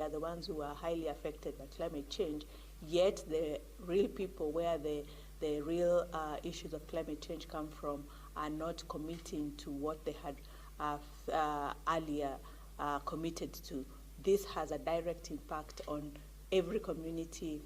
Are the ones who are highly affected by climate change, yet the real people where the real issues of climate change come from are not committing to what they had earlier committed to. This has a direct impact on every community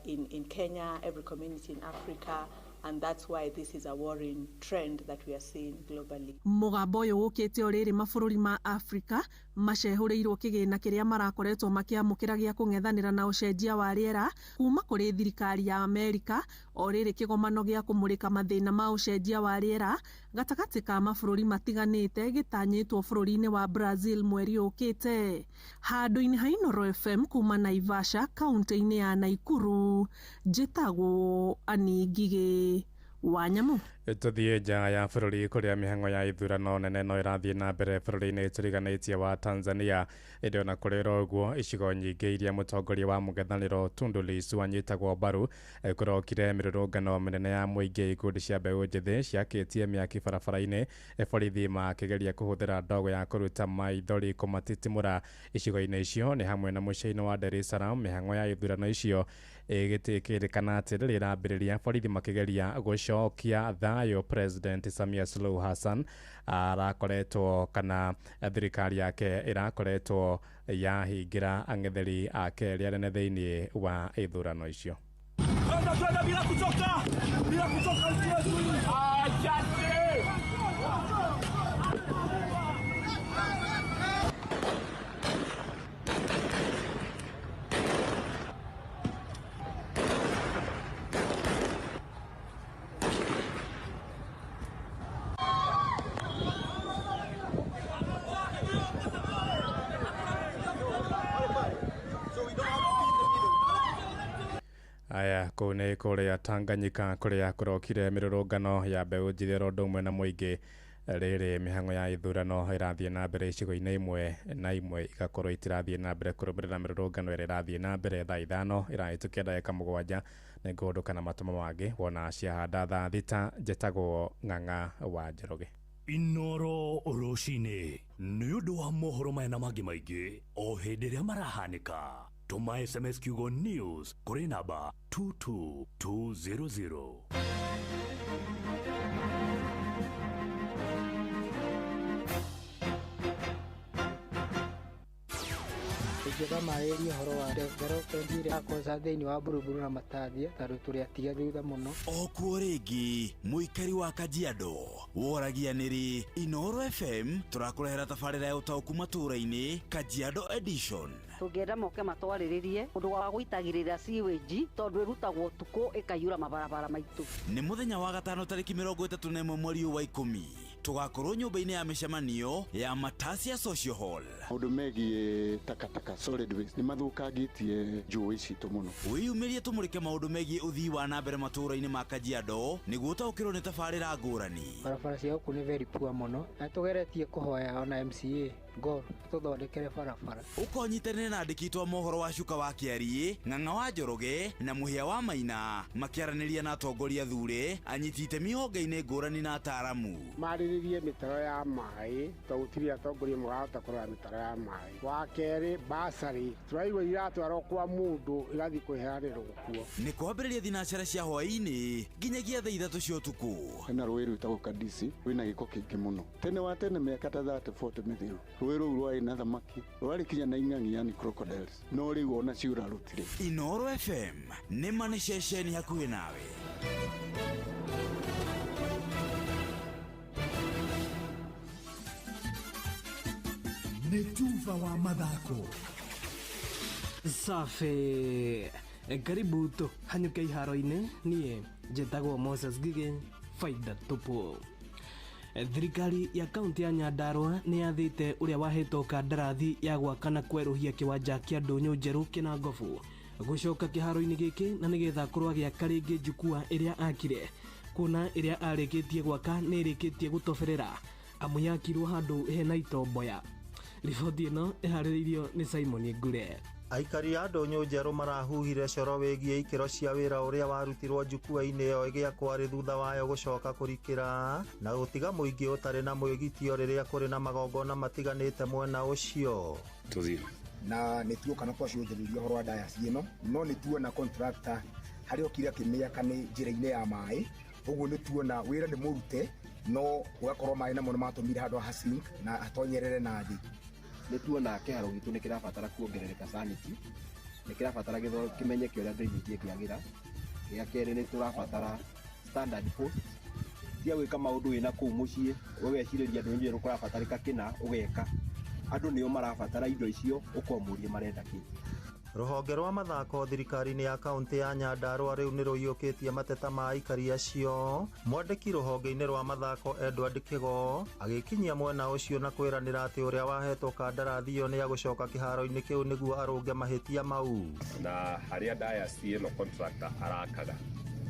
in Kenya, every community in Africa, and that's why this is a worrying trend that we are seeing globally. Mũgambo ũyũ ũkĩte o rĩrĩ mabũrũri ma Afrika macehũrĩirwo kĩgĩna kĩrĩa marakoretwo makĩamũkĩra gĩa kũng'ethanĩra na ũcenjia wa rĩera kuma kũrĩ thirikari ya Amerika, o rĩrĩ kĩgomano gĩa kũmũrĩka mathĩna ma ũcenjia wa rĩera gatagatĩ ka mabũrũri matiganĩte gĩtanyĩtwo bũrũri-inĩ wa Brazil mweri ũkĩte. Handũ-inĩ ha Inooro FM kuma Naivasha, kaunti-inĩ ya Naikuru, njĩtagwo Annie Ngigĩ wa Nyamu. Tũthiĩ nja ya bũrũri, kũrĩa mĩhang'o ya ithurano nene no ĩrathiĩ na mbere bũrũri-inĩ tũriganĩtie wa Tanzania. Ĩndĩ ona kũrĩ ũguo, icigo nyingĩ iria mũtongoria wa mũng'ethanĩro Tundu Lissu anyitagwo mbaru kũrokire mĩrũrũngano mĩnene ya mũingĩ. Ikundi cia mbeũ njĩthĩ ciakĩtie mĩaki barabara-inĩ, borithi makĩgeria kũhũthĩra ndogo ya kũruta maithori kũmatitimũra. Icigo-inĩ icio nĩ hamwe na mũciĩ-inĩ wa Dar es Salaam. Mĩhang'o ya ithurano icio ĩgĩtĩkĩrĩkana atĩ rĩrĩ ĩrambĩrĩria, borithi makĩgeria gũcokia thayũ. President Samia Suluhu Hassan arakoretwo, kana thirikari yake ĩrakoretwo yahingĩra ang'etheri ake arĩa anene thĩinĩ wa ithurano icio. Twende, twende bila kuchoka, bila kuchoka nchi yetu hii. Asante. Aya, kũu nĩ kũrĩa Tanganyika, kũrĩa kũrokire mĩrũrũngano ya mbeũ njĩthĩ oro ũndũ ũmwe na mũingĩ, rĩrĩ mĩhang'o ya ithurano ĩrathiĩ na mbere icigo-inĩ imwe na imwe igakorwo itirathiĩ na mbere kũrũmĩrĩra mĩrũrũngano ĩrĩa ĩrathiĩ na mbere. Thaa 7:57, nĩngũhũndũka na matũmo mangĩ wona ciahanda thaa 6. Njĩtagwo Ng'ang'a wa Njoroge. Inoro rũcinĩ nĩ ũndũ wa mohoro maya na mangĩ maingĩ o hĩndĩ ĩrĩa marahanĩka, tũma SMS kiugo NEWS kũrĩ namba 22200. Ingĩamba marĩrie ũhoro wa development ĩrĩa ya thĩinĩ wa Buruburu na Matathia, tondũ tũrĩ atige thutha mũno. O kuo rĩngĩ, mũikari wa Kajiado woragia nĩrĩ Inooro FM tũrakũrehera tabarĩra ya ũtaũku matũũra-inĩ, Kajiado Edition. Tũngĩenda moke matwarĩrĩrie ũndũ wa gũitagĩrĩra sewage, tondũ ĩrutagwo ũtukũ ĩkaiyũra mabarabara maitũ. Nĩ mũthenya wa gatano, tarĩki 31 mweri ũyũ wa 10, tũgakorwo nyũmba-inĩ ya mĩcemanio ya Matasia Social Hall. Maũndũ megiĩ takataka, solid waste, nĩ mathũkangĩtie njũĩ citũ mũno. Wĩyumĩrie tũmũrĩke maũndũ megiĩ ũthii wa na mbere matũũra-inĩ ma Kajiado, nĩguo ũtaũkĩrwo nĩ tabarĩra ngũrani. Barabara cia gũkũ nĩ very poor mũno, na tũgeretie kũhoya ona MCA Gor tũthondekere barabara. Ũkonyitanĩre na andĩki a mohoro wa Cuka wa Kĩariĩ, Ng'ang'a wa Njoroge na Mũhĩa wa Maina, makĩaranĩria na atongoria thure, anyiti itemi honge-inĩ ngũrani na ataaramu. Marĩrĩrie mĩtaro ya maĩ, tondũ gũtirĩ atongoria marahota kũrora mĩtaro ya maĩ. Wa kerĩ, basarĩ tũraigua iratwarwo kwa mũndũ, igathiĩ kwĩheanĩrwo kuo. Nĩ kwambĩrĩria thinacara cia hwaĩ-inĩ nginyagia thaa 3 cia ũtukũ. Hena rũĩ rwĩtagwo Kadisi, rwĩna gĩko kĩingĩ mũno. Tene wa tene, mĩaka ta 30 40 mĩthiru, rũĩ rũu rwarĩ na thamaki, rwarĩ kinya na ing'ang'i, yani crocodiles, no rĩu ona ciũra rũtirĩ. Inooro FM, nĩma nĩ ceceni hakuhĩ nawe. Nĩ tuba wa mathako. Safi, karibu tũhanyũke iharo-inĩ. Niĩ njĩtagwo Moses Ngigĩ. Faida tupu. Thirikari ya kaunti ya Nyandarua nĩ yathĩte ũrĩa wahetwo kandarathi ya gwaka na kwerũhia kĩwanja kĩa ndũnyũ njerũ Kĩnangobu gũcoka kĩharo-inĩ gĩkĩ, na nĩgetha akorwo agĩaka rĩngĩ njukua ĩrĩa akire, kuona ĩrĩa arĩkĩtie gwaka nĩ ĩrĩkĩtie gũtoberera, amu yakirwo handũ hena itomboya. Riboti ĩno ĩharĩrĩirio nĩ Simon Ngure. Aikari a ndũnyũ njerũ marahuhire coro wĩgiĩ ikĩro cia wĩra ũrĩa warutirwo njukua-inĩ ĩyo ĩgĩakwo arĩ thutha wayo gũcoka kũrikĩra na gũtiga mũingĩ ũtarĩ na mwĩgitio rĩrĩa kũrĩ na magongona matiganĩte mwena ũcio. Tũthiĩ. Na nĩ tuoka na twacũthĩrĩria ũhoro wa dayasi ĩno, no nĩ tuona contractor harĩa okire akĩmĩaka nĩ njĩra-inĩ ya maĩ. Ũguo nĩ tuona wĩra nĩ mũrute, no ũgakorwo maĩ namo nĩ matũmire handũ ha sink na hatonyerere na thĩ. Nĩ tuona kĩharo gitũ nĩ kĩrabatara kuongerereka sanity, nĩ kĩrabatara kĩmenyeke ũrĩa drainage ĩngĩagĩra. Gĩa kerĩ, nĩ tũrabatara standard post tia gwĩka maũndũ wĩna kũu mũciĩ ũgecirĩria ndũnyũ njerũ kũrabatarĩka kĩna ũgeka. Andũ nĩo marabatara indo icio, ũkomũria marenda kĩ. Rũhonge rwa mathako thirikari-inĩ ya kaunti ya Nyandarua rĩu nĩ rũiyũkĩtie mateta ma aikari acio. Mwandĩki rũhonge-inĩ rwa mathako Edward Kĩgo agĩkinyia mwena ũcio na kwĩranĩra atĩ ũrĩa wahetwo kandarathi ĩyo nĩ agũcoka kĩharo-inĩ kĩu nĩguo arũnge mahĩtia mau. Na harĩa dayasi ĩno contractor arakaga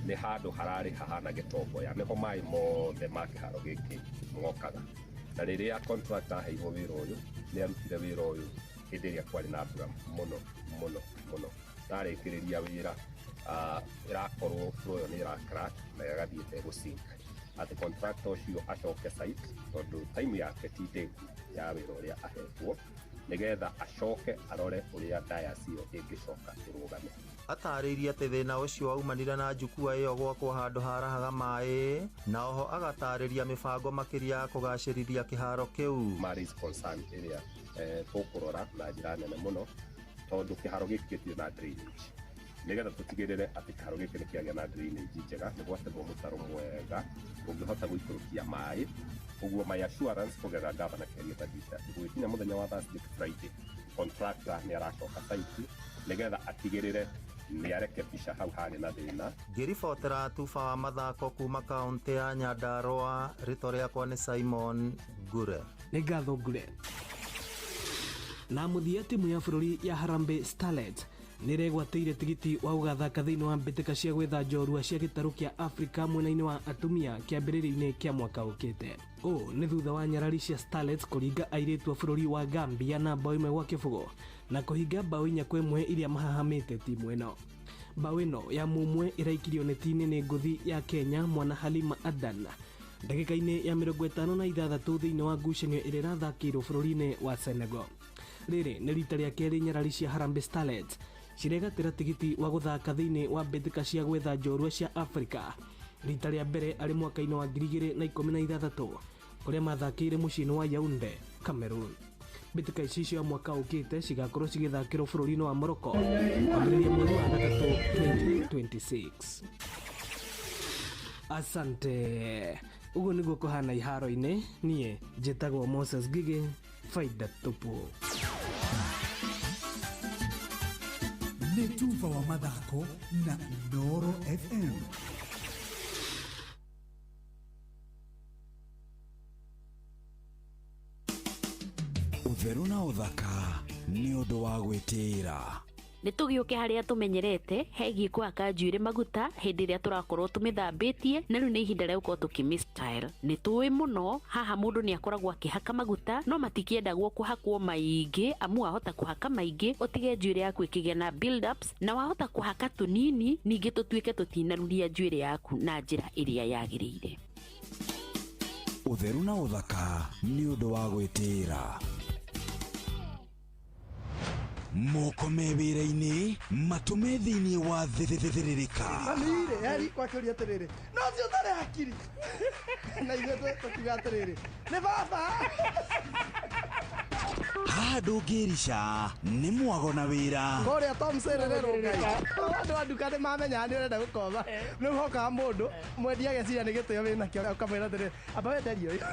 nĩ handũ hararĩ hahana gĩtomboya, nĩho maĩ mothe ma kĩharo gĩkĩ mokaga. Na rĩrĩa contractor aheirwo wĩra ũyũ, nĩ arutire wĩra ũyũ hĩndĩ ĩrĩa kwarĩ na mbura mũno mũno mũno. Ndarĩkĩrĩria wĩra, ĩrakorwo floor ĩyo nĩ ĩra crack na ĩgathiĩ ĩtegũ-sink. Atĩ contractor ũcio acoke site, tondũ time yake ti ndĩku ya wĩra ũrĩa ahetwo, nĩgetha acoke arore ũrĩa dayasi ĩyo ĩngĩcoka ĩrũgame. Atarĩirie atĩ thĩna ũcio waumanire na njukua ĩyo gwakwo handũ harahaga maĩ, na oho agatarĩria mĩbango makĩria ya kũgacĩrithia kĩharo kĩu. Ma raise concern ĩrĩa tũkũrora na njĩra nene mũno, tondũ kĩharo gĩkĩ gĩtirĩ na drainage. Nĩgetha tũtigĩrĩre atĩ kĩharo gĩkĩ nĩ kĩagĩa na drainage njega, nĩ gwatemwo mũtaro mwega ũngĩhota gũikũrũkia maĩ. Ũguo my assurance kũgerera Governor Kĩaria Thabita, gũgĩkinya mũthenya wa Thursday to Friday, contractor nĩ aracoka site nĩgetha atigĩrĩre nĩ arekebisha hau harĩ na thĩna. Ngĩribotera tuba wa mathako kuma kaunti ya Nyandarua, rĩtwa rĩakwa nĩ Simon Ngure. Nĩ ngatho Ngure. Na mũthia, timu ya bũrũri ya Harambee Starlets nĩ ĩregwatĩire tigiti wa gũgathaka thĩinĩ wa mbĩtĩka cia gwetha njorua cia gĩtarũ kĩa Afrika mwena-inĩ wa atumia kĩambĩrĩria-inĩ kĩa mwaka ũkĩte. Ũũ nĩ thutha wa nyarari cia Starlets kũringa airĩtu a bũrũri wa Gambia na 1-0 na kũhinga 4-1 iria mahahamĩte timu ĩno. Bao ĩno ya mumwe ĩraikirio neti-inĩ nĩ ngũthi ya Kenya mwana Halima Adan ndagĩka-inĩ ya 56 thĩinĩ wa ngucanio ĩrĩa ĩrathakĩirwo bũrũri-inĩ wa Senegal. Rĩrĩ nĩ rita rĩa kerĩ nyarari cia Harambee Starlets ciregatĩra tigiti wa gũthaka thĩinĩ wa mbĩtĩka cia gwetha njorua cia Afrika, rita rĩa mbere arĩ mwaka-inĩ wa 2016 kũrĩa mathakĩire mũciĩ-inĩ wa Yaounde, Cameroon. Mbĩtĩka ici cia mwaka ũkĩte cigakorwo cigĩthakĩrwo bũrũri-inĩ wa Morocco kwambĩrĩria mweri wa gatatũ 2026. Asante. Ũguo nĩguo kũhana iharo-inĩ. Niĩ njĩtagwo Moses Ngigĩ, faida tupu. Nĩ tuba wa mathako na Inooro FM. Ũtheru na ũthaka nĩ ũndũ wa gwĩtĩĩra. Nĩ tũgĩũke harĩa tũmenyerete hegiĩ kũhaka njuĩrĩ maguta hĩndĩ ĩrĩa tũrakorwo tũmĩthambĩtie, na rĩu nĩ ihinda rĩa gũkorwo tũkĩmĩ style. Nĩ tũĩ mũno haha mũndũ nĩ akoragwo akĩhaka maguta, no matikĩendagwo kũhakwo maingĩ, amu wahota kũhaka maingĩ ũtige njuĩrĩ yaku ĩkĩgĩa na build ups, na wahota kũhaka tũnini ningĩ tũtuĩke tũtinaruria njuĩrĩ yaku na njĩra ĩrĩa yagĩrĩire. Ũtheru na ũthaka nĩ ũndũ wa gwĩtĩĩra. Moko me wĩra-inĩ, matũme thĩinĩ wa thĩthĩrĩrĩka. Mami-rĩ, heri gwakĩũria atĩrĩrĩ, no ũcio ũtarĩ hakiri na ithuĩ tũkiuga atĩrĩrĩ, nĩ baba. Haha ndũngĩrica nĩ mwago na wĩra. Kũrĩa Tom Serere Rũngai, andũ a nduka nĩ mamenyaga nĩ ũrenda gũkoma. Rĩu hokaga mũndũ mwendia ageciria nĩ gĩtĩo wĩnakĩo, ũkamwĩra atĩrĩrĩ, amba wenderie ũyũ.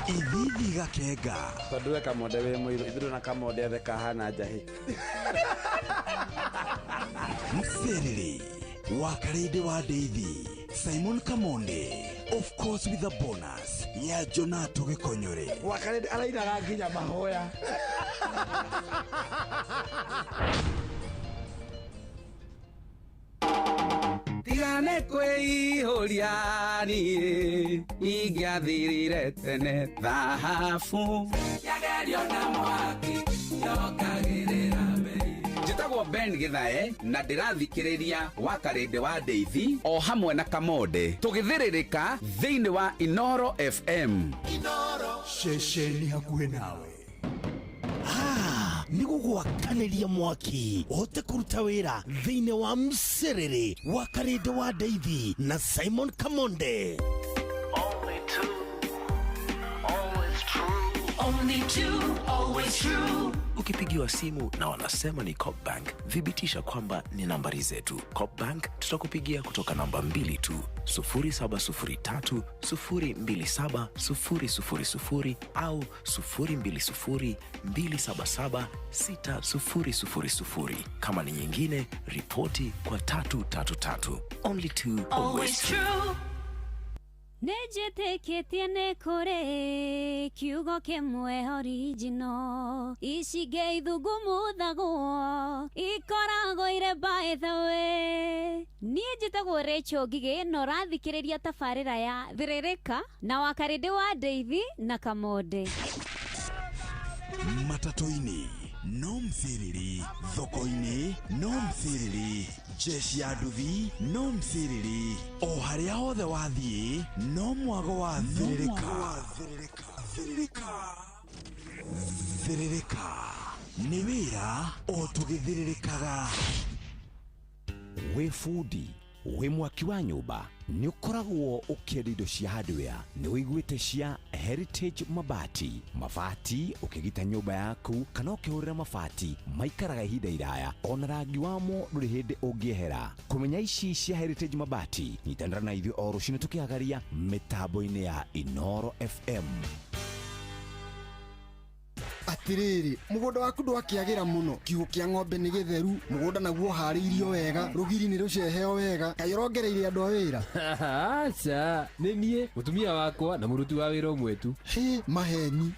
Ithithi gakenga. Tondũ we Kamonde wĩ mũirũ, ithuĩ na Kamonde othe kahana njahĩ. Mserere wa Karĩndĩ wa Ndeithi, Simon Kamonde, of course with a bonus ya Jonato Gĩkonyore. Wakarĩndĩ arainaga nginya mahoya. Tigane kwĩihũria niĩ ingĩathirire tene thahabu yagerio na mwaki yokagĩrĩra mbei. Njĩtagwo Ben Githae na ndĩrathikĩrĩria wa Karĩndĩ wa Ndeithi o hamwe na Kamonde tũgĩthĩrĩrĩka thĩinĩ wa Inooro FM. Inooro, ceceni hakuhĩ nawe. Nĩ gũgwakanĩria mwaki ũhote kũruta wĩra thĩinĩ wa mcerere wa Karĩndĩ wa Ndeithi na Simon Kamonde. Only two, always true. Ukipigiwa simu na wanasema ni Copbank, thibitisha kwamba ni nambari zetu. Copbank tutakupigia kutoka namba 2 tu, 0703 027 000 au 020 277 6000. Kama ni nyingine, ripoti kwa 333. Only two, Always true. Nĩnjĩtĩkĩtie nĩ kũrĩ kiugo kĩmwe original icingĩ ithungumuthagwo ikoragwo irĩ by the way. Niĩ njĩtagwo Rachel Ngigĩ na ũrathikĩrĩria tabarĩra ya Thĩrĩrĩka na Wakarĩndĩ wa Ndeithi na Kamonde. Matatũ-inĩ no mciriri, thoko-inĩ no mciriri, jeshi ya nduthi no mciriri, o harĩa hothe wathiĩ no mwago wa thĩrĩrĩka. Thĩrĩrĩka nĩ wĩra o tũgĩthĩrĩrĩkaga. Wĩ bundi, wĩ mwaki wa nyũmba, nĩ ũkoragwo ũkĩenda indo cia hardware, nĩ ũiguĩte cia Heritage Mabati. Mabati ũkĩgita nyũmba yaku kana ũkĩhũrĩra mabati maikaraga ihinda iraya, ona rangi wamo ndũrĩ hĩndĩ ũngĩehera. Kũmenya ici cia Heritage Mabati, nyitanĩra na ithuĩ o rũcinĩ tũkĩhagaria mĩtambo-inĩ ya Inoro FM. Atiriri, mũgũnda waku ndwakĩagĩra mũno, kiugũ kĩa ng'ombe nĩ gĩtheru, mũgũnda naguo ũharĩirio wega, rũgiri nĩ rũceheo wega, kaĩ ũrongereire andũ a wĩra? Aca, nĩ niĩ, mũtumia wakwa na mũruti wa wĩra ũmwe tu. Hĩ, maheni.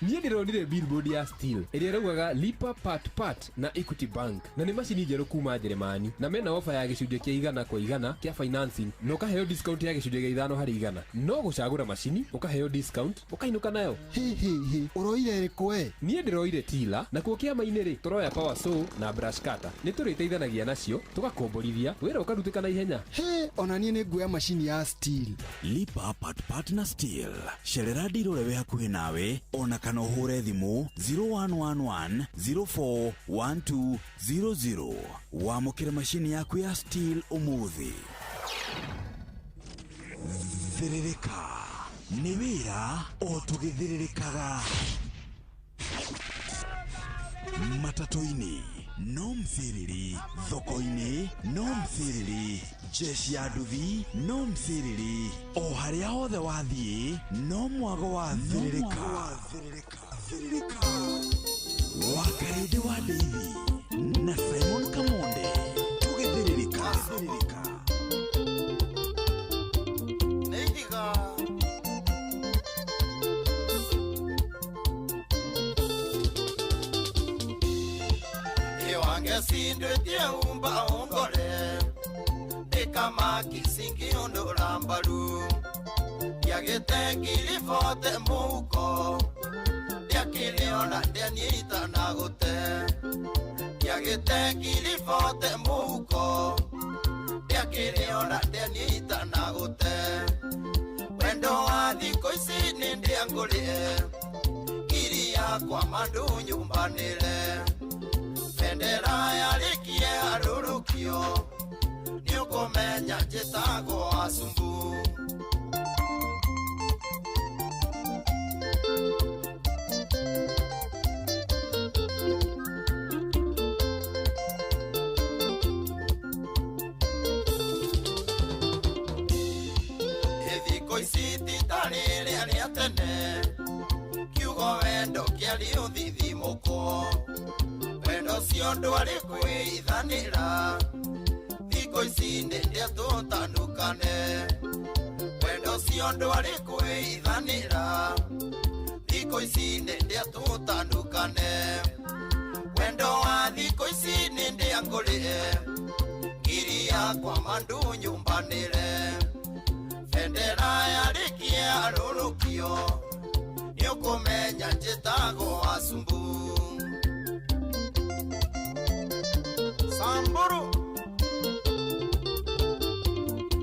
Niĩ ndĩronire billboard ya Steel ĩrĩa ĩraugaga lipa part part na Equity Bank, na nĩ macini njerũ kuma Njeremani, na mena ofa ya gĩcunjĩ kĩa 100% kĩa financing na ũkaheo discount ya gĩcunjĩ kĩa 5%. No gũcagũra macini ũkaheo discount ũkainũka nayo. Hĩ hĩ hĩ, ũroire ĩrĩkũ we? Niĩ ndĩroire tila, nakuo kĩama-inĩ rĩ tũroya power saw na brush cutter. Nĩ tũrĩteithanagia nacio tũgakomborithia wĩra ũkarutĩka na ihenya. Hĩ, ona niĩ nĩ nguoya macini ya Steel. Lipa part part na Steel. Cerera ndiro ũrĩa wĩ hakuhĩ nawe ona kana ũhũre thimũ 0111 041200. Wamũkĩre macini yaku ya Steel ũmũthĩ. Thĩrĩrĩka nĩ wĩra o tũgĩthĩrĩrĩkaga. Matatũ-inĩ no mciriri, thoko-inĩ no mciriri, jeshi ya nduthi no mciriri, o harĩa hothe wathiĩ no mwago wa thĩrĩrĩka. Wakarĩndĩ wa Ndeithi na Simon Kamonde tũgĩthĩrĩrĩka. Sindwetie umba ongore ndikamakisi ngiundura mbaru ndiagĩte ngiri bote mũhuko ndiakĩrĩona ndianyita na gũte ndiagĩte ngiri bote mũhuko ndiakĩrĩona ndianyita na gũte wendo wa thikũ ici nĩ ndĩangũrĩe ngiri yakwa mandu nyumbanĩre bendera yarĩkie arũrũkio nĩũkũmenya njĩtagwo acumbu. Ĩthikũ ici ti ta rĩrĩa rĩa tene kiugo wendo kĩarĩ ũthithimũkwo wendo ũcio ndwarĩ kwĩithanĩra thikũ ici nĩ ndĩa tũtanukane wendo ũcio ndwarĩ kwĩithanĩra thikũ ici nĩ ndĩa tũtanukane wendo wa thikũ ici nĩ ndĩa ngũrĩe ngiri yakwa mandu nyumbanĩre bendera yarĩkie arũrũkio nĩũkũmenya njĩtagwo acumbu. Samburu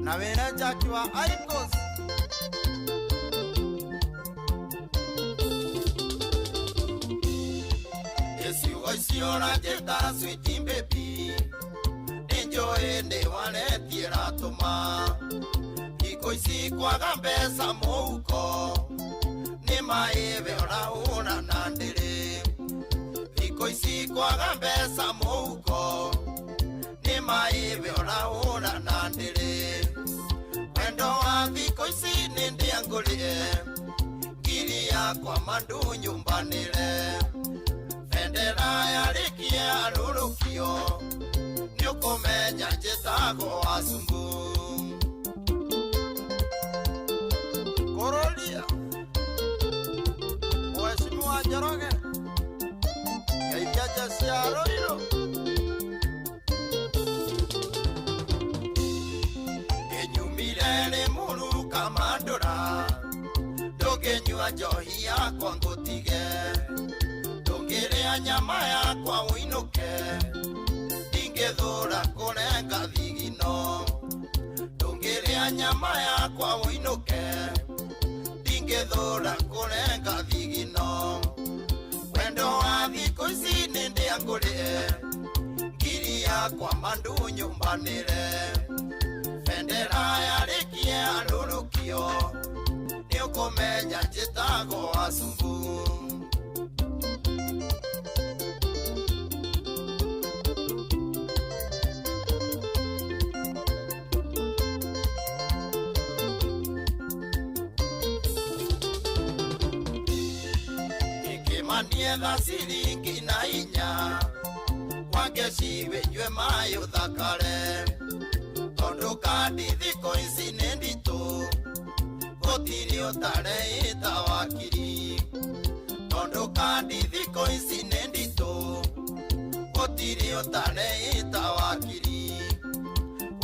na wĩra Jackie wa Icos. ici ũranjĩta sweet baby Nĩnjũĩ nĩ waretie ratũma Thikũ ici kwaga mbeca mũhuko Nĩ maĩ we ũrahũra na ndĩrĩ Thikũ ici kwaga mbeca mũhuko Nĩ maĩ we ũrahũra na ndĩrĩ Wendo wa thikũ ici nĩ ndĩangũrĩe Ngiri yakwa mandu nyumbanĩre Bendera yarĩkie arũrũkio Nĩũkũmenya njĩtagwo Wacumbu Kũrũria Mheshimiwa Njoroge Geithia jeshi ya Ruiru Kĩnyumire Rĩmuru Kamandũra Ndũngĩnyua njohi yakwa ngũtige Ndũngĩrĩa nyama yakwa ũinũke Ndingĩthũra kũrenga thigino Ndũngĩrĩa nyama yakwa ũinũke Ndingĩthũra kũrenga thigino Wendo wa thikũ ici nĩ ndĩangũrĩe Ngiri yakwa mandu nyumbanĩre Bendera yarĩkie arũrũkio Nĩũkũmenya njĩtagwo Wacumbu Ikĩmanietha ciringi na inya Wangeci wĩnyue maĩ ũthakare Tondũ kandi thikũ ici nĩ nditũ Gũtirĩ ũtareĩta wakiri Tondũ kandi thikũ ici nĩ nditũ Gũtirĩ ũtareĩta wakiri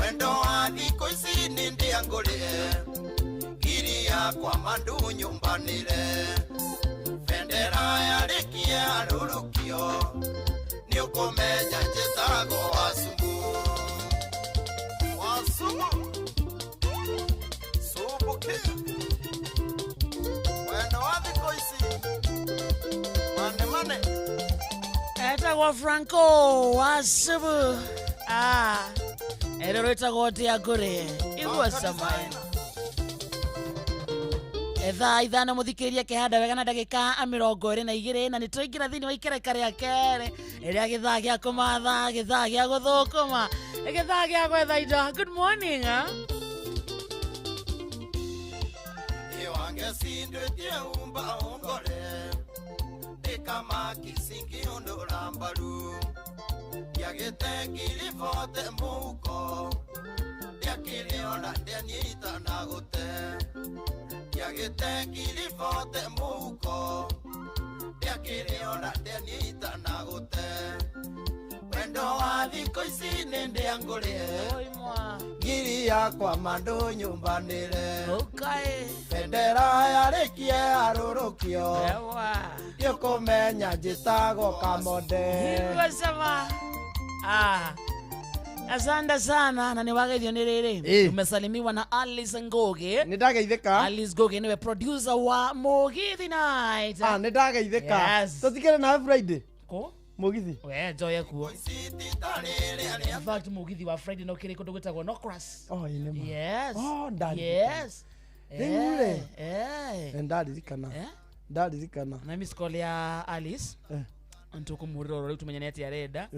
Wendo wa thikũ ici nĩ ndĩangũrĩe Ngiri yakwa mandu nyumbanĩre Bendera yarĩkie arũrũkio Nĩũkũmenya njĩtagwo Wacumbu Wacumbu Sumbukia Wendo wa thikũ ici Mane mane Etagwo Franco Wacumbu Ero rwĩtagwo Ndĩangũrĩe Igua cama Thaa 5 mũthikĩrĩria kĩhanda wega na ndagĩka 22 na nĩtwaingĩra thĩinĩ wa ikereka rĩa kerĩ rĩa gĩthaa gĩa kũmatha gĩthaa gĩa gũthũkũma gĩthaa gĩa gwetha indo. Good morning. Iwange umba ungore Ndikamaki singiundũra mbaru Ndiagĩte ngiri bote mũhuko Ndiakĩrĩ ona ndianyita na gũte Ndiagĩte ngiri bote mũhuko Ndiakĩrĩ ona ndianyita na gũte Wendo wa thikũ ici nĩ ndĩangũrĩe Ngiri yakwa mandu nyumbanĩre Bendera yarĩkie arũrũkio Nĩũkũmenya njĩtagwo Kamonde. Igua Asante sana na niwageithio nĩ rĩrĩ. Umesalimiwa na Alice Ngugi. Nĩ ndageithĩka. Alice Ngugi niwe producer wa Mugithi Night. Nĩ ndageithĩka. Yes. Tũtikĩrĩ na Friday. Ko? Mugithi. We njoye kuo. In fact Mugithi wa Friday no kĩrĩ kũndũ gwĩtagwo Nocras. Oh, ĩ nĩ ma. Yes. Oh, ndaririkana. Yes. Rĩu rĩ. Eh. Nĩ ndaririkana. Ndaririkana. Na miss call ya Alice. Ntukumurira rĩu tumenyane atĩ arenda.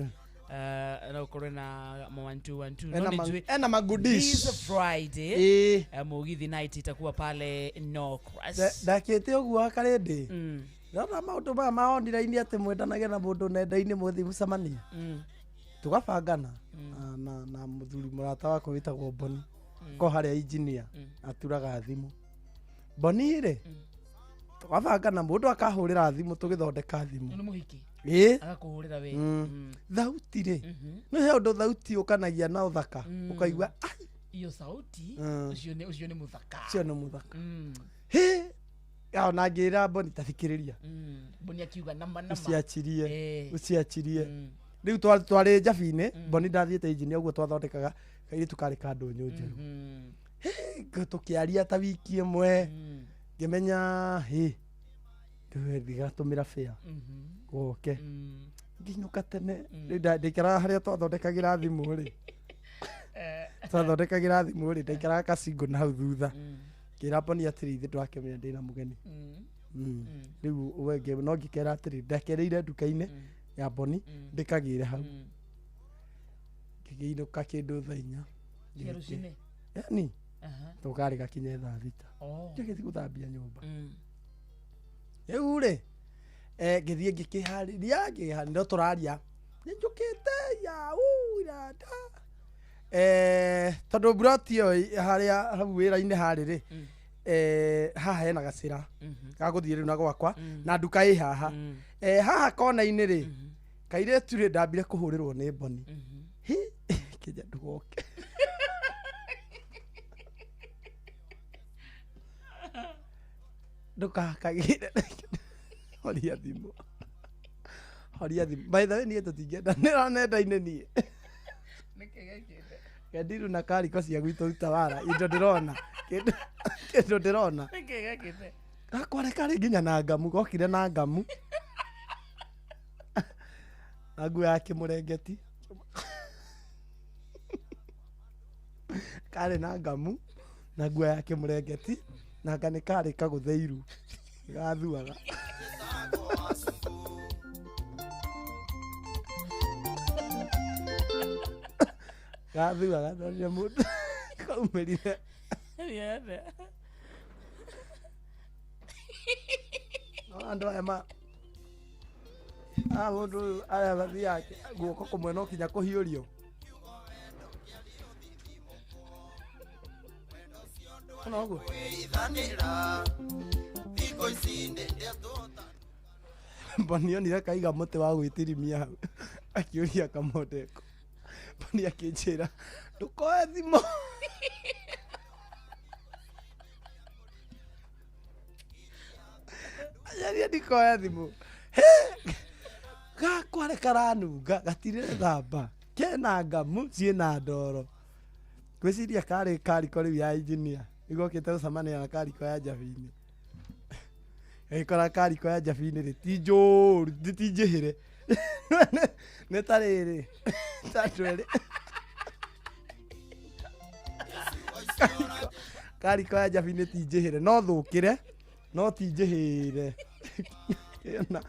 Na ukorwe na 1 2 1 2 no nijue ena magoodies this Friday Mugithi Night itakuwa pale Nocras. Ndakĩte ũguo akarĩndĩ ndona maũndũ maya ma online atĩ mwendanage na mũndũ nenda-inĩ mũthiĩ mũcemanie tũgabangana na mũthuri mũrata wakwa wĩtagwo Boni ko harĩa engineer aturaga thimũ Boni rĩ tũgabangana mũndũ akahũrĩra thimũ tũgĩthondeka thimũ nĩ mũhiki agakuhurira we thauti rĩ no he ũndũ thauti ũkanagia na ũthaka ũkaigua iyo sauti ucio nĩ mũthaka ucio nĩ mũthaka he ona ngĩra Boni tathikĩrĩria Boni akiuga nama nama uciachirie uciachirie rĩu twarĩ njabi-inĩ Boni ndathiĩte engineer ũguo twathondekaga kairĩtu karĩ ka ndũnyũ njerũ tũkĩaria ta wiki ĩmwe ngĩmenya hĩ ndigatũmĩra fare goke Ngĩinũka tene rĩu ndaikaraga harĩa twathondekagĩra thimũ rĩ, twathondekagĩra thimũ rĩ, ndaikaraga kacingo na hau thutha. Ngĩra Boni atĩrĩ, ithe ndwakĩmenya ndĩna mũgeni. Rĩu we no ngĩkera atĩrĩ, ndakereire nduka-inĩ ya Boni ndĩkagĩre hau. Ngĩkĩinũka kĩndũ thaa 4 Cia rũcinĩ? Yani Aha. tũkarĩ gakinye thaa 6. Oh. Ngĩgĩthiĩ gũthambia nyũmba. Rĩu rĩ, ngĩthiĩ ngĩkĩharĩria, ngĩharĩria, no tũraria nĩnjũkĩte yau iranda, tondũ mburoti ĩyo harĩa hau wĩra-inĩ harĩ rĩ, haha hena gacĩra ga gũthiĩ rĩu na gwakwa na nduka ĩ haha. Haha kona-inĩ rĩ, kairĩtu rĩ, ndambire kũhũrĩrwo nĩ Boni. Hi, kĩnja ndũgoke. Ndũkakagĩre, horia thimũ, horia thimũ. By the way, niĩ tũtingĩendanĩra nenda-inĩ niĩ. Nĩkĩ gĩkĩte? Kendiru na kariko cia gwitũ ruta wara indo ndĩrona, kĩndũ ndĩrona. Nĩkĩ gĩkĩte? Gakware karĩ nginya na ngamu, gokire na ngamu na nguo ya kĩmũrengeti, karĩ na ngamu na nguo ya kĩmũrengeti, na anga nĩ karĩ kagũthĩiru gathuaga. Gathuaga ndonire mũndũ kaumĩrire. Yathe. No andũ aya ma aya mũndũ ũyũ arĩa mathiaga guoko kũmwe no kinya kũhiũrio. Ona ũguo Boni onire kaiga mũtĩ wa gwĩtirimia hau, akĩũria kamondeko. Boni akĩnjĩra ndũkoe thimũ. Anjaria ndikoe thimũ. Gakware karanunga gatirĩ thamba, kena ngamu ciĩna ndoro. Ngwĩciria karĩ kariko rĩu ya engineer igokĩte gũcemania na kariko ya Njabini. Gagĩkora kariko ya Njabini rĩ, ti njũru, ti njĩhĩre, nĩ ta rĩrĩ ta andũ erĩ. Kariko ya Njabini ti njĩhĩre, no thũkĩre no ti njĩhĩre. Kĩona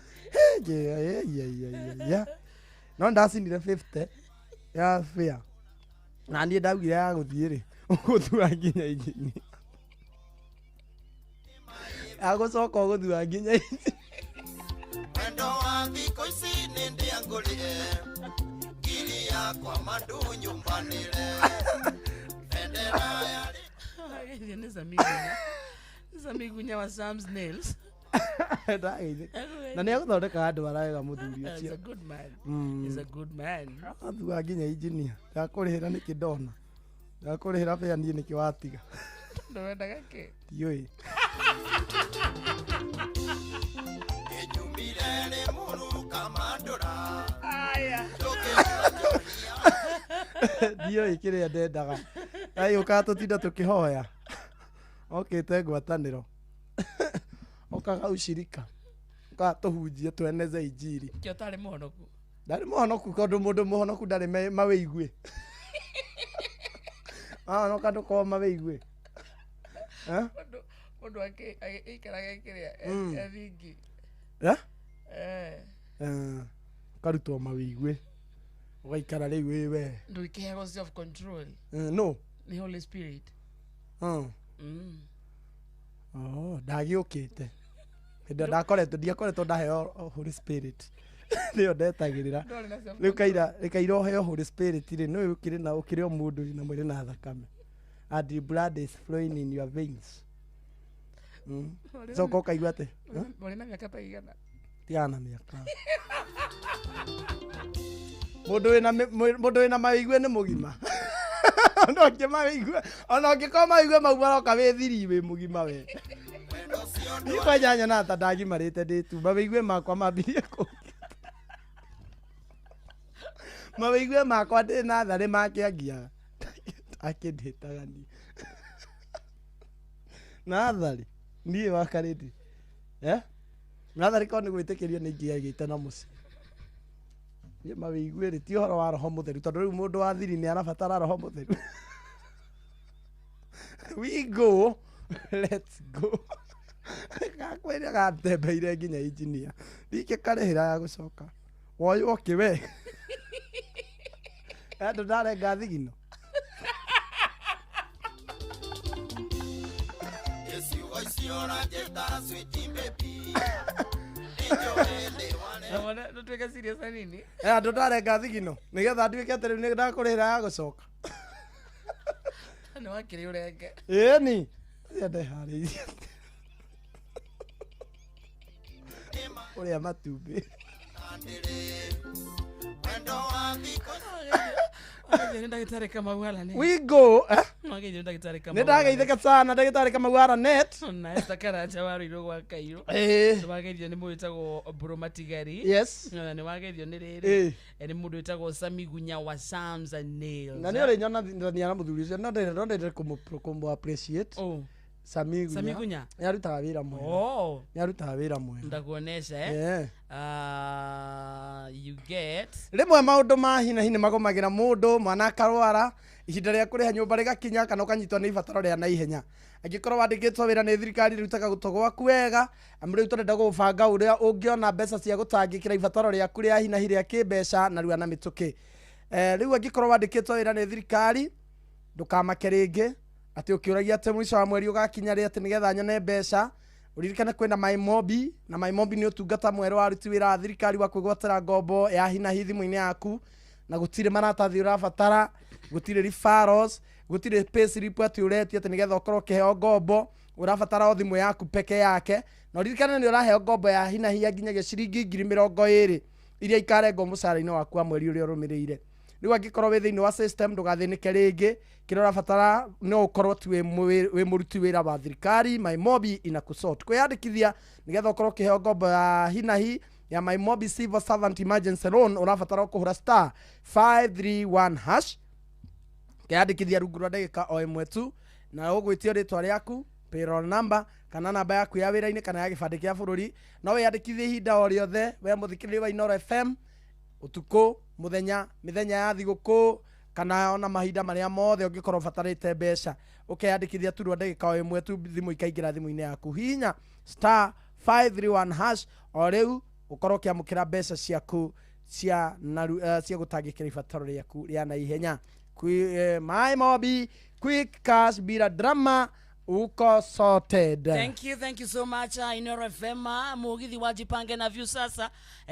no ndacinire 50 ya fare na niĩ ndaugire ya gũthiĩ rĩ, ũgũthua nginya injini, agũcoka ũgũthua nginya injini. Wendo wa thikũ ici nĩ ndĩangũrire ngiri yakwa mandu nyumbanĩre bendera ya Gĩthĩ nĩ Samigunya. Samigunya wa Sam's Nails. Ndageithĩka. Na nĩ agũthondekaga andũ arawega mũthuri He's ũcio. a good man. He's a good man. Athua nginya injinia. Ndakũrĩhĩra nĩkĩ ndona, ndakũrĩhĩra bĩa niĩ nĩkĩ watiga. Ndwendaga kĩ? Ndiũĩ. Ĩnyumire nĩ mũruka mandũra. Aya. Ndiũĩ kĩrĩa ndendaga. Agĩũkaga tũtinda tũkĩhoya, okĩte ngwatanĩro, okaga ushirika, okaga tũhunjie tweneze injiri. Kĩo tarĩ mũhonoku. Ndarĩ mũhonoku, tondũ mũndũ mũhonoku ndarĩ mawĩigue. Wahonoka ndũkorwo mawĩigue. Eh? Mũndũ aikaraga kĩrĩa ethingi. Eh? Eh. Eh, ũkarutwo mawĩigue ũgaikara rĩu wĩ we. Ndũikĩheagwo self control. No. Nĩ Holy Spirit. Oh, ndagĩũkĩte hĩndĩ ĩyo ndakoretwo, ndiakoretwo ndaheo Holy Spirit, nĩyo ndetagĩrĩra. Ndwarĩ na self. Rĩu kaira rĩkaira ũheo Holy Spirit rĩ, nĩũĩ ũkĩrĩ na ũkĩrĩ o mũndũ wĩna mwĩrĩ na thakame, and the blood is flowing in your veins. Coka ũkaigua atĩ Warĩ na mĩaka ta igana? Tigana na mĩaka. Mũndũ wĩna mũndũ wĩna mawĩigue nĩ mũgima. Ona ũngĩ mawĩigue, ona ũngĩkorwo mawĩigue mau maroka wĩ thiri, wĩ mũgima we. Niĩ kwanja nyonaga ta ndagimarĩte ndĩ tu mawĩigue makwa mambirie kũ mawĩigue makwa ndĩ natharĩ makĩangiaga akĩndĩtaga niĩ natharĩ niĩ wakarĩti, eh, natharĩ korwo nĩ gwĩtĩkĩrio nĩ ingĩagĩte na mũciĩ. Niĩ mawĩiguĩrĩ ti ũhoro wa roho mũtheru tondũ rĩu mũndũ wa thiri nĩ arabatara roho mũtheru. We go, let's go. Gakwĩra gatembeire nginya engineer. Ndingĩkarĩhĩra ya gũcoka. Woywo kĩ we? Andũ ndarenga thigino. Ndutuĩke serious hanini. Andũ ndarenga thigino nĩgetha nduĩke atĩ rĩu nĩ ndakũrĩhĩra ya gũcoka. Nĩ wakĩrĩ ũrenge. Ĩni. Ndeharĩirie. Ũrĩa matumbĩ. Wageithio nĩ ndagĩtarĩ Kamau Aranet. We go. Eh? Wageithio nĩ ndagĩtarĩ Kamau. Nĩ ndageithĩka sana ndagĩtarĩ Kamau Aranet. Na Esther Karanja wa Ruiru gwa Kairũ. Ĩĩ. Nĩ wageithio nĩ mũndũ wĩtagwo Mbũrũ Matigari. Yes. Na nĩ wageithio nĩ rĩrĩ. Ĩĩ. Nĩ mũndũ wĩtagwo Sami Gunya wa Sam's and Nails. Na nĩ ũrĩ nyonania na mũthuri ũcio no ndende kũmũ appreciate. Oh. Sami Gunya. Sami Gunya. Nĩ arutaga wĩra mwega. Oh. Nĩ arutaga wĩra mwega. Ndakuonesha eh? Yeah. You get Rĩmwe maũndũ ma hi na hi nĩ magũmagĩra mũndũ, mwana akarwara, ihinda rĩa kũrĩha nyũmba rĩgakinya kana ũkanyitwo nĩ ibataro rĩa naihenya. Angĩkorwo wandĩkĩtwo wĩra nĩ thirikari rutaga gũtũ gwaku wega, amu rĩu tũrenda gũbanga ũrĩa ũngĩona mbeca cia gũtangĩkĩra ibataro rĩaku rĩa hi na hi rĩa kĩmbeca narua na mĩtũkĩ. Rĩu angĩkorwo wandĩkĩtwo wĩra nĩ thirikari, ndũkamake rĩngĩ atĩ ũkĩũragia atĩ mũico wa mweri ũgakinya rĩ atĩ nĩgetha nyone mbeca. Ũririkane kwĩna MyMobi, na MyMobi nĩ ũtungata mwerũ wa aruti wĩra a thirikari wa kwĩgwatĩra ngombo ya hi na hi thimũ-inĩ yaku, na gũtirĩ maratathi ũrabatara, gũtirĩ referrals, gũtirĩ payslip atĩ ũretio atĩ nĩgetha ũkorwo ũkĩheo ngombo, ũrabatara o thimũ yaku peke yake. Na ũririkane nĩ ũraheo ngombo ya hi na hi ya nginyagia ciringi 20,000 iria ikarengwo mũcara-inĩ waku wa mweri ũrĩa ũrũmĩrĩire. Rĩu angĩkorwo wĩ thĩinĩ wa system ndũgathĩnĩke rĩngĩ, kĩrĩa ũrabatara no ũkorwo tu wĩ mũruti wĩra wa thirikari. MyMobi inakusort. Kwĩyandĩkithia nĩgetha ũkorwo ũkĩheo ngombo ya hi na hi ya MyMobi Civil Servant Emergency Loan ũrabatara kũhũra star 531 hash. Keyandĩkithia rungu rwa ndagĩka o ĩmwe tu, na ũgwĩtio rĩtwa rĩaku, payroll number kana namba yaku ya wĩra-inĩ kana ya gĩbandĩ kĩa bũrũri. No wĩyandĩkithie ihinda o rĩothe we mũthikĩrĩria wa Inooro FM, ũtukũ, mũthenya, mĩthenya ya thigũkũ kana ona mahinda marĩa mothe ũngĩkorwo ũbatarĩte mbeca. Ũkeyandĩkithia tu rwa ndagĩka o ĩmwe tu, thimũ ikaingĩra thimũ-inĩ yaku. Hihinya star 531 hash o rĩu ũkorwo ũkĩamũkĩra mbeca ciaku cia cia gũtangĩkĩra ibataro rĩaku rĩa naihenya. MyMobi quick cash bila drama, uko sorted. Thank you so much. Inooro FM mugithi wa Jipange na Viusasa.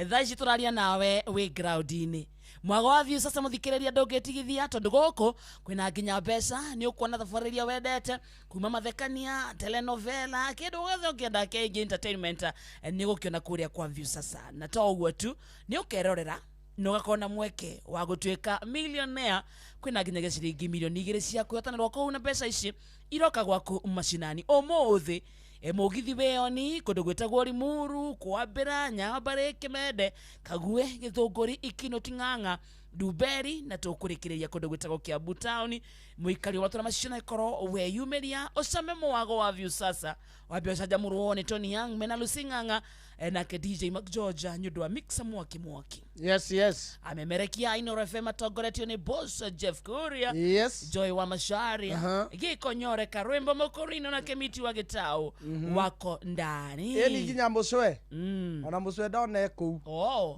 Thaa ici tũraria nawe wĩ ground-inĩ. Mwago wa Viusasa mũthikĩrĩria ndũngĩtigithia tondũ gũkũ kwĩna nginya mbeca, nĩ ũkuona thabarĩ iria wendete kuma mathekania, telenovela, kĩndũ gĩothe ũngĩenda kĩingĩ entertainment nĩ ũgũkĩona kũrĩa kwa Viusasa. Na to ũguo tu, nĩ ũkerorera na ũgakorwo na mweke wa gũtuĩka millionaire. Kwĩna nginyagia ciringi 2 milioni cia kwĩhotanĩrwo kũu, na mbeca ici iroka gwaku macinani ũmũthĩ. Mũgithi wĩoni kũndũ gwĩtagwo Limuru, Kwambĩra, Nyambarĩ, Kĩmende, Kague, Gĩthũngũri, Ikino, Ting'ang'a, Ndumberi, na tũkũrĩkĩrĩria kũndũ gwĩtagwo Kiambu Town. Mũikari wa matũra macio na ĩkorwo weyumĩria ũcame mwago wa Viusasa wambe ũcanjamũrwo nĩ Tony Young mena Lucy Ng'ang'a, nake DJ McGeorge nĩ ũndũ wa mixer mwaki mwaki. Yes, yes. Amemerekia Inooro FM atongoretio nĩ boss Jeff Kuria. Yes. Joy wa Macharia, Gĩkonyore Karwimbo Mũkũrino na Kĩmiti wa Gĩtaũ wako ndani. Ĩni nginya mũcwe. Ona mũcwe ndona e kũu. Oh.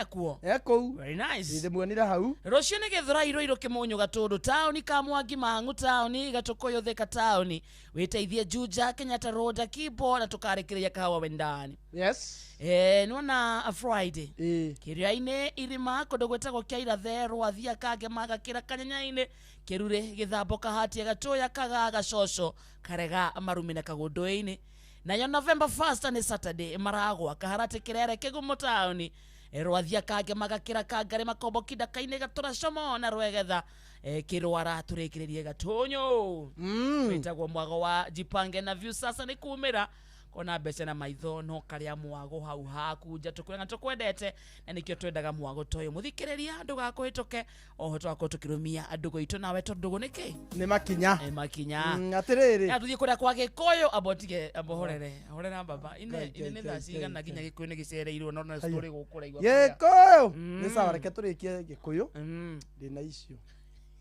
Ekuo. E kũu. Very nice. Ndĩmuonire hau. Rũciũ nĩ Gĩthũrai Rũirũ Kĩmũnyũ Gatũndũ taũni, Kamwangi Mang'u taũni, Gatũkũyũ Thika taũni, wĩteithie Juja, Kenyatta Road, Kibo, na tũkarĩkĩrĩria Kahawa Wendani. Yes. Nĩwona Friday kĩrĩa-inĩ irima kũndũ gwĩtagwo Kĩairathe, Rwathia, Kangema, Gakĩra, Kanyanya-inĩ, Kĩrurĩ, Gĩthambo, Kahatia, Gatũya, Kagaa, Gacoco, Karega, Marumi na Kagũndũ-inĩ. Nayo November 1st nĩ Saturday, Maragwa, Kaharatĩ, Kĩrere, Kĩgumo taũni, Rwathia, Kangema, Gakĩra, Kangarĩ, Makombo, Kindaka-inĩ, Gatũra, Como na Rwegetha, Kĩrwara, tũrĩkĩrĩrie Gatũnyũ. Wĩtagwo mwago wa Jipange na Viusasa nĩ kumĩra Kona mbeca na maitho no karia mwago hau haku nja tukwenda tukwendete na nikio twendaga mwago toyo muthikiriria ndugakuhituke oho twakorwo tukirumia andu gitu nawe tondu ndũgũ nĩkĩ nĩ makinya nĩ makinya atĩrĩrĩ ya tuthiĩ kũrĩa kwa gĩkũyũ amba ũtige amba horere horera baba ine ine nĩ thaa cigana nginya gĩkũyũ nĩ gĩcereirwo no na story gũkũraigua gĩkũyũ nĩ sawa reke tũrĩkie gĩkũyũ ndĩna icio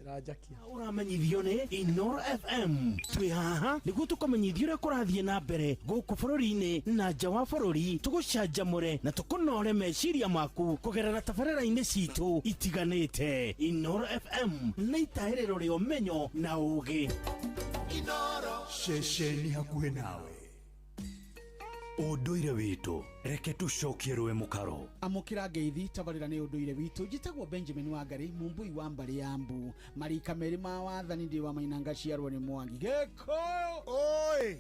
ĩranjakia Ũramenyithio nĩ Inoro FM twĩ haha nĩguo tũkũmenyithia ũrĩa kũrathiĩ na mbere gũkũ bũrũri-inĩ na nja wa bũrũri tũgũcanjamũre na tũkũnore meciria maku kũgerera tabarĩra-inĩ citũ itiganĩte. Inoro FM nĩ itahĩrĩro rĩa ũmenyo na ũũgĩ. Ceceni hakuhĩ nawe ũndũire witũ reke tũcokie rũĩ mũkaro. Amũkĩra ngeithi tabarĩra nĩ ũndũire witũ. Njĩtagwo Benjamin Wangari mumbui wa mbarĩ ya mbu marika merĩ ma wathani ndĩ wa mainanga ciarwo nĩ Mwangi Gĩkũyũ. Oi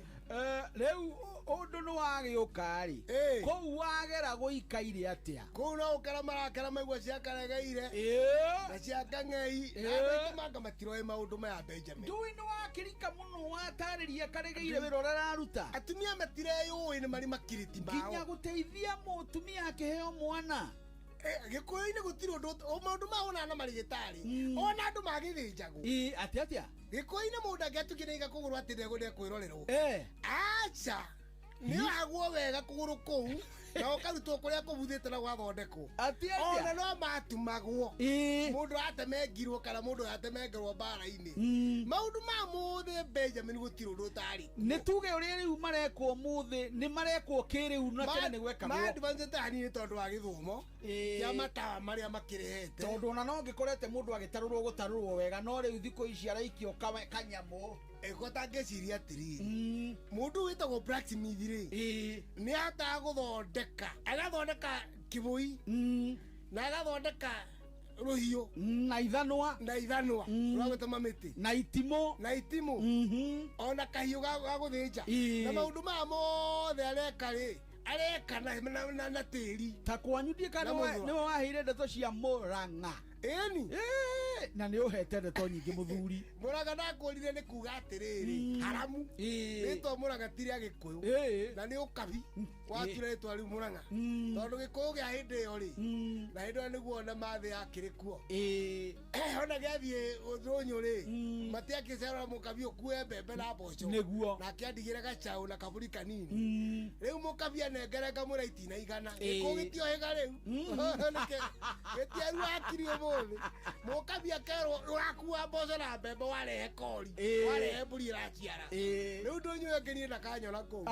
rĩu ũndũ nĩ wagĩũka rĩ kũu wagera gũikaire atĩa? Kũu no ũkara marakara maigua cia Karegeire na cia Kang'ei na andũ aingĩ manga matiroĩ maũndũ maya Benjamin. Ndũĩ nĩ wakĩrika mũno watarĩria Karegeire wĩra ũrĩa araruta. Atumia matireyũĩ nĩ marĩ makiriti mao nginya gũteithia mũtumia akĩheo mwana. Gĩkũyũ-inĩ gũtirĩ ũndũ maũndũ ma onana na marĩgĩtarĩ ona andũ magĩthĩnjagwo. Atĩa atĩa? Gĩkũyũ-inĩ mũndũ angĩatuĩkire kũgũrũ atĩ ndekwĩrorerwo aca nĩohagwo wega kũgũrũ kũu na ũkarutwo kũrĩa kũbuthĩte na gwathondekwo ona no matumagwo mũndũ atemengirwo kana mũndũ atemengerwo mbara-inĩ. Maũndũ ma mũthĩ Benjamin gũtirĩ ũndũ ũtarĩ. Nĩ tuge ũrĩa rĩu marekwo mũthĩ nĩ marekwo kĩrĩu na tene nĩ gwekagwo ma-advance hanini tondũ wa gĩthomo kĩa matawa marĩa makĩrehete tondũ ona no ngĩkorete mũndũ agĩtarũrwo gũtarũrwo wega no rĩu thikũ ici araikio kanyamũ. Ĩko tangĩciria atĩrĩrĩ mũndũ wĩtagwo blacksmith rĩ nĩ ahotaga gũthondeka agathondeka kĩbũi na agathondeka rũhiũ na ithanwa rwa gũtema mĩtĩ na itimũ ona kahiũ ga gũthĩnja na maũndũ maya mothe areka rĩ areka na tĩri ta kwanyu ndiĩ kana nĩwe waheire ndeto cia Mũrang'a. Ĩni na nĩ ũhete ndeto nyingĩ mũthuri. Mũrang'a ndakũrire nĩ kuga atĩrĩrĩ haramu rĩtwa Mũrang'a ti rĩa Gĩkũyũ na nĩ ũkabi watura rĩtwa rĩu Mũrang'a tondũ Gĩkũyũ gĩa hĩndĩ ĩyo rĩ na hĩndĩ ĩyo nĩguo ona mathĩ yakĩrĩ kuo ona gĩathiĩ rũnyũ rĩ matiakĩcerera mũkabi ũkue mbembe na mboco nĩguo na akĩandigĩre gacaũ na kaburi kanini rĩu mũkabi anengere ngamũra itina igana Gĩkũyũ gĩtiohĩga rĩu gĩtiaru hakiri ũmũthĩ mũkabi akerwo ũrakua mboco na mbembe warehe kori warehe mbũri ĩraciara rĩu ndũnyũ ĩngĩ niĩ ndakanyona kũu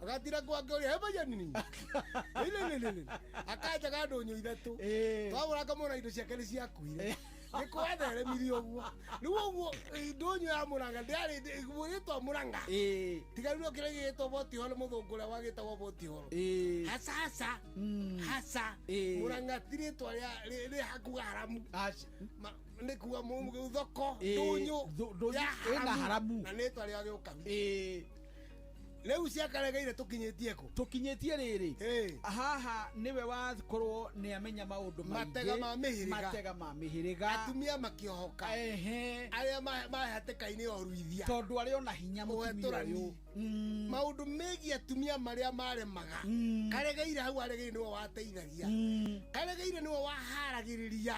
agatira kwangĩũria he majanini akanja ga ndũnyũ ithatũ twagũra ngamũra indo ciake nĩ ciakuire nĩkwatheremirie ũguo rĩu ũguo ndũnyũ ya Mũrang'a ndĩarĩ rĩtwa Mũrang'a tiga rĩu kĩrĩa gĩgĩtwo Botihoro mũthũngũ ũrĩa wagĩtagwo Botihoro hasa hasa hasa Mũrang'a ti rĩtwa rĩ hakuga haramu nĩ kuga thoko ndũnyũ ya haramu na nĩ rĩtwa rĩa gĩũkabi. Rĩu cia Karegeire tũkinyĩtie kũ? Tũkinyĩtie rĩrĩ haha nĩwe wakorwo nĩ amenya maũndũ maingĩ matega ma mĩhĩrĩga atumia makĩohoka arĩa mahatĩka-inĩ ya ũruithia tondũ arĩ ona hinya mũtumia ũyũ maũndũ megiĩ atumia marĩa maremaga Karegeire hau Aregeire nĩwe wateithagia Karegeire nĩwe waharagĩrĩria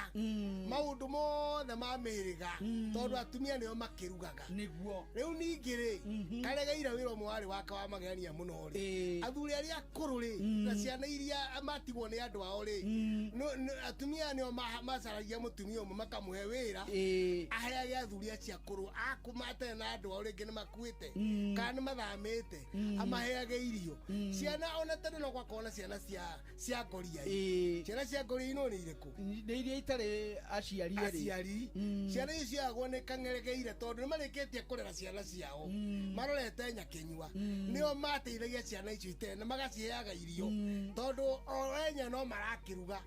maũndũ mothe ma mĩhĩrĩga tondũ atumia nĩo makĩrugaga nĩguo. Rĩu ningĩ rĩ Karegeire wĩra ũmwe warĩ wake wa magegania mũno rĩ athuri arĩa akũrũ rĩ na ciana iria matigwo nĩ andũ ao rĩ atumia nĩo macaragia mũtumia ũmwe makamũhe wĩra aheage athuri acio akũrũ akũmatene na andũ ao rĩngĩ nĩ makuĩte kana nĩ mathamĩte amaheage irio ciana ona tene no gwakorwo na ciana cia ngoria ciana cia ngoria no nĩ irĩkũ nĩ iria itarĩ aciari aciari ciana icio ciagwo nĩ Kang'eregeire tondũ nĩ marĩkĩtie kũrera ciana ciao marorete nyakĩnyua nĩo mateithagia ciana icio itene na magaciheaga irio tondũ o enya no marakĩruga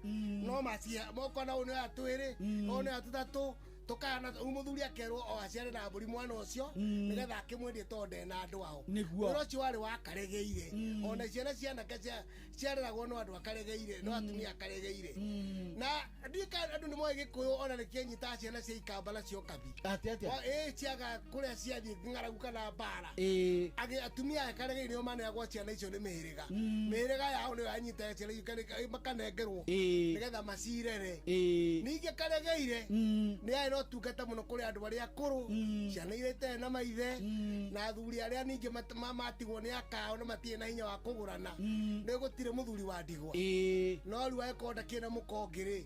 no macihe mokona ũyũ nĩ wa twĩrĩ ũyũ nĩ wa tũtatũ tũkana mũthuri akerwo o aciare na mbũri mwana ũcio nĩgetha akĩmwendie tondũ ndena andũ ao. Wĩra ũcio warĩ wa Karegeire ona ciana cia anake ciareragwo no andũ a Karegeire no atumia a Karegeire na ndiũĩ andũ Tondũ nĩ moĩ Gĩkũyũ ona nĩkĩanyitaga ciana cia ikamba nacio kabi. Atĩ atĩa? Ĩ ciaga kũrĩa ciathiĩ ng'aragu kana mbara. Ĩĩ. Atumia aya Karegeire nĩo maneagwo ciana icio nĩ mĩhĩrĩga. Mĩhĩrĩga yao nĩyo yanyitaga ciana icio makanengerwo nĩgetha macirere. Ningĩ Karegeire nĩ yarĩ na ũtungata mũno kũrĩ andũ arĩa akũrũ, ciana iria itarĩ na maithe, na athuri arĩa ningĩ matigwo nĩ akao na matirĩ na hinya wa kũgũrana. Nĩ gũtirĩ mũthuri wa ndigwa. No rĩu angĩkorwo ndakĩrĩ na mũka ũngĩ rĩ,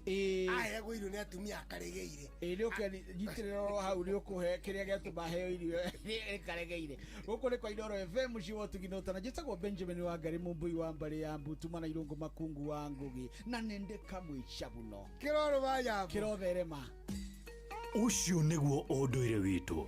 aheagwo irio nĩ atumia a Karegeire. Ĩĩ nĩ ũkĩnyitĩrĩra hau nĩ ũkũhe kĩrĩa gĩatũma heo irio nĩ Karegeire. Gũkũ nĩ kwa Inooro FM mũciĩ wa ũtugi na ũtana. Njĩtagwo Benjamin Wangari Mũmbui wa mbarĩ ya Mbutu mana irũngũ makungu wa Ngũgĩ na nĩndĩ kamwĩca mũno. Kĩrorũ wa nyambo. Kĩrotherema. Ũcio nĩguo ũndũire witũ.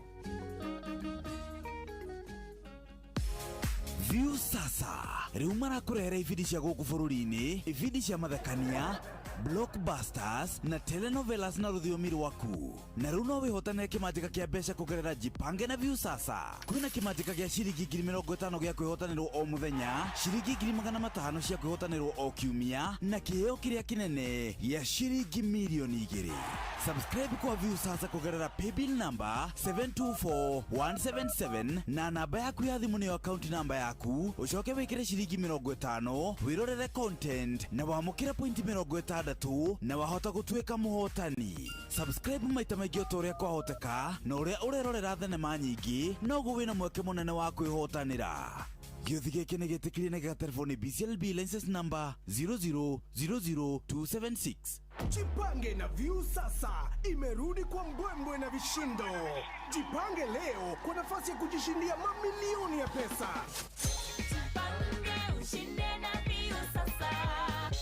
View sasa rĩu marakũrehera ibindi cia gũkũ bũrũri-inĩ, ibindi cia mathekania, blockbusters na telenovelas na rũthiomi rwaku. Na rĩu no wĩhotanĩre kĩmanjĩka kĩa mbeca kũgerera Jipange na View sasa. Kwĩna kĩmanjĩka gĩa ciringi 50,000 gĩa kwĩhotanĩrwo o mũthenya, ciringi 500,000 cia kwĩhotanĩrwo o kiumia, na kĩheo kĩrĩa kĩnene gĩa ciringi 2,000,000. Subscribe kwa View sasa kũgerera paybill number 724177 na namba yaku ya thimũ nĩyo account number yaku, ũcoke wĩkĩre ciringi 50 wĩrorere content na wamũkĩre point 60 na wahota gũtuĩka mũhotani. Subscribe maita maingĩ o ta ũrĩa kwahoteka, na ũrĩa ũrerorera thenema nyingĩ noguo wĩna mweke mũnene wa kwĩhotanĩra. Gĩũthi gĩkĩ nĩ gĩtĩkĩrie na gĩgaterefoni BCLB license number 0000276. Jipange na View sasa imerudi kwa mbwembwe na vishindo. Jipange leo kwa nafasi ya kujishindia mamilioni ya pesa. Jipange ushinde na View sasa.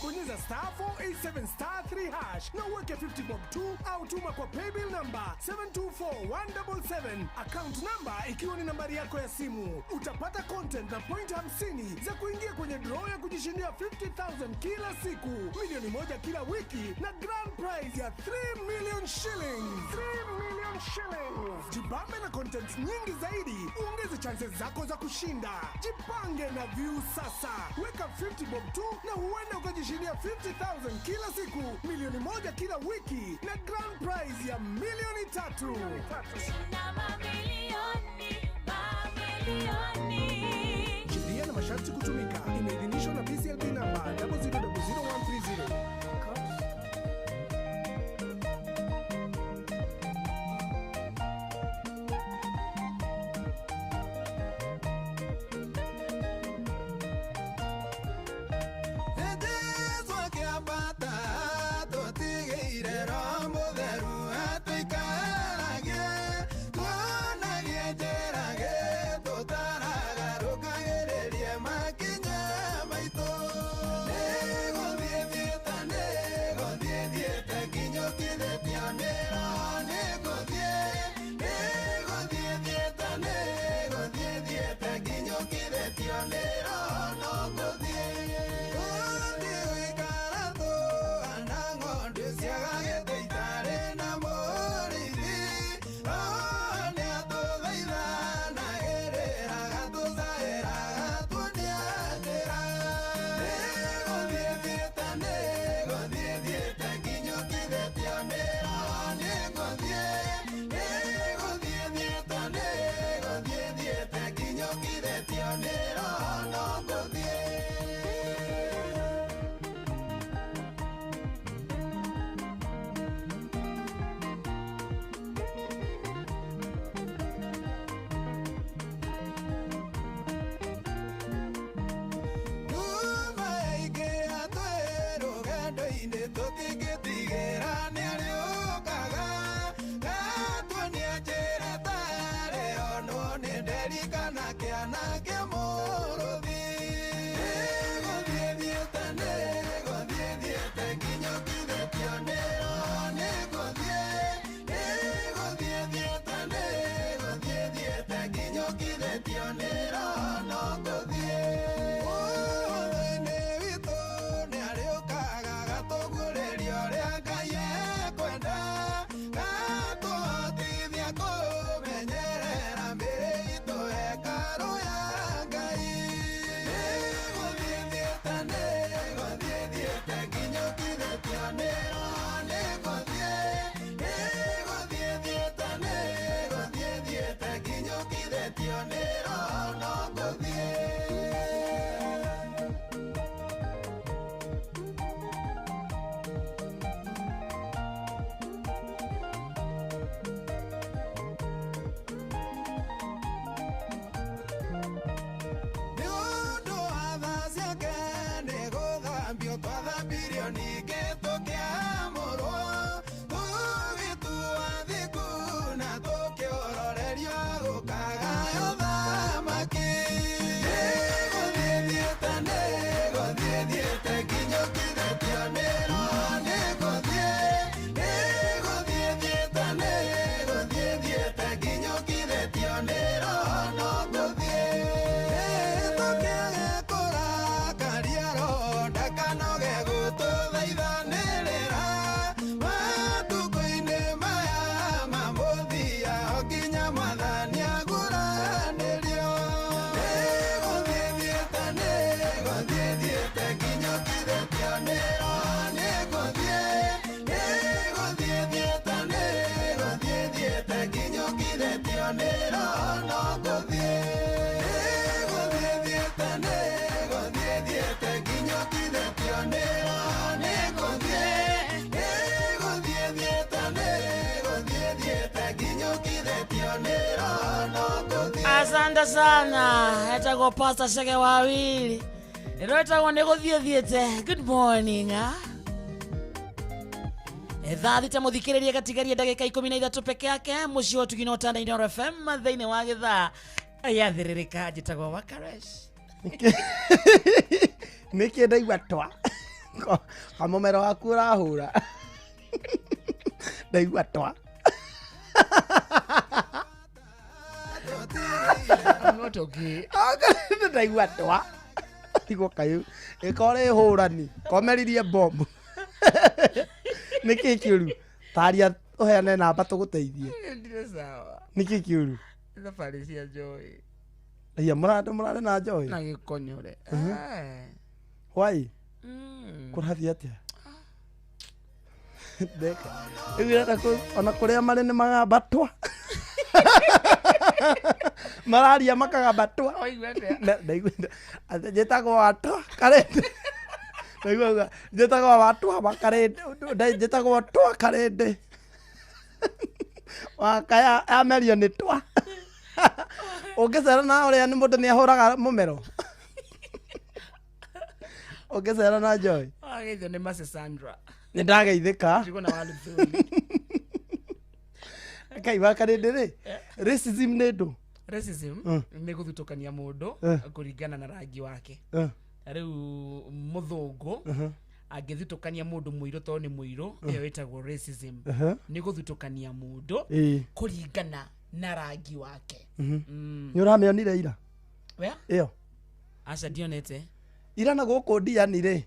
Bonyeza star 487 star 3 hash na uweke 50 bob 2 au tuma kwa paybill number 724177, account number ikiwa ni nambari yako ya simu. Utapata content na point 50 za kuingia kwenye draw ya kujishindia 50,000 kila siku, 1,000,000 kila wiki na grand prize ya 3 million shillings. 3 million shillings. Jibambe na content nyingi zaidi, uongeze chances zako za kushinda. Jipange na View sasa. Weka 50 bob 2 na huenda ukajishindia 50,000 kila siku, 1,000,000 kila wiki na grand prize ya 3,000,000. Shinda mamilioni, mamilioni. Sheria na masharti kutumika. Imeidhinishwa na BCLB namba 0000130. Nĩngũthiĩ, nĩ no ngũthiĩ gũthiĩ thiĩte nĩ gũthiĩ thiĩte nginya ũkithĩtio nĩ nĩ ngũthiĩ gũthiĩ thiĩte nĩ gũthiĩ thiĩte nginya ũkithĩtio nĩ no ngũthiĩ. Asante sana. Etagwo Pastor Chege Wawili. Ĩrwetagwo nĩ gũthiĩ thiĩte. Good morning. Thaa thita mũthikĩrĩria gatigaria ndagĩka 13 peke yake mũciĩ wa Tugina Ũtanda Inooro FM thĩinĩ wa gĩthaa yathĩrĩrĩka. Njĩtagwo Wakaresh. Nĩkĩ ndaigua twa kamũmero waku ũrahũra ndaigua twa. I'm not okay. Ndaigua twa tigwo kayũ ĩkorwo ĩhũrani komeririe bomu. Nĩkĩ kĩũru taria ũheane namba tũgũteithie. Ndirĩ sawa. Nĩkĩ kĩũru? Thabarĩ cia Joy. Iya mũrarĩ mũrarĩ na Joy na gĩkonyore. Why? Kũrathiĩ atĩa? Ndeka. Rĩu ĩrenda ona kũrĩa marĩ nĩ magambatwa. Mararia makagambatwa. Waigua atĩa? Ndaigua njĩtagwo watwa karende. Ndaigua njĩtagwo watwa wa karende. Njĩtagwo twa karende. Wakaya amerio nĩ twa. Ũngĩcera na ũrĩa nĩ mũndũ nĩ ahũraga mũmero. Ũngĩcera na Joy. Wageithio nĩ Mercy Sandra. Nĩ ndageithĩka. Ndigwo na Waluthuli. Kai wa karende rĩ. Racism nĩ ndũ. Racism nĩ gũthutũkania mũndũ kũringana na rangi wake. Rĩu mũthũngũ angĩthutũkania mũndũ mũirũ tondũ nĩ mũirũ, ĩyo ĩtagwo racism. Nĩ gũthutũkania mũndũ kũringana na rangi wake. Nĩ ũramĩonire ira? Wea? Ĩyo. Aca ndionete. Ira na gũkũ Ndiani rĩ.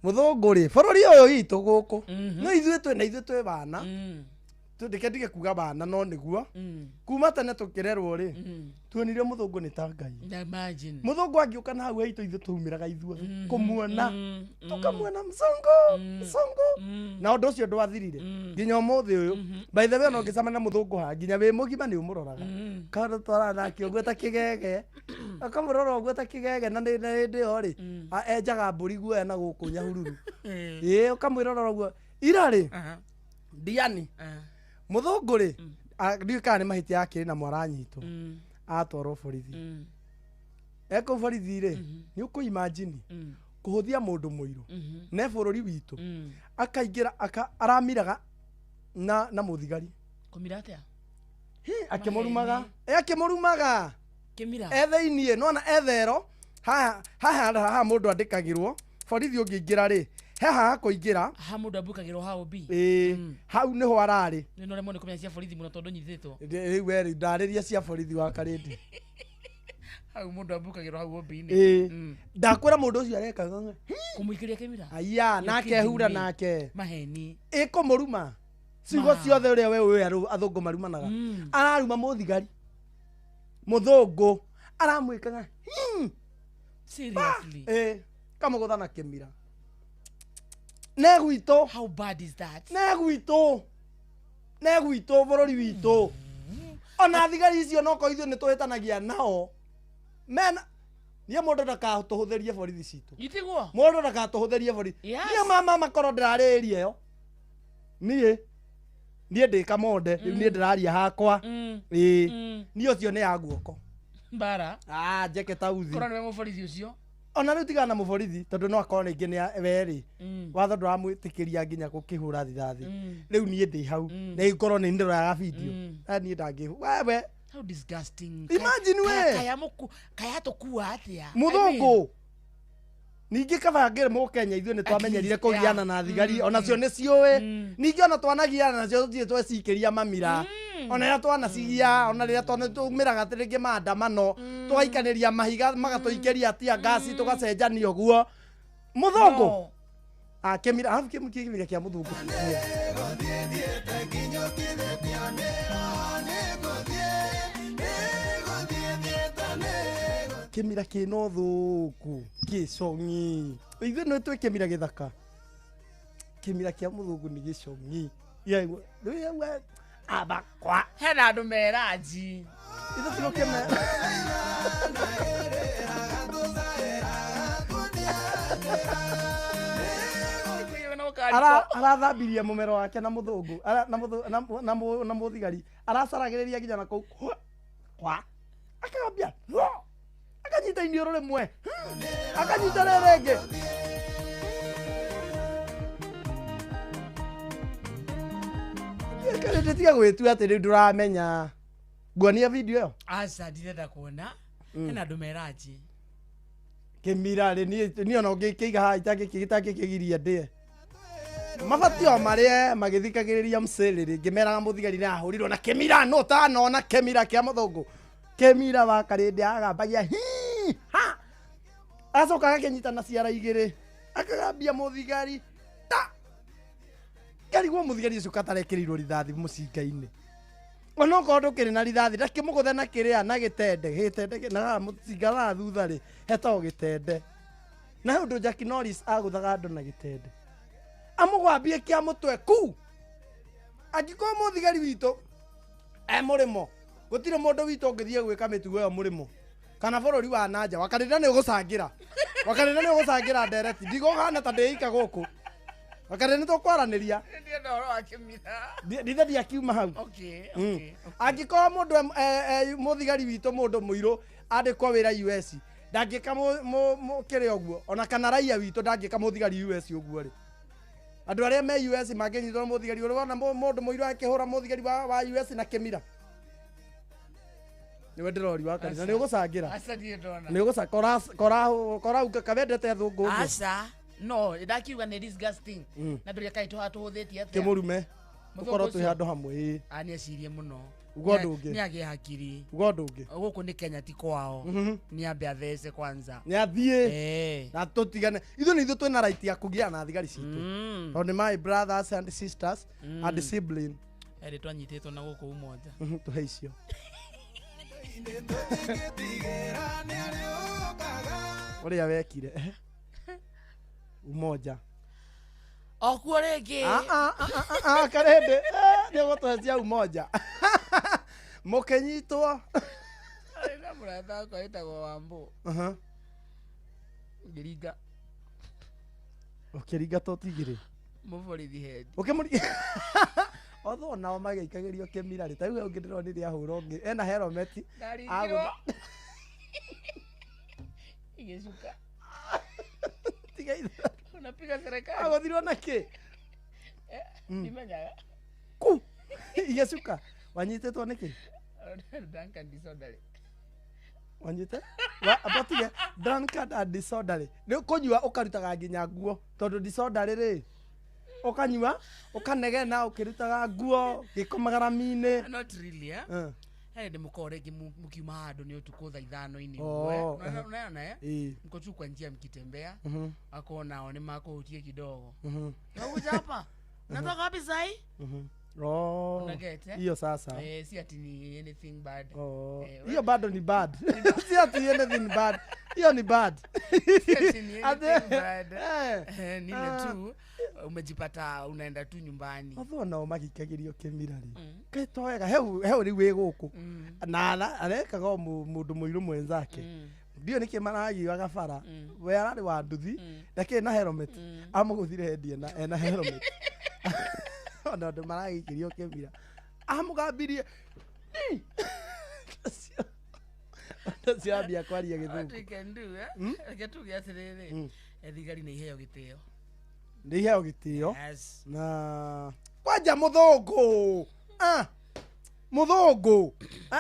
Mũthũngũ rĩ, bũrũri ũyũ witũ gũkũ. No ithuĩ twĩ na ithuĩ twĩ bana. Tũndĩke ndige kuga bana no nĩguo. Kuma tene tũkĩrerwo rĩ, tuonire mũthũngũ nĩ ta Ngai. Imagine. Mũthũngũ angĩũka na hau haitũ ithuĩ twaumĩraga ithuothe kũmuona. Tũkamuona msongo, msongo. Na ũndũ ũcio ndwathirire nginya ũmũthĩ ũyũ. By the way ona ũngĩcemania na mũthũngũ haha nginya wĩ mũgima nĩ ũmũroraga. Kaũndũ twarana nake ũguo ta kĩgege. Ũkamũrora ũguo ta kĩgege na hĩndĩ ĩyo rĩ, enjaga mbũri guoya na gũkũ Nyahururu. Ĩĩ ũkamwĩrorera ũguo. Ira rĩ, Ndiani. Mũthũngũ rĩ, ndiũĩ kana nĩ mahĩtia akĩrĩ namo aranyitwo. Atwarwo borithi. Ekũu borithi rĩ, nĩ ũkũ imagine kũhũthia mũndũ mũirũ ne bũrũri witũ akaingĩra aramiraga na mũthigari. Kũmira atĩa? Akĩmũrumaga. Akĩmũrumaga. Kĩmira. E thĩiniĩ, nĩwona ethero, haha haha haha mũndũ andĩkagĩrwo, borithi ũngĩingĩra rĩ, he haha kũingĩra. Ha mũndũ ambũkagĩrwo hau B. Ĩĩ, hau nĩho ararĩ. Nĩ no rĩmwe nĩ kũmenya cia borithi mũno tondũ nyitĩtwo. Rĩu we rĩu ndarĩria cia borithi wa Karĩndĩ. Hau mũndũ ambũkagĩrwo hau OB-inĩ. Ĩĩ. Ndakwĩra mũndũ ũcio arekaga. Kũmũikĩria kĩmira. Aya, nake ehura nake. Maheni. Ĩkũmũruma. Ciugo ciothe ũrĩa we ũĩ athũngũ marumanaga. Araruma mũthigari. Mũthũngũ. Aramwĩkaga. Seriously. Kamũgũtha na kĩmira. Ne gwitũ. How bad is that? Ne gwitũ. Ne gwitũ bũrũri witũ. Ona thigari icio no korwo ithuĩ nĩ tũhĩtanagia nao. Mena niĩ mũndũ ndakatũhũthĩrie borithi citũ. Itiguo. Mũndũ ndakatũhũthĩrie borithi. Niĩ mama makorwo ndĩrarĩrĩria ĩyo. Niĩ ndĩ kamonde, rĩu niĩ ndĩraria hakwa. Ĩĩ. Niĩ ũcio nĩ ya guoko. Mbara. Njeke ta uthi. Korwo nĩwe mũborithi ũcio. Ona rĩu tigana na mũborithi tondũ no akorwo rĩngĩ nĩ we rĩ. Watho ndũramwĩtĩkĩria nginya gũkĩhũra rithathi. Rĩu niĩ ndĩ hau. Na ingorwo nĩ ndĩroraga video. Niĩ ndangĩ. Wewe. How disgusting. Imagine we. Kaya mũku kaya tũkua atĩa. Mũthũngũ. Ningĩ kaba ngĩrĩ mũkenya ithuĩ nĩ twamenyerire kũgiana na thigari onacio nĩ ciũĩ. Ningĩ ona twanagiana nacio tũtirĩ twecikĩria mamira. Ona rĩrĩa twanacigia ona rĩrĩa tũmĩraga rĩngĩ maandamano tũgaikanĩria mahiga magatũikĩria tia ngasi tũgacenjania ũguo. Mũthũngũ. Kĩmira arabu kĩmira kĩa mũthũngũ. Kĩmira kĩna ũthũku gĩcong'i. Ithuĩ nĩ twĩ kĩmira gĩthaka. Kĩmira kĩa mũthũngũ nĩ gĩcong'i. aba kwa Hena andũ meranji. Ithu tigũkĩme. Arathambirie mũmero wake na mũthũngũ na mũthigari aracaragĩrĩria nginya na kũu kwa akagambia akanyita iniũrũ rĩmwe akanyita rĩrĩ rĩngĩ. Karĩndĩ tiga gwĩtua atĩ rĩu ndũramenya. Nguonia video ĩyo. Aca ndirenda kuona. Hena andũ meranji. Kĩmira rĩ niĩ ona ũngĩkĩiga haha itangĩkĩgiria ndĩe. Mabati o marĩe magĩthikagĩrĩria mcĩrĩrĩ ngĩmeraga mũthigari nĩ ahũrirwo na kĩmira no tanona kĩmira kĩa mũthũngũ. Kĩmira wa Karĩndĩ agambagia hi ha. Acoka agakĩnyita na ciara igĩrĩ akagambia mũthigari ta. Ngarigwo mũthigari ũcio katarekĩrĩirwo rithathi mũcinga-inĩ. Onokorwo ndũkĩrĩ na rithathi ndakĩmũgũthe na kĩrĩa na gĩtende gĩtende na mũcinga wa thutha rĩ hetagwo gĩtende. Na he ũndũ Jack Norris agũthaga andũ na gĩtende. Amũgwambie kĩa mũtwe ku. Angĩkorwo mũthigari witũ e mũrĩmo gũtirĩ mũndũ witũ ũngĩthiĩ gwĩka mĩtugo ĩyo mũrĩmo kana bũrũri wa nanja wakarĩra nĩ ũgũcangĩra wakarĩra nĩ ũgũcangĩra ndereti ndigũhana ta ndĩika gũkũ wakarĩra nĩ tũkwaranĩria. Ndienda ũhoro wa kĩmira. Ndithe ndiakiuma hau. Okay, okay. Angĩkorwo mũndũ mũthigari witũ mũndũ mũirũ andĩkwo wĩra US ndangĩka kĩrĩa ũguo ona kana raia witũ ndangĩka mũthigari US ũguo rĩ. Andũ arĩa me US mangĩnyitwo nĩ mũthigari ũrĩa wona mũndũ mũirũ akĩhũra mũthigari wa US na kĩmira. Nĩwe ndĩrori wa kanitha nĩ ũgũcangĩra. Aca ndirĩ ndona. Nĩ ũgũcangĩra kora kabendete thũngũ ũguo. Aca no ndakiuga nĩ disgusting. Na ndũrĩa kaĩ tũhũthĩtie atĩa. Kĩmũrume. Ũkorwo twĩ handũ hamwe ĩĩ. A nĩ ecirie mũno. Uga ũndũ ũngĩ. Nĩ agĩe hakiri. Uga ũndũ ũngĩ. Gũkũ nĩ Kenya ti kwao. Nĩ ambe athece kwanza. Nĩ athiĩ. Na tũtigane. Ithuĩ nĩ ithuĩ twĩna right ya kũgĩa na thigari citũ. Tondũ nĩ my brothers and sisters and sibling. Erĩ twanyitĩtwo na gũkũ Umoja. Tũhe icio. Ũrĩa wekire. Umoja. Okuo rĩngĩ. Karĩndĩ nĩ ũgũtũhe cia Umoja. Mũkĩnyitwo. Arĩ na mũrata wakwa wĩtagwo Wambũ. Ngĩringa. Ũkĩringa tũtigĩrĩ. Mũborithi head. Ũkĩmũringa. Otho nao magĩikagĩrio kĩmira rĩ. Ta rĩu ũngĩ ndĩronire ahũra ũngĩ. Ena helmet. Ndaringirwo. Igĩcuka. Tiga ithe. Unapiga serikali. Agũthirwo na kĩ? Ndimenyaga. Ku. Igĩcuka. Wanyitĩtwo nĩkĩ? Drunken disorderly. Wanyite? Abatige drunkard and disorderly. Nĩ kũnyua ũkarutaga nginya nguo tondũ disorderly rĩ ũkanyua ũkanegena ũkĩrutaga nguo gĩkomaga rami-inĩ. Not really eh. He ndĩ mũkorwo rĩngĩ mũkiuma handũ nĩ ũtukũ thaa ithano-inĩ ũguo. Unaona eh? Mko tu kwa njia mkitembea. Wako nao nĩ makũhutie kidogo. Unakuja hapa. Unatoka wapi sahi? Oh. Hiyo sasa. Si ati ni anything bad. Hiyo bado ni bad. Si ati anything bad. Hiyo ni bad. Si ati ni anything bad. Ni ile tu umejipata unaenda tu nyumbani. Otho nao magikagĩrio kĩmira rĩ. Kaĩ to wega heu rĩu wĩ gũkũ. Na arekaga mũndũ mũirũ mwenzake. Ndio nĩkĩ maragiaga bara. We ararĩ wa nduthi ndakĩrĩ na helmet. Amũgũthire hendi ena helmet. Ona andũ maragĩikĩrio kĩmira. Amũgambirie. Ũcio ambia kwaria gĩthũngũ. What we can do, eh? Reke tuge atĩrĩrĩ. Thigari nĩ iheo gĩtĩo. Nĩ iheo gĩtĩo. Na kwanja mũthũngũ. Mũthũngũ.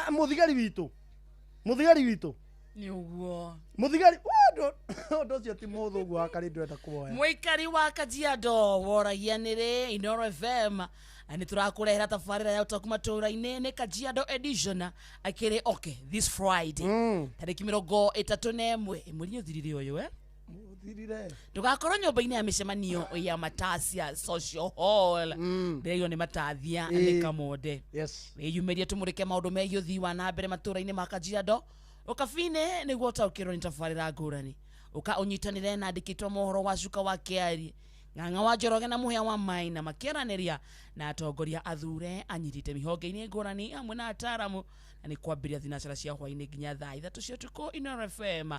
Mũthigari witũ. Mũthigari witũ. Nĩ ũguo. Mũthigari ũndũ ũcio ti mũthũngũ wa Karĩndũ enda kuoya. Mũikari wa Kajiado woragia nĩrĩ Inooro FM nĩ tũrakũrehera tabarĩra ya ũtaũku matũũra-inĩ nĩ Kajiado edition akĩrĩ okay this Friday tarĩki 31 mweri ũthirire ũyũ eh. Ũthirire. Ndũgakorwo nyũmba-inĩ ya mĩcemanio ya Matasia Social Hall. Ndĩraigua nĩ Matathia nĩ Kamonde. Yes. Wĩyumĩrie tũmũrĩke maũndũ megiĩ ũthii wa na mbere matũũra-inĩ ma Kajiado. Ũkabine nĩguo ũtaũkĩrwo nĩ tabarĩra ngũrani. Ũka ũnyitanĩre na andĩkĩtwo mohoro wa cuka wa kĩari Ng'ang'a wa Njoroge na Mũhĩa wa Maina makĩaranĩria Na atongoria athure anyitite mihonge-inĩ ngũrani hamwe na ataaramu na nĩ kwambĩrĩria thinacara cia hwaĩ-inĩ nginya thaa 3 cia ũtukũ. Inooro FM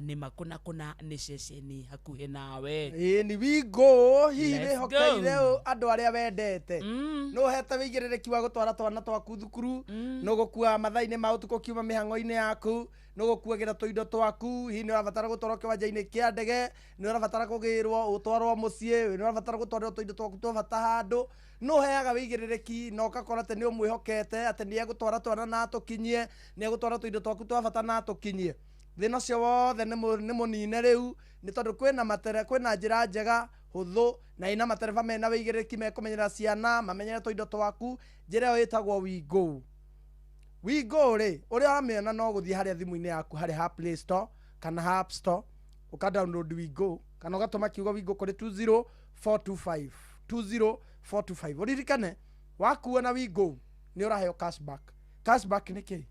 nĩ makũna kũna nĩ ceceni hakuhĩ nawe. Ĩĩ ni Wingo hihi Let's wĩhokeire go. andũ arĩa wendete nũ ũhete wĩigĩrĩrĩki wa gũtwara twana twaku thukuru, nũ gũkua mathaa-inĩ ma ũtukũ kiuma mĩhang'o-inĩ yaku, nũ gũkuagĩra tũindo twaku, hihi nĩ ũrabatara gũtwarwo kĩwanja-inĩ kĩa ndege, nĩ ũrabatara kũgĩrwo ũtwarwo mũciĩ, nĩ ũrabatara gũtwarĩrwo tũindo twaku twa bata handũ, nũ ũheaga wĩigĩrĩrĩki na ũgakora atĩ nĩ ũmwĩhokete atĩ nĩ egũtwara twana na atũkinyie, nĩ egũtwara tũindo twaku twa bata na atũkinyie. Thĩna ũcio wothe nĩ mũnine rĩu nĩ tondũ kwĩna matere, kwĩna njĩra njega hũthũ na ĩna matereba mena wĩigĩrĩrĩki mekũmenyerera ciana, mamenyere tũindo twaku. Njĩra ĩyo ĩtagwo Wingo. Wingo rĩ, ũrĩa ũramĩona no gũthiĩ harĩa thimũ-inĩ yaku harĩa ha Play Store kana ha App Store, ũka download Wingo kana ũgatũma kiugo Wingo kũrĩ 20425, 20425. Ũririkane wakuo na Wingo nĩ ũraheo cashback. Cashback nĩ kĩ?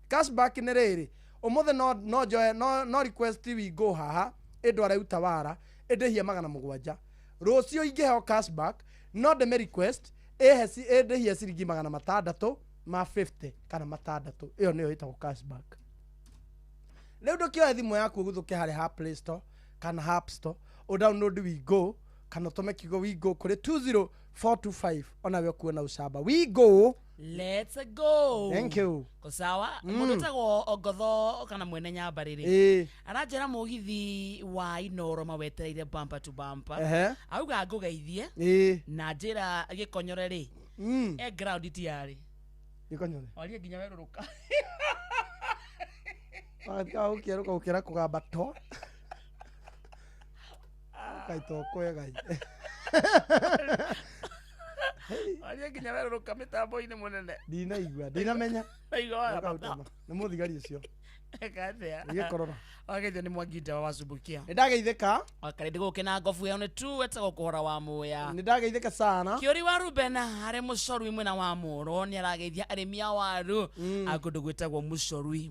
Cashback nĩ rĩrĩ, ũmũthĩ no njoe, no request Wingo haha ĩndware Utawala ĩndĩhie 700, rũciũ ingĩheo cashback no ndĩme request ĩndĩhie ciringi 600 ma 50 kana 600. Ĩyo nĩyo ĩtagwo cashback. Rĩu ndũkĩoe thimũ yaku ũguthũke harĩa ha Play Store kana ha App Store, ũ download Wingo kana ũtũme kiugo Wingo kũrĩ 20425 onawe ũkuo na ũcamba. Wingo. Let's go. Thank you. Ko sawa, mũndũ ũtagwo Ongotho kana mwene nyamba rĩrĩ. Aranjĩra mũgithi wa Inooro mawetereire bumper to bumper. Auga ngũgeithie. Na njĩra gĩkonyore rĩ. E ground tiarĩ. Gĩkonyore. Waria nginya werũrũka. Watiga gũkĩerũka gũkĩra kũgamba to. Ũkaitwo kwega. Waria nginya werũrũka mĩtambo-inĩ mũnene. Ndinaigua, ndinamenya. Ndaigua wagamba. Nĩ mũthigari ũcio. Ekathea. Gĩkorora. Wageithio nĩ Mwanginda wa Wacumbukia. Nĩ ndageithĩka. Wakarĩndĩ gũkĩ na ngobu ĩyo nĩ tu wetagwo kũhora wa muya. Nĩ ndageithĩka sana. Kĩũri wa Ruben harĩ mũcorwi mwena wa Moro nĩ arageithia arĩmi a waru a kũndũ gwĩtagwo mũcorwi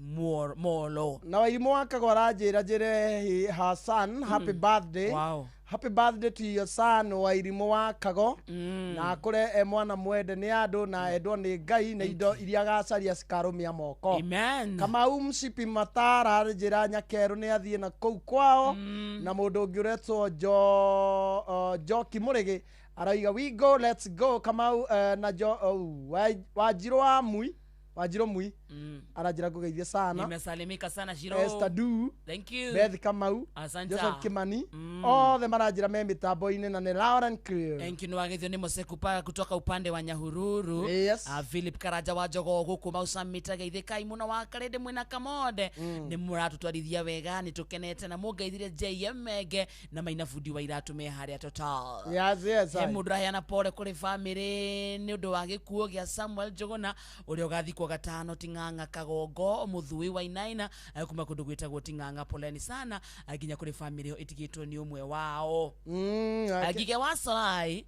Molo. Na Wairimũ wa Kagwa aranjĩra njĩre her son happy birthday. Wow. Happy birthday to your son Wairimũ wa Kago. Na akũre e mwana mwende nĩ andũ na endwo nĩ Ngai na indo iria agacaria cikarũmia moko. Amen. Kamau Mshipi Matara njĩra Nyakerũ nĩ athiĩ na kũu kwao. Na mũndũ ũngĩ ũretwo Njoki Mũrĩgĩ arauga we go, let's go. Kamau na Wanjirũ wa Mui, Wanjirũ Mui aranjĩra ngũgeithie sana. Nimesalimika sana Shiro. Esther Du. Thank you. Beth Kamau. Asante. Joseph Kimani. Othe maranjĩra me mĩtambo-inĩ na nĩ loud and clear. Thank you. Nĩwageithio nĩ Moseku Paka kutoka upande wa Nyahururu. Yes. Philip Karanja wa Jogoo gũkũ Mausamita geithĩkai mũno wa Karĩndĩ mwĩna Kamonde. Nĩ mũratũtwarithia wega, nĩ tũkenete na mũngeithirie JM Menge na Maina Bundi wa Iratũ me harĩa Total. Yes, yes. He mũndũ araheana pole kũrĩ family nĩ ũndũ wa gĩkuũ gĩa Samuel Njũgũna ũrĩa ũgathikwo gatano Ting'ang'a Kagongo mũthui wa Inaina kuma kũndũ gwĩtagwo Ting'ang'a. Poleni sana nginya kũrĩ family ĩyo ĩtigĩtwo nĩ ũmwe wao. Ngige wa Solai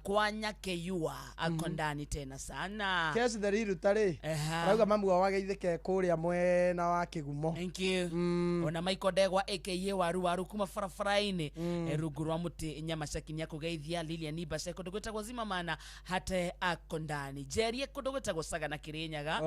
kwa Nyakeyua ako ndani tena sana. Kesi theriru tarĩ arauga mamu wao ageithĩke kũrĩa mwena wa Kĩgumo. Thank you. Ona Michael Ndegwa aka Waru Waru kuma barabara-inĩ rungu rwa mũtĩ nyama caki nĩakũgeithia. Lilian Ibase kũndũ gwĩtagwo Zimamana hate ako ndani. Jerie kũndũ gwĩtagwo Saga na Kirinyaga.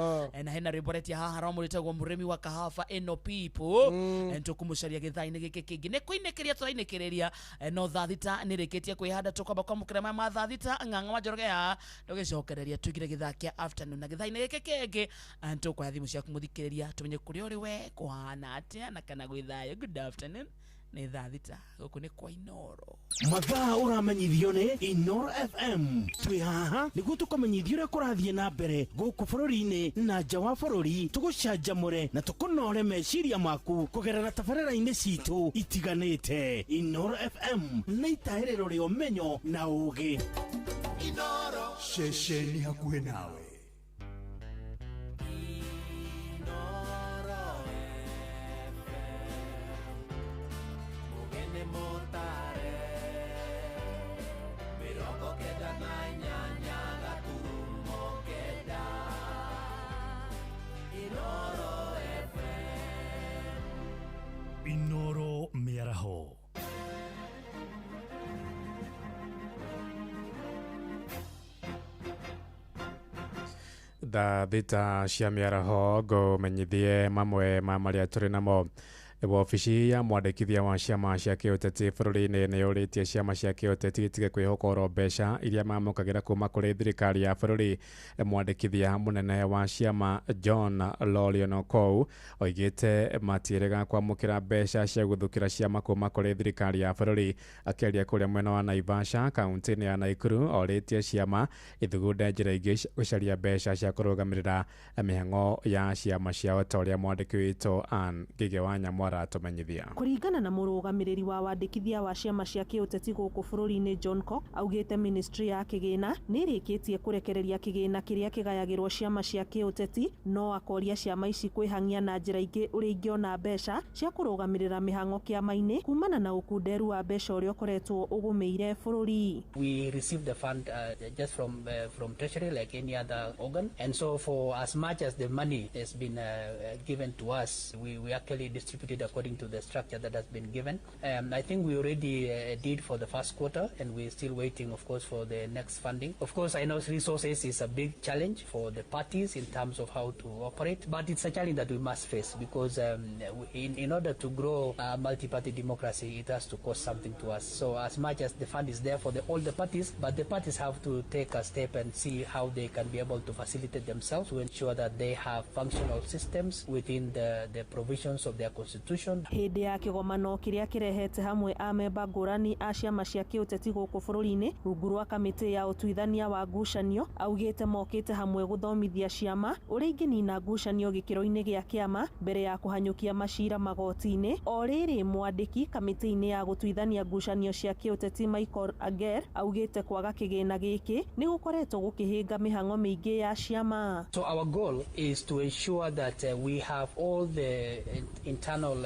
Na hena rwĩmbo retia haha rwa mũrĩtagwo mũrĩmi wa kahawa ĩno people. Tũkũmũcaria gĩthaa-inĩ gĩkĩ kĩngĩ nĩ kũinĩkĩria tũrainĩkĩrĩria no thaa 6 nĩrĩkĩtie kwĩhanda tũkwamba kwamũkĩra maya ma thaa 6 ng'ang'a wa Njoroge haha tũgĩcokereria tũingĩre gĩthaa kĩa afternoon na gĩthaa-inĩ gĩkĩ kĩngĩ tũkwoya thimũ ciaku mũthikĩrĩria tũmenye kũrĩa ũrĩ we kũhana atĩa na kana gwĩ thayũ. Good afternoon. Nĩ thaa 6 gũkũ nĩ kwa Inooro. Mathaa ũramenyithio nĩ Inooro FM. Twĩ haha nĩguo tũkũmenyithie ũrĩa kũrathiĩ na mbere gũkũ bũrũri-inĩ na nja wa bũrũri, tũgũcanjamũre na tũkũnore meciria maku kũgerera tabarĩra-inĩ citũ itiganĩte. Inooro FM nĩ itahĩrĩro rĩa ũmenyo na ũũgĩ. Inooro ceceni hakuhĩ nawe. Inooro mĩaraho. Thaa 6 cia mĩaraho ngũmenyithie mamwe ma marĩa tũrĩ namo. Wabici ya mwandĩkithia wa ciama cia kĩũteti bũrũri-inĩ nĩ yũrĩtie ciama cia kĩũteti itige kwĩhoka oro mbeca iria mamũkagĩra kuma kũrĩ thirikari ya bũrũri. Mwandĩkithia mũnene wa ciama John Lorionokou oigĩte matiĩrĩga kwamũkĩra mbeca cia gũthukĩra ciama kuma kũrĩ thirikari ya bũrũri. Akĩaria kũrĩa mwena wa Naivasha kaunti-inĩ ya Nakuru orĩtie ciama ithugunde njĩra ingĩ cia gũcaria mbeca cia kũrũgamĩrĩra mĩhang'o ya ciama ciao ta ũrĩa mwandĩki witũ Ann Ngĩgĩ wa Nyamwara atumenyithia. Kũringana na mũrũgamĩrĩri wa wandĩkithia wa ciama cia kĩũteti gũkũ bũrũri-inĩ John Cook augĩte ministry ya kĩgĩna nĩ ĩrĩkĩtie kũrekereria kĩgĩna kĩrĩa kĩgayagĩrwo ciama cia kĩũteti, no akoria ciama ici kwĩhang'ia na njĩra ingĩ ũrĩa ingĩona mbeca cia kũrũgamĩrĩra mĩhang'o kĩama-inĩ kumana na ũkunderu wa mbeca ũrĩa ũkoretwo ũgũmĩire bũrũri. We received the fund just from Treasury like any other organ, and so for as much as the money has been given to us, we actually distributed according to the structure that has been given. I think we already did for the first quarter, and we're still waiting, of course, for the next funding. Of course, I know resources is a big challenge for the parties in terms of how to operate, but it's a challenge that we must face because in order to grow multi-party democracy, it has to cost something to us. So as much as the fund is there for all the parties, but the parties have to take a step and see how they can be able to facilitate themselves to ensure that they have functional systems within the provisions of their constitution. Hĩndĩ ya kĩgomano kĩrĩa kĩrehete hamwe amemba ngũrani a ciama cia kĩũteti gũkũ bũrũri-inĩ rungu rwa kamĩtĩ ya ũtuithania wa ngucanio augĩte mokĩte hamwe gũthomithia ciama ũrĩa ingĩnina ngucanio gĩkĩro-inĩ gĩa kĩama mbere ya kũhanyũkia macira magoti-inĩ. O rĩrĩ mwandĩki kamĩtĩ-inĩ ya gũtuithania ngucanio cia kĩũteti Michael Ager augĩte kwaga kĩgĩna gĩkĩ nĩ gũkoretwo gũkĩhĩnga mĩhang'o mĩingĩ ya ciama. So our goal is to ensure that we have all the internal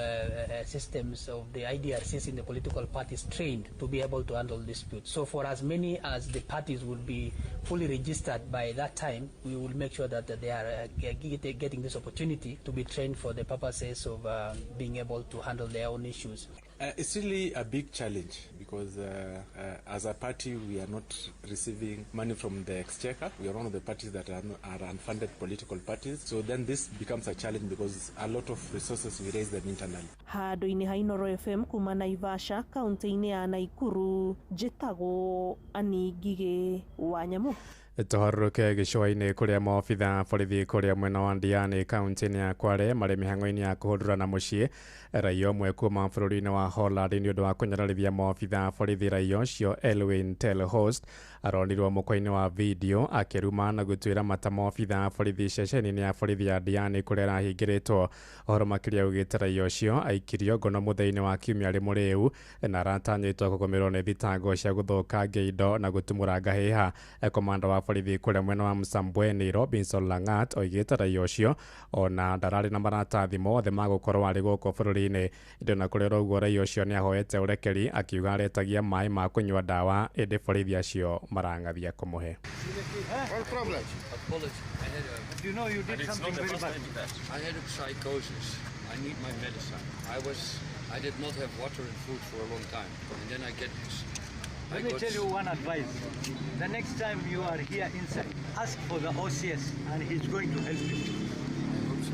systems of the IDRCs in the political parties trained to be able to handle disputes. So for as many as the parties will be fully registered by that time, we will make sure that they are getting this opportunity to be trained for the purposes of being able to handle their own issues. It's really a big challenge because as a party we are not receiving money from the exchequer. We are one of the parties that are unfunded political parties. So then this becomes a challenge because a lot of resources we raise them internally. Handũ-inĩ ha Inoro FM kuma Naivasha kaunti-inĩ ya Nakuru njĩtagwo Annie Ngigĩ wa Nyamu. Tũharũrũke gĩcũa-inĩ kũrĩa maobitha borithi kũrĩa mwena wa Ndiani kaunti-inĩ ya Kwale marĩ mĩhang'o-inĩ ya kũhũndũra na mũciĩ raia ũmwe kuma bũrũri-inĩ wa Holland nĩ ũndũ wa kũnyararithia maobitha borithi. Raia ũcio Elwin Telhost aronirwo mũkwa-inĩ wa video akĩruma na gũtuĩra mata maobitha borithi ceceni-inĩ ya borithi ya Ndiani kũrĩa arahingĩrĩtwo. Ũhoro makĩria ugĩte raia ũcio aikirio ngono mũthenya-inĩ wa kiumia arĩ mũrĩu na aratanyĩtwo kũgũmĩrwo nĩ thitango cia gũthũkangia indo na gũtumũranga hĩha. Komanda wa borithi kũrĩa mwena wa Msambweni Robinson Langat oigĩte raia ũcio ona ndararĩ na maratathi mothe ma gũkorwo arĩ gũkũ bũrũri-inĩ. Ĩndĩ ona kũrĩ ũguo raia ũcio nĩ ahoete ũrekeri akiuga aretagia maĩ ma kũnyua ndawa ĩndĩ borithi acio marang'athia kũmũhe. You know you did something very bad. I had a psychosis. I need my medicine. I did not have water and food for a long time, and then I get this. Let me tell you one advice. The next time you are here inside, ask for the OCS and he's going to help you. I hope so.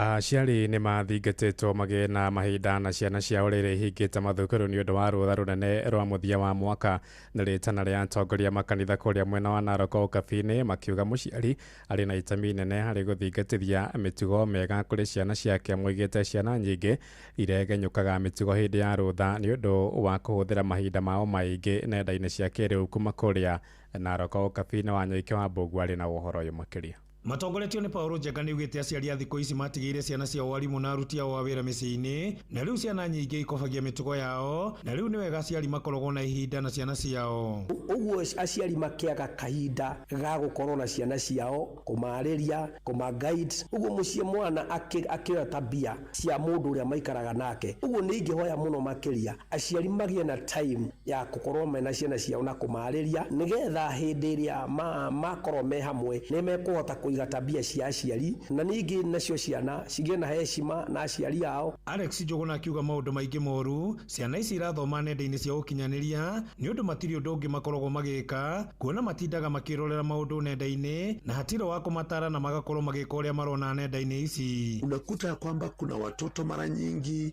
Aciari nĩ mathingatĩtwo magĩe na mahinda na ciana ciao rĩrĩa ihingĩte mathukuru nĩ ũndũ wa rũtha rũnene rwa mũthia wa mwaka. Nĩ rĩtana rĩa atongoria makanitha kũrĩa mwena wa Narok Ũkabi-inĩ makiuga mũciari arĩ na itemi inene harĩ gũthingatithia mĩtugo mĩega kũrĩ ciana ciake. Moigĩte ciana nyingĩ iregenyũkaga mĩtugo hĩndĩ ya rũtha nĩ ũndũ wa kũhũthĩra mahinda mao maingĩ nenda-inĩ cia kĩrĩu. Kuma kũrĩa Narok Ũkabi-inĩ wa Nyoike wa Mbũgua arĩ na ũhoro ũyũ makĩria. Matongoretio nĩ Paulo Njenga nĩaugĩte aciari a thikũ ici matigĩire ciana ciao arimũ na aruti ao a wĩra mĩciĩ-inĩ, na rĩu ciana nyingĩ ikobagia mĩtugo yao, na rĩu nĩ wega aciari makoragwo na ihinda na ciana ciao. Ũguo aciari makĩaga kahinda ga gũkorwo na ciana ciao, kũmarĩria, kũma guide, ũguo mũciĩ mwana akĩoya tabia cia mũndũ ũrĩa maikaraga nake. Ũguo nĩ ingĩhoya mũno makĩria aciari magĩe na time ya gũkorwo mena ciana ciao na kũmarĩria, nĩgetha hĩndĩ ĩrĩa makorwo me hamwe nĩ mekũhota Kũiga tabia cia aciari, na ningĩ nacio ciana cigĩe na heshima na aciari ao. Alex Njuguna akiuga maũndũ maingĩ moru ciana ici irathoma nenda-inĩ cia ũkinyanĩria nĩ ũndũ matirĩ ũndũ ũngĩ makoragwo magĩka, kuona matindaga makĩrorera maũndũ nenda-inĩ na hatirĩ wa kũmatara na magakorwo magĩka ũrĩa marona nenda-inĩ ici. Unakuta kwamba kuna watoto mara nyingi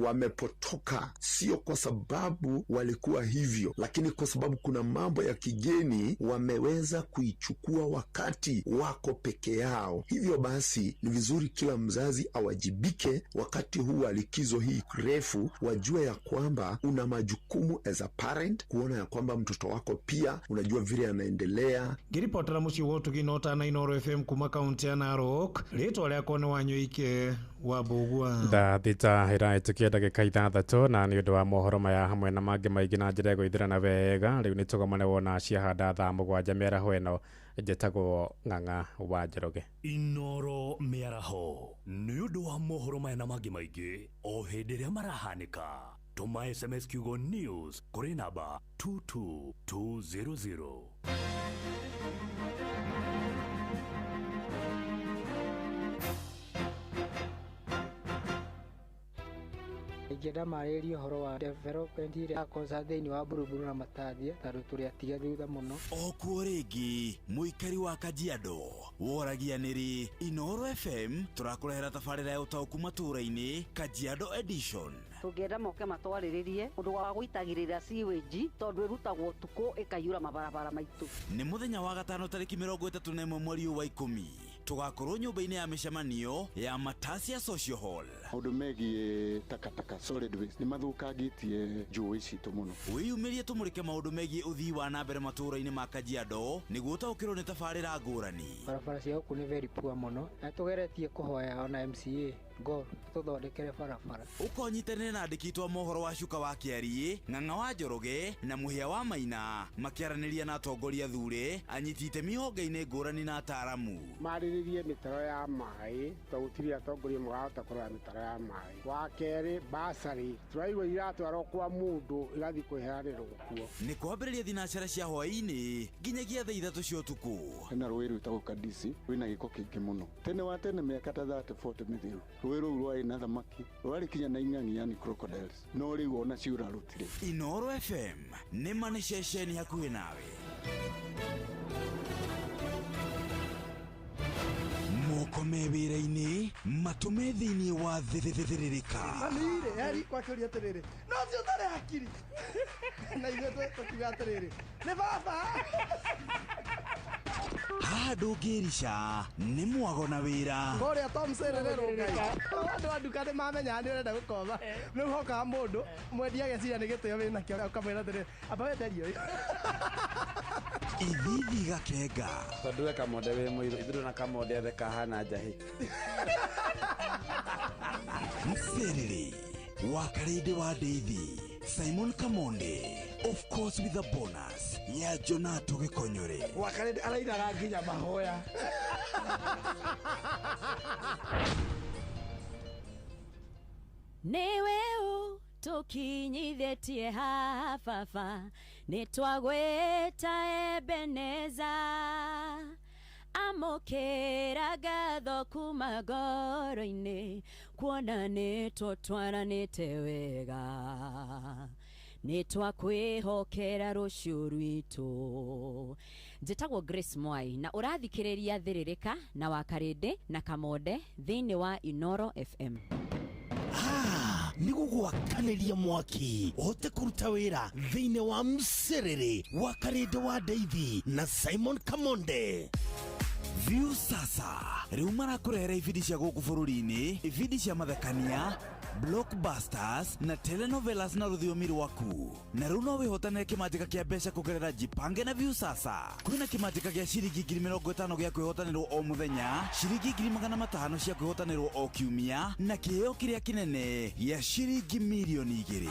wamepotoka, sio kwa sababu walikuwa hivyo, lakini kwa sababu kuna mambo ya kigeni wameweza kuichukua wakati wako peke yao. Hivyo basi ni vizuri kila mzazi awajibike wakati huu wa likizo hii refu, wajue ya kwamba una majukumu as a parent kuona ya kwamba mtoto wako pia unajua vile anaendelea. Ngĩribotera mũciĩ wa ũtugi na ũtana Inooro FM kuma kaunti ya Narok, rĩtwa rĩakwa nĩ Wanyoike wa Mbũgua. Thaa 6 ĩrahĩtũkia ndagĩka 6 na nĩ ũndũ wa mohoro maya hamwe na mangĩ maingĩ na njĩra ĩgũithĩrana wega, rĩu nĩ tũgomane wona ciahanda thaa 7 mĩaraho ĩno. Njĩtagwo Ng'ang'a wa Njoroge. Inooro mĩaraho nĩ ũndũ wa mohoro maya na mangĩ maingĩ o hĩndĩ ĩrĩa marahanĩka. Tũma SMS kiugo news kũrĩ namba 22200. Ingĩenda marĩrĩrie ũhoro wa development ĩrĩa yakosa thĩinĩ wa Buruburu na Matathia tondũ tũrĩ atige thutha mũno. O kuo rĩngĩ mũikari wa Kajiado woragia nĩrĩ Inooro FM tũrakũrehera tabarĩra ya ũtaũku matũũra-inĩ Kajiado Edition. Tũngĩenda moke matwarĩrĩrie ũndũ wa gũitagĩrĩra sewage tondũ ĩrutagwo ũtukũ ĩkaiyũra mabarabara maitũ. Nĩ mũthenya wa gatano tarĩki 31 mweri wa 10 tũgakorwo nyũmba-inĩ ya mĩcemanio ya Matasia Social Hall. Maũndũ megiĩ takataka solid waste nĩ mathũkangĩtie njũĩ citũ mũno. Wĩyumĩrie tũmũrĩke maũndũ megiĩ ũthii wa na mbere matũũra-inĩ ma Kajiado nĩguo ũtaũkĩrwo nĩ tabarĩra ngũrani. Barabara cia gũkũ nĩ very poor mũno na tũgeretie kũhoya ona MCA Gor tũthondekere barabara. Ũkonyitanĩre na andĩki a mohoro wa Cuka wa Kĩariĩ, Ng'ang'a wa Njoroge na Mũhĩa wa Maina makĩaranĩria na atongoria thure, anyiti itemi honge-inĩ ngũrani na ataaramu. Marĩrĩrie mĩtaro ya maĩ tondũ gũtirĩ atongoria marahota kũrora mĩtaro ya maĩ. Wa kerĩ basarĩ tũraigua iratwarwo kwa mũndũ igathiĩ kwĩheanĩrwo kuo. Nĩ kwambĩrĩria thinacara cia hwaĩ-inĩ nginyagia thaa 3 cia ũtukũ. Hena rũĩ rwĩtagwo Kadisi rwĩna gĩko kĩingĩ mũno. Tene wa tene mĩaka ta 30 40 mĩthiru rũĩ rũu rwarĩ na thamaki rwarĩ kinya na ing'ang'i yani crocodiles, no rĩu ona ciũra rũtirĩ. Inooro FM nĩ ma nĩ ceceni hakuhĩ nawe. Moko me wĩra-inĩ matũme thĩinĩ wa thĩrĩrĩka. Mami-rĩ, heri kwakĩũria atĩrĩrĩ, no ũcio ũtarĩ hakiri na ithuĩ tũkiuga atĩrĩrĩ nĩ baba. Haha ndũngĩrica nĩ mwago na wĩra. Kũrĩa Tom Serere Ngai. Andũ a nduka nĩ mamenyaga nĩ ũrenda gũkomba. Rĩu hokaga mũndũ mwendia ageciria nĩ gĩtĩo wĩnakĩo ũkamwĩra atĩrĩrĩ amba wenderie ũyũ. Ithithi gakenga. Tondũ we Kamonde wĩ mũirũ, ithuĩ na Kamonde othe kahana njahĩ. Mserere wa Karĩndĩ wa Ndeithi, Simon Kamonde, of course with a bonus ya Jonato Gĩkonyore. Wa Karĩndĩ arainaga nginya mahoya. Nĩwe ũtũkinyithĩtie haha baba, nĩtwagwĩta Ebeneza. Amũkĩra ngatho kuma ngoro-inĩ, kuona nĩtũtwaranĩte wega. Nĩtwakwĩhokera rũciũ rwitũ. Njĩtagwo Grace Mwai na ũrathikĩrĩria Thĩrĩrĩka na Wakarĩndĩ na Kamonde thĩinĩ wa Inooro FM. Nĩ gũgwakanĩria mwaki ũhote kũruta wĩra thĩinĩ wa Mserere wa Karĩndĩ wa Ndeithi na Simon Kamonde. View sasa rĩu marakũrehera ibindi cia gũkũ bũrũri-inĩ, ibindi cia mathekania, blockbusters na telenovelas na rũthiomi rwaku. Na rĩu no wĩhotanĩre kĩmanjĩka kĩa mbeca kũgerera Jipange na View sasa. Kwĩna kĩmanjĩka gĩa ciringi 50,000 gĩa kwĩhotanĩrwo o mũthenya, ciringi 500,000 cia kwĩhotanĩrwo o kiumia, na kĩheo kĩrĩa kĩnene gĩa ciringi 2,000,000.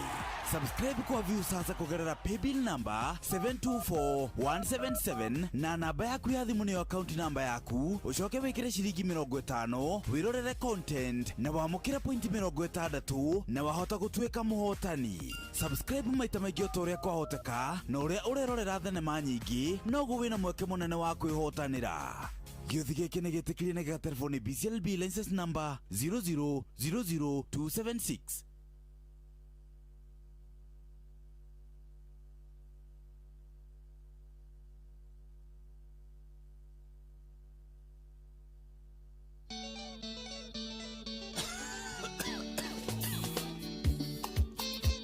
Subscribe kwa View sasa kũgerera paybill number 724177 na namba yaku ya thimũ nĩyo account namba yaku, ũcoke wĩkĩre ciringi 50 wĩrorere content na wamũkĩre point 60 na wahota gũtuĩka mũhotani. Subscribe maita maingĩ o ta ũrĩa kwahoteka, na ũrĩa ũrerorera thenema nyingĩ noguo wĩna mweke mũnene wa kwĩhotanĩra. Gĩũthi gĩkĩ nĩ gĩtĩkĩrie na gĩgaterefo nĩ BCLB license number 0000276.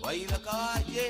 Waithakaje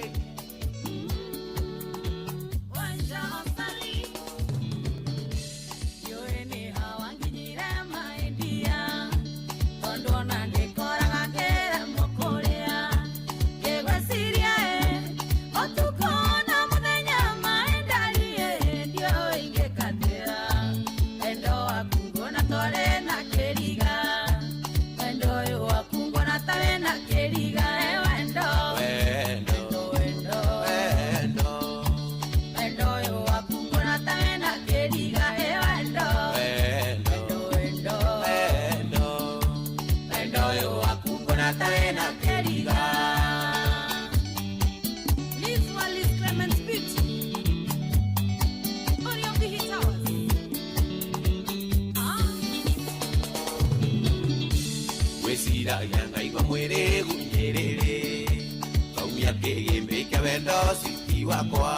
wakwa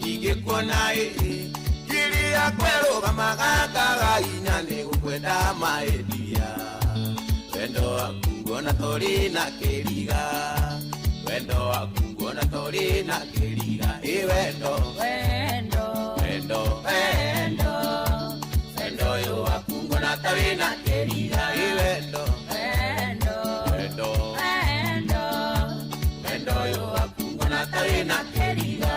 ingĩkuona ĩ kĩrĩa kwerũgamaga kagahinya nĩ gũkwenda maendia wendo waku nguona tũrĩ na kĩriga wendo waku nguona tũrĩ na kĩriga ĩ wendo wendo wendo wendo wendo ũyũ waku nguona ta wĩna kĩriga ĩ wendo wendo wendo wendo wendo ũyũ waku nguona ta wĩna kĩriga.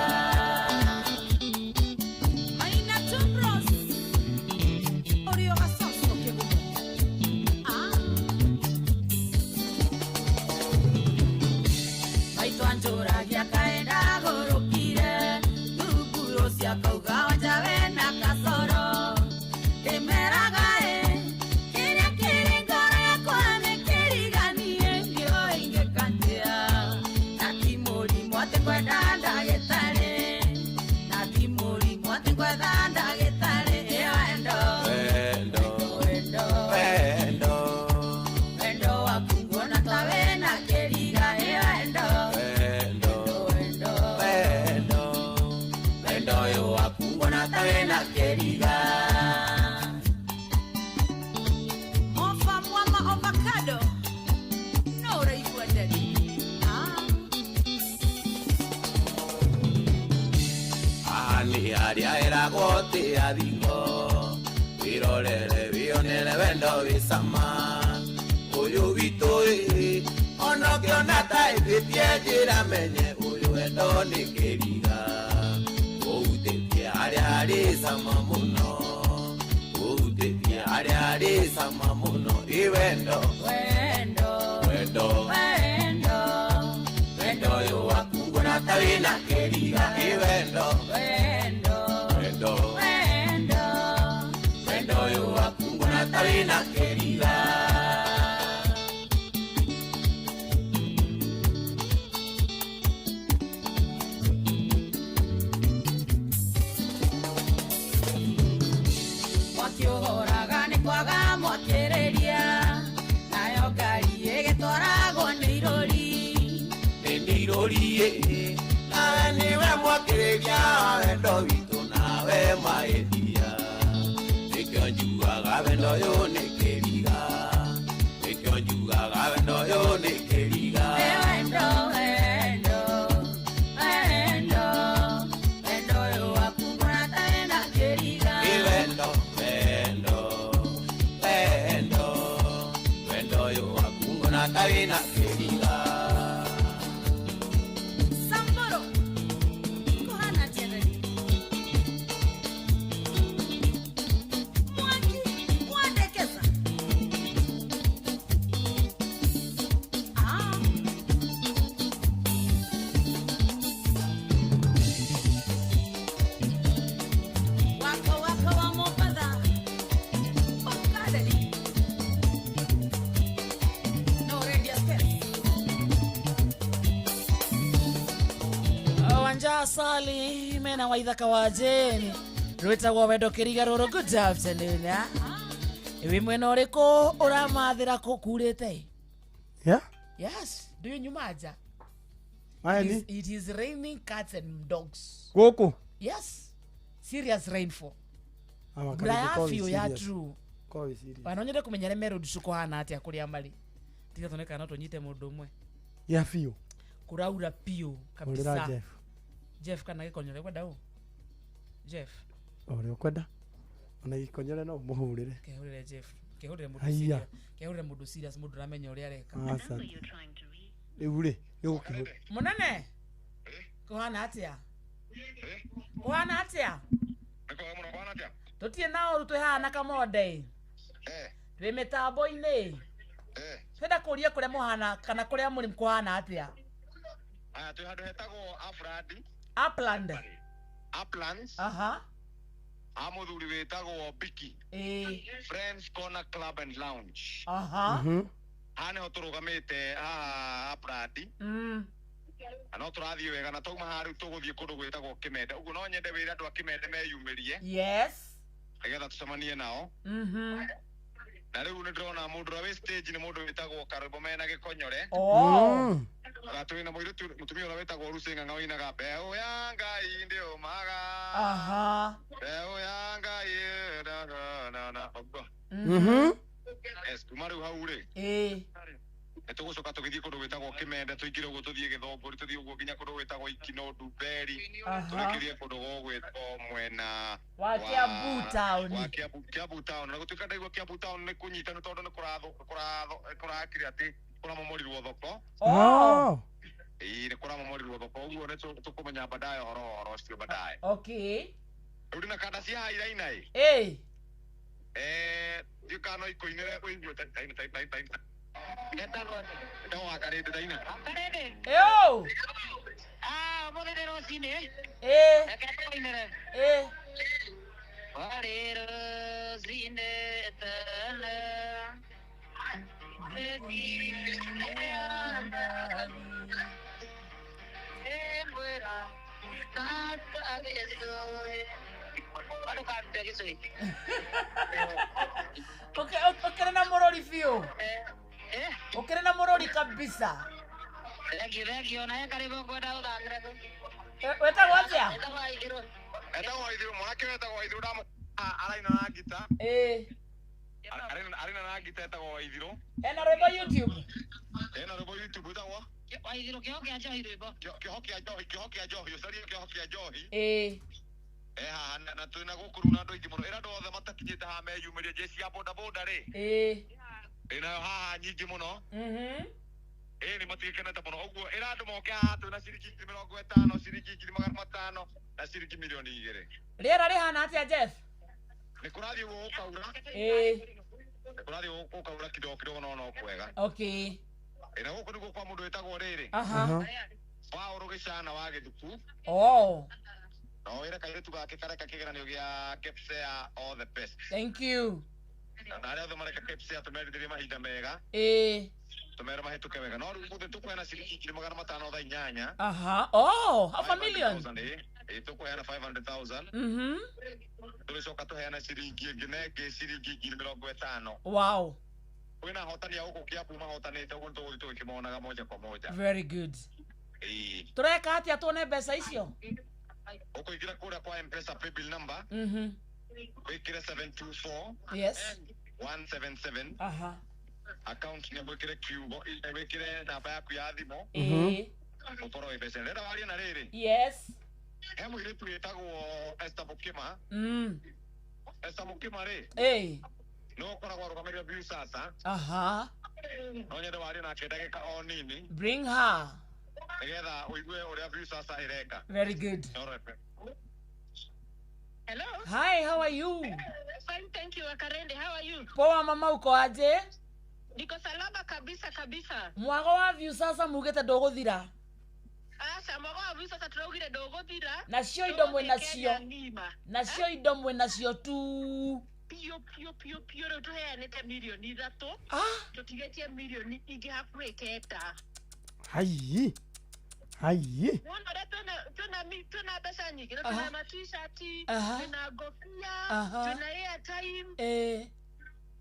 Wirorere wionere wendo wĩ sama ũyũ witũ ĩ ona ũngĩona ta ĩthĩtie njĩra menye ũyũ wendo nĩ kĩriga ũhutĩtie harĩa harĩ cama mũno ũhutĩtie harĩa harĩ cama mũno ĩ wendo wendo wendo wendo wendo ũyũ waku nguona ta wĩna kĩriga ĩ wendo wendo wendo wĩna kĩriga. Mwaki ũhoraga nĩ kwaga mwakĩrĩria nayo ngari ĩgĩtwaragwo nĩ irũri nĩ irũri nawe nĩwe mwakĩrĩria wendo witũ nawe maendia nĩkĩo njugaga wendo ũyũ nĩ kĩriga nĩkĩo njugaga wendo ũyũ nĩ kĩriga. Wendo wendo wendo wendo ũyũ waku nguona ta wĩna kĩriga. Wendo wendo wendo wendo ũyũ waku nguona ta wĩna kĩriga. Samboro kũhana atĩa? Wanja Sali mena waithaka wa Jane Rwĩtagwo wendo kĩriga rũrũ. Good afternoon. Wĩ mwena ũrĩkũ ũramathĩra kũkurĩte? Yeah? Yes, do you nyuma nja? Aya ni? It is raining cats and dogs. Gũkũ? Yes. Serious rainfall. Awa, Mbura ya korwo wĩ biũ ya serious. true. Korwo wĩ serious. Ona nyende kũmenya arĩa me road kũhana atĩa kũrĩa marĩ. Tiga tuone kana no tũnyite mũndũ ũmwe. Ya biũ. Kũraura biũ Hũrĩra kabisa. Jeff. Jeff kana gĩkonyore kwenda ũ? Jeff. Ũrĩa ũkwenda. Ona gĩkonyore no ũmũhũrĩre. Kehũrĩre Jeff. Kehũrĩre mũndũ Haiya. serious. Kehũrĩre mũndũ serious mũndũ ũramenya ũrĩa areka. Asante. Rĩu rĩ, nĩ ũgũkĩhũra. Mũnene. Kũhana atĩa? Kũhana atĩa? Tũtirĩ na ũru twĩ haha na Kamonde. Twĩ mĩtambo-inĩ. Twenda kũria kũrĩa mũhana kana kũrĩa mũrĩ kũhana atĩa? Aya twĩ handũ hetagwo Upland. Upland. Uplands. Aha. A mũthuri wĩtagwo Biki. Friends Corner Club and Lounge. Aha. Haha nĩho tũrũgamĩte haha Upland. Na no tũrathiĩ wega na twauma haha rĩu tũgũthiĩ kũndũ gwĩtagwo Kĩmende. Ũguo no nyende wĩre andũ a Kĩmende meyumĩrie. Yes. Nĩgetha tũcemanie nao. Na rĩu nĩ ndĩrona mũndũ ũrĩa wĩ stage nĩ mũndũ wĩtagwo Karũmbo mena gĩkonyore. Oh. Na twĩ na mũirĩtu mũtumia ũrĩa wĩtagwo Lucy Ng'ang'a ũinaga mbeũ ya Ngai ndĩũmaga. Aha. Mbeũ ya Ngai na na na na ũguo. Yes, kuma rĩu hau rĩ. Nĩ tũgũcoka tũgĩthiĩ kũndũ gwĩtagwo Kĩmende tũingĩre ũguo tũthiĩ Gĩthũngũri tũthiĩ ũguo nginya kũndũ gwĩtagwo Ikino Ndumberi. Aha. Tũrĩkĩrie kũndũ gũgwĩtwo mwena Wa Kiambu town. wa Kiambu town. Na gũtuĩka ndaigua Kiambu town nĩ kũnyitanu tondũ nĩ kũratho kũratho kũrakire atĩ kũramomorirwo thoko. Oh. Ĩĩ nĩ kũramomorirwo thoko ũguo nĩ tũkũmenya baadaye ũhoro wa ũhoro ũcio baadaye. Okay. Rĩu ndĩna kanda cia haha iraina ĩ. Ndiũĩ kana no ikũinĩre ũigue taina taina taina. Etagwo Wakarĩndĩ taina. Yo. Ah, ũmũthĩ nĩ rũcinĩ. Reke tũinĩre. Warĩ rũcinĩ tene. Ĩmwĩra tata gĩcũĩ. Ndũkarute gĩcũĩ. Ũkĩrĩ na mũrori biũ. Ũkĩrĩ na mũrori kabisa. Thank you, thank you. Na karibu kwenda ũthakĩre. Wetagwo atĩa? Etagwo Waithirũ. Etagwo Waithirũ, mwanake wetagwo Waithirũ ndamu araina na ngita. Araina na ngita etagwo Waithirũ. Ena rwĩmbo YouTube. Ena rwĩmbo YouTube wĩtagwo Waithirũ kĩho kĩa njohi rwĩmbo. Kĩho kĩa njohi, kĩho kĩa njohi, ũcarie kĩho kĩa njohi. Haha na twĩna gũkũ rĩu na andũ aingĩ mũno. Ĩra andũ othe matakinyĩte haha meyumĩrie jeshi ya boda boda rĩ. Ĩnayo haha nyingĩ mũno. Nĩ matigekenete mũno ũguo ĩra andũ moke haha twĩna ciringi 50,000, ciringi 500,000 na ciringi 2,000,000. Rĩera rĩhana atĩa Jeff? Nĩ kũrathiĩ ũguo gũkaura. Nĩ kũrathiĩ gũkaura kidogo kidogo no no kwega. Okay. Na gũkũ nĩguo kwa mũndũ wĩtagwo rĩrĩ. Aha. Paũlũ Gĩcana wa Gĩthuku. Oh. No wĩre kairĩtu gake kareka kĩgeranio gĩa KPSEA all the best. Thank you. Na arĩa othe mareka KPSEA tũmerithĩrie mahinda mega. Tũmere mahĩtũke wega. No rĩu ũmũthĩ tũkũheana ciringi 500,000 thaa 8. Aha. Oh, half a million. Ĩĩ tũkũheana 500,000. Tũrĩcoka tũheane ciringi ĩngĩ na ĩngĩ ciringi 50,000. Wow. Kwĩna ahotani a gũkũ Kiambu mahotanĩte ũguo nĩtũgũthiĩ tũgĩkĩmonaga moja kwa moja. Very good. Ĩĩ. Tũreka atĩa tuone mbeca icio? Ũkũingĩra kũrĩa kwa M-Pesa paybill number. Wĩkĩre 724. Yes. 177. Aha. Account nĩ wĩkĩre kiugo wĩkĩre namba yaku ya thimũ. Ũkorwo wĩ mbeca. Ndĩrenda warie na rĩrĩ. Yes. He mũirĩtu wĩtagwo Esther Mũkĩma. Esther Mũkĩma rĩ. Nĩwe ũkoragwo arũgamĩrĩire Viusasa. Aha. No nyende warie nake ndagĩka o nini. Bring her. Nĩgetha ũigue ũrĩa Viusasa ĩreka. Very good. Hello. Hi, how are you? Fine, thank you. Wakarende, how are you? Poa mama, uko aje? Niko salama kabisa kabisa. Mwago wa Viusasa mugĩte ndũgũthira. Aca, mwago wa Viusasa tũraugire ndũgũthira. Nacio indo mwĩnacio. Nacio indo mwĩnacio tu. Piũ piũ piũ piũ rĩu tũheanĩte 3,000,000. Tũtigĩtie 900,000 ingĩ hakuhĩ. Hai. Aiye. Wona ũrĩa twĩna mbeca nyingĩ, na twĩna ma t-shirt, twĩna ngobia, twĩna airtime.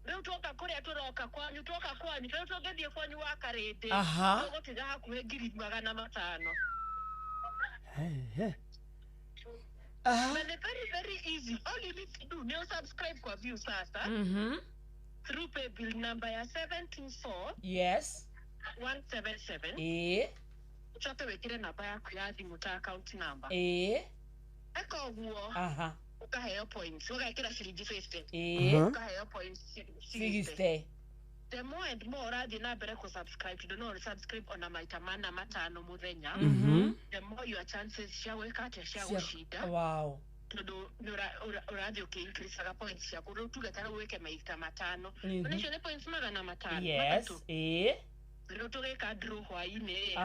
Rĩu twoka kũrĩa tũroka kwanyu, twoka kwanyu, rĩu tũngĩthiĩ kwanyu wa Karĩndĩ, tũgũtiga hakuhĩ 500,000. Na ni very very easy. All you need to do ni subscribe kwa View Sasa. Through paybill number ya 724 Yes. 177. Ucoke wĩkĩre namba yaku ya thimũ ta account number. Eka ũguo. Ukaheo points, ũgekĩra ciringi 50. Ukaheo points 60. The more and more ũrathiĩ na mbere kũ subscribe, tondũ no subscribe ona maita mana matano mũthenya. The more your chances cia gwĩka atĩa, cia gũcinda. Wow. Tondũ nĩ ũrathiĩ ũkĩ-increasaga points ciaku. Rĩu tuge ta rĩu wĩke maita matano. Ona icio nĩ points 500. Yes. Rĩu tũgĩka draw hwaĩ-inĩ.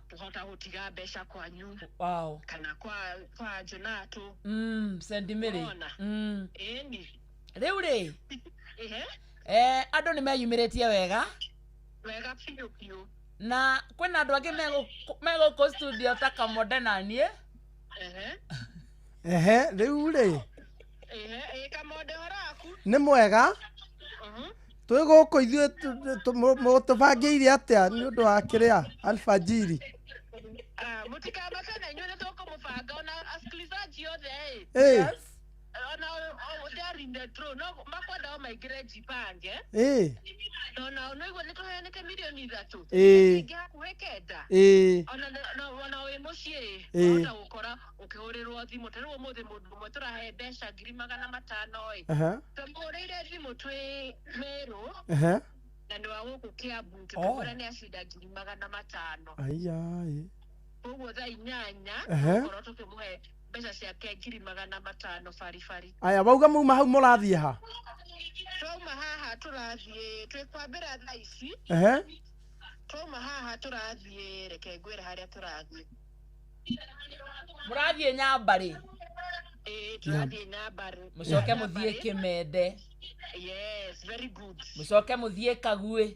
Tũhota gũtiga mbeca kwanyu. Wow. Kana kwa Jonathan. Sendimiri. Ĩni. Rĩu rĩ. Andũ nĩ meyumĩrĩtie wega. Wega biũ biũ. Na kwĩna andũ angĩ megũkũ studio ta Kamonde na niĩ. Ehe, rĩu rĩ. Kamonde ũhoro waku? Nĩ mwega. Twĩ gũkũ ithuĩ tũbangĩire atĩa nĩ ũndũ wa kĩrĩa alfajiri? Mũtikamake na inyuĩ nĩ tũkũmũbanga ona asikilizaji othe ĩ. Ona they are in the draw, no makwenda o maingĩre Jipange. Ona no igua nĩ tũheanĩte 3 million. Ingĩ hakuhĩ 9. Ona wĩ mũciĩ wahota gũkora ũkĩhũrĩrwo thimũ. Ta rĩu ũmũthĩ mũndũ ũmwe tũrahe mbeca 500,000 ĩ. Tũmũhũrĩire thimũ twĩ Meru. Na nĩ wa gũkũ Kiambu, tũkĩmwĩra nĩ acinda 500,000. Aiya. Koguo thaa 8 tũkorwo tũkĩmũhe mbeca ciake 500,000 baribari. Aya, wauga mauma hau mũrathiĩ ha? Twauma haha tũrathiĩ, twĩkwambĩra thaa ici. Twauma haha tũrathiĩ, reke ngwĩre harĩa tũrathiĩ. Mũrathiĩ Nyambarĩ? Tũrathiĩ Nyambarĩ. Mũcoke mũthiĩ Kĩmende. Yes, very good. Mũcoke mũthiĩ Kaguĩ.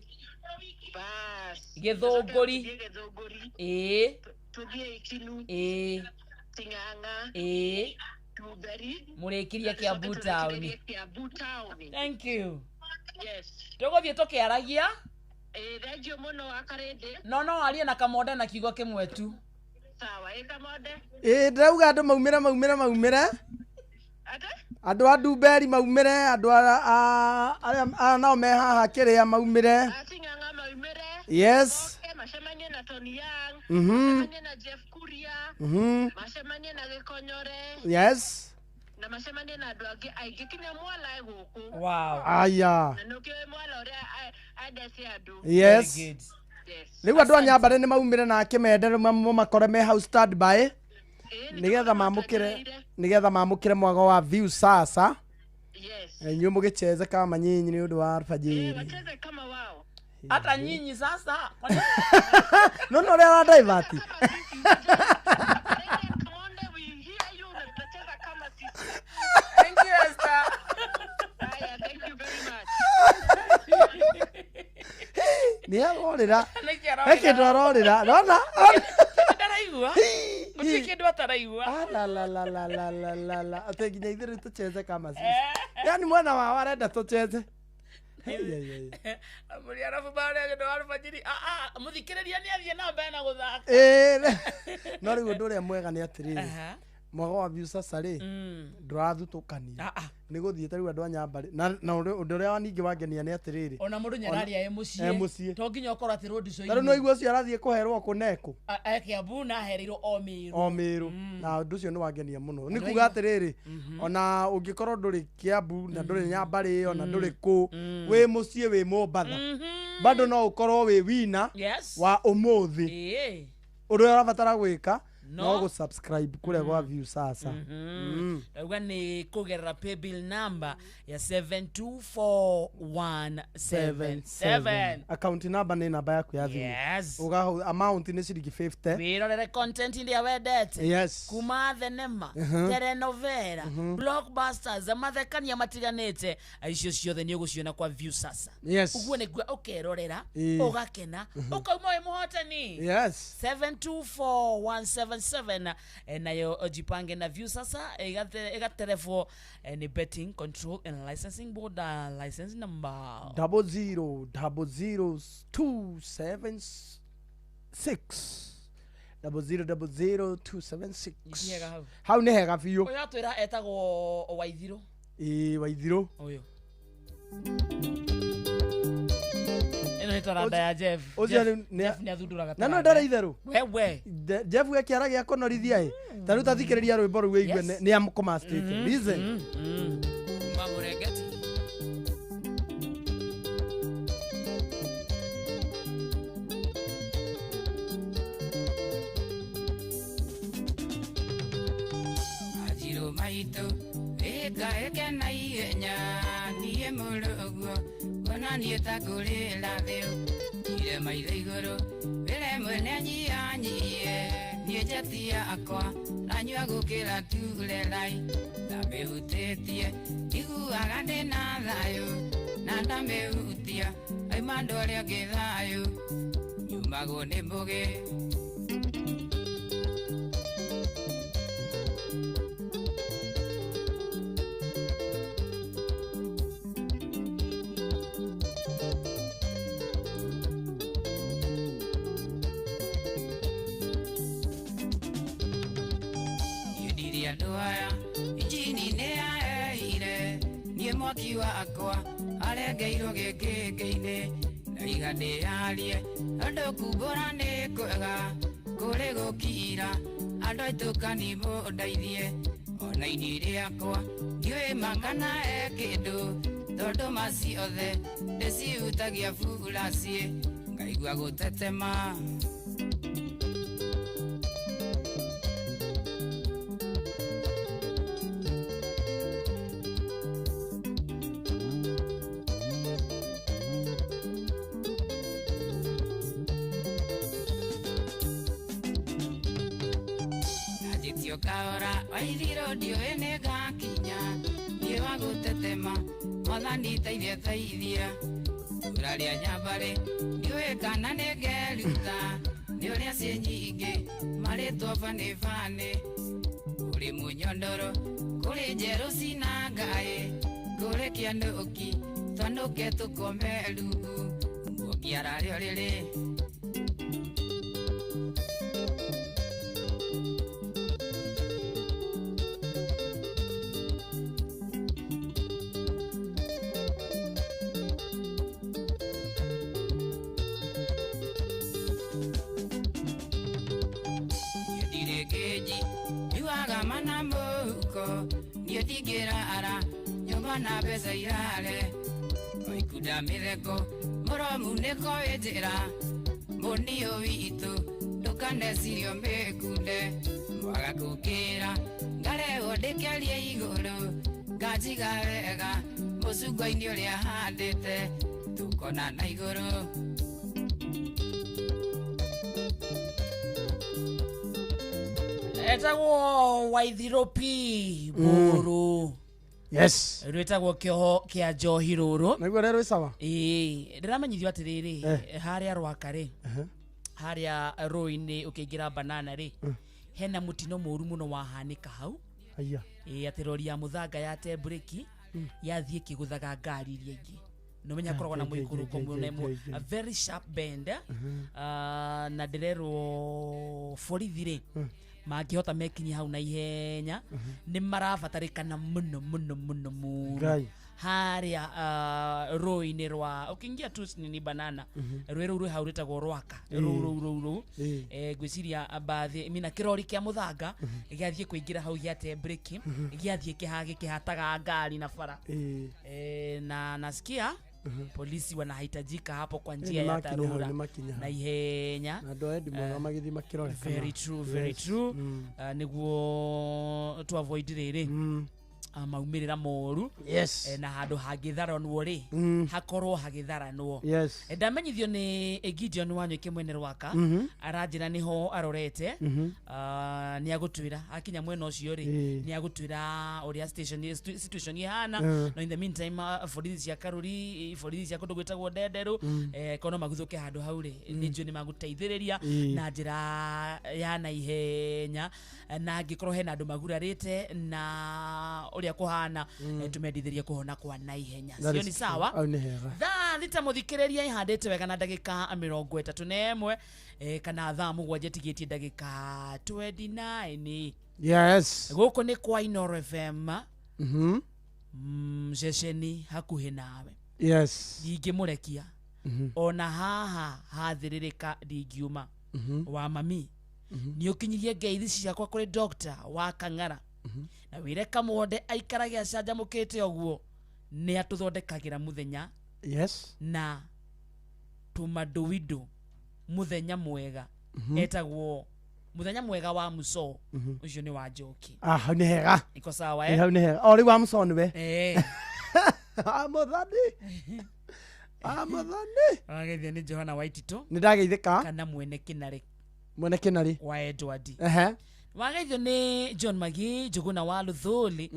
Bas. Gĩthũngũri. Tũthiĩ Ikinu. Ting'ang'a. Tumberi. Mũrĩkirie Kiambu town. Kiambu town. Thank you. Yes. Tũgũthiĩ tũkĩaragia. Thank you mũno wa Karĩndĩ. No arie na Kamonde na kiugo kĩmwe tu. Sawa, Kamonde. Ndĩrauga andũ maumĩre. Andũ a Ndumberi maumĩre, andũ a nao me haha kĩrĩa maumĩre. Ting'ang'a maumĩre. Yes. Macemanie na Tony Young. Macemanie na Jeff Kuria. Macemanie na Gĩkonyore. Yes. Na macemanie na andũ angĩ aingĩ kinya Mwala e gũkũ. Wow. Aya. Na nĩũkĩũĩ Mwala ũrĩa endete andũ. Yes. Rĩu andũ a Nyambarĩ nĩ maumĩre na Kĩmende rĩu makore me hau stand by. Nĩgetha mamũkĩre mwago wa View Sasa. Yes. Inyuĩ mũgĩcheze kama nyinyi nĩ ũndũ wa alfajiri. Wacheze kama wao. Hata nyinyi sasa. No ũrĩa ara divert. Thank you, Esther. Aya, thank you very much. Nĩ arorĩra. Nĩkĩ He arorĩra? kĩndũ arorĩra. Nona? Ndaraigua. Gũtirĩ kĩndũ ataraigua. La la la la la la la la. Atĩ nginya ithuĩ rĩu tũcheze kama sisi. Yaani mwana wao arenda tũcheze. Mũrĩ arabu marĩa ũndũ wa alfajiri. Mũthikĩrĩria nĩ athiĩ na mbere na gũthaka. No rĩu ũndũ ũrĩa mwega nĩ atĩrĩrĩ. Mwago wa View Sasa rĩ, ndũrathutũkania. Nĩ gũthiĩ ta rĩu andũ a Nyambarĩ. Na ũndũ ũrĩa ningĩ wangenia nĩ atĩrĩrĩ. Ona mũndũ nĩararia e mũciĩ. E mũciĩ. To nginya ũkorwo atĩ road show-inĩ. Ta rĩu no igua ũcio arathiĩ kũherwo kũ na kũ. Kiambu na ahereirwo o Mĩrũ. O Mĩrũ. Na ũndũ ũcio nĩ wangenia mũno. Nĩ kuga atĩrĩrĩ, ona ũngĩkorwo ndũrĩ Kiambu na ndũrĩ Nyambarĩ ona ndũrĩ kũ, wĩ mũciĩ wĩ Mombatha. Bado no ũkorwo wĩ wina wa ũmũthĩ. Ũndũ ũrĩa ũrabatara gwĩka No gå subscribe kå rä a gwa view sasa. Ndauga nä kå gerera paybill number ya 724177. Account number nä namba yaku ya thimå. Yes. Ũgahu amount nä ciringi 50. Wĩrorere content iria wendete. Yes. Kuma thenema, telenovela, blockbusters, mathekania matiganĩte, icio ciothe nĩ ũgũciona kwa view sasa. Yes. Ũguo nĩguo ũkerorera, ũgakena, ũkauma wĩ mũhotani. Yes. 724177, nayo jipange na view sasa ĩgaterefwo nĩ Betting Control and Licensing Board, license number 0000276, 0000276. Nĩ hega hau. Hau nĩ hega biũ. Ũyũ atwĩra etagwo Waithirũ. Ĩĩ, Waithirũ. Ũyũ ĩno nĩ taranda ya Jeff. Ũcio Jeff nĩ athundũraga na no taranda. ndara itherũ. Wewe. Jeff we kĩara gĩa kũnorithia ĩ ta rĩu tathikĩrĩria rwĩmbo rũu wĩigue. Nĩ amũkũmastĩte. Listen. Mamurengeti. Ajiro maitũ ĩka ĩke na ihenya niĩ mũrũguo ona niĩ ta ngũrĩra thĩ ire maitho igũrũ wĩre mwene nyihanyihie niĩ njeti yakwa nanyua gũkĩra turerai ndamĩhutĩtie iguaga ndĩna thayũ na ndamĩhutia aima andũ arĩa angĩ thayũ nyumagwo nĩ mbũgĩ. Niĩ andũ aya injini nĩ yaheire niĩ mwaki wakwa arengeirwo gĩkĩngĩ-inĩ ndaiga ndĩyarie andũ kumbũra nĩ kwega kũrĩ gũkira andũ aitũ kanimũndeithie ona ini rĩakwa ndiũĩ ma kana he kĩndũ tondũ maciothe ndĩcihutagia buraciĩ ngaigua gũtetema. Njĩtio kahora Waithirũ ndiũĩ nĩ ngakinya niĩ wa gũtetema mwathani teithia teithia itũra rĩa Nyambarĩ ndiũĩ kana nĩ ngeruta nĩ ũrĩa ciĩ nyingĩ marĩtwo banĩ banĩ kũrĩ mũnyondoro kũrĩ njerũ cina ngaĩ kũrĩ kĩanũki twanũke tũkome rungu muongi ararĩ ũrĩrĩ. Ndirĩ kĩnji nyuaga mana mũhuko niĩ ndingĩrara nyũmba na mbeca irare oikunda mĩtheko mũromu nĩko wĩ njĩra mũniũ witũ ndũkanecirio mĩkunde mwaga kũngĩra ngarehwo ndĩkĩarie igũrũ nganjiga wega mũcungwa-inĩ ũrĩa handĩte tũkona na igũrũ. Etagwo Waithirũ P Mbũrũ. Yes. Rwĩtagwo kĩoho kĩa njohi rũrũ. Naguo rero sawa. Ĩĩ, ndĩramenyithio atĩrĩrĩ, harĩa Rwaka rĩ, harĩa rũĩ-inĩ ũkĩingĩra banana rĩ, hena mũtino mũru mũno wahanĩka hau. Aya. Ĩĩ, atĩ rori ya mũthanga yate breki yathiĩ ĩkĩgũthaga ngari iria ingĩ. Nĩũmenya koragwo na mũikũrũko mũnene, a very sharp bend. Na ndĩrerwo borithi rĩ, mangĩhota mekinye hau na ihenya nĩ marabatarĩkana mũno mũno mũno mũno Ngai. harĩa rũĩ-inĩ rwa ũkĩingia tu nini banana rũĩ rũu rwĩ hau rwĩtagwo Rwaka rũu rũu rũu rũu. Ngwĩciria mbathi mina kĩrori kĩa mũthanga gĩathiĩ kũingĩra hau gĩate breki gĩathiĩ gĩkĩhataga ngari na bara. Na nasikia Polisi wanahitajika hapo kwa njia ya dharura na ihenya. Na andũ a endi mwega magĩthiĩ makĩrore kana. Very true, very Yes. true. Nĩguo tu avoid rĩrĩ maumĩrĩra moru. Yes. Na handũ hangĩtharanwo rĩ, hakorwo hagĩtharanwo. Yes. Ndamenyithio nĩ Gideon Wanyoike mwene Rwaka, aranjĩra nĩho arorete. Nĩ agũtwĩra akinya mwena ũcio rĩ, nĩ agũtwĩra ũrĩa station situation ihana. No in the meantime, borithi cia Karuri, borithi cia kũndũ gwĩtagwo Ndenderũ, kono maguthũke handũ hau rĩ, nĩ njũĩ nĩ magũteithĩrĩria na njĩra ya naihenya. Na angĩkorwo hena andũ magurarĩte na ũrĩa kũhana, tũmendithĩrie kũhona kwa naihenya. That Sio is ni true. sawa? Au nĩ hega. Thaa 6 mũthikĩrĩria ihandĩte wega na ndagĩka 31, kana thaa 7 tigĩtie ndagĩka 29. Yes. Gũkũ nĩ kwa Inoro FM, ceceni hakuhĩ nawe. Yes. Ndingĩmũrekia ona haha hathĩrĩrĩka ndingiuma. Wa mami, nĩ ũkinyirie ngeithi ciakwa kũrĩ doctor wa Kang'ara, na wĩre Kamwonde aikarage acanjamũkĩte ũguo, nĩ atũthondekagĩra mũthenya. Yes. Na tũmadũindo mũthenya mwega. Etagwo mũthenya mwega wa muso. Ũcio nĩ wa Njoki. Ah, hau nĩ hega. Iko sawa, Ĩ, eh? hau nĩ hega. O rĩu wa muso nĩwe. Eh. Ah, mũthani. Ah, mũthani. Wageithio nĩ Johana Waititũ. Nĩ ndageithĩka. Kana mwene kĩnarĩ. Mwene kĩnarĩ. Wa Edward. Ehe. Wageithio nĩ John Magi Njũgũna wa Luthuli.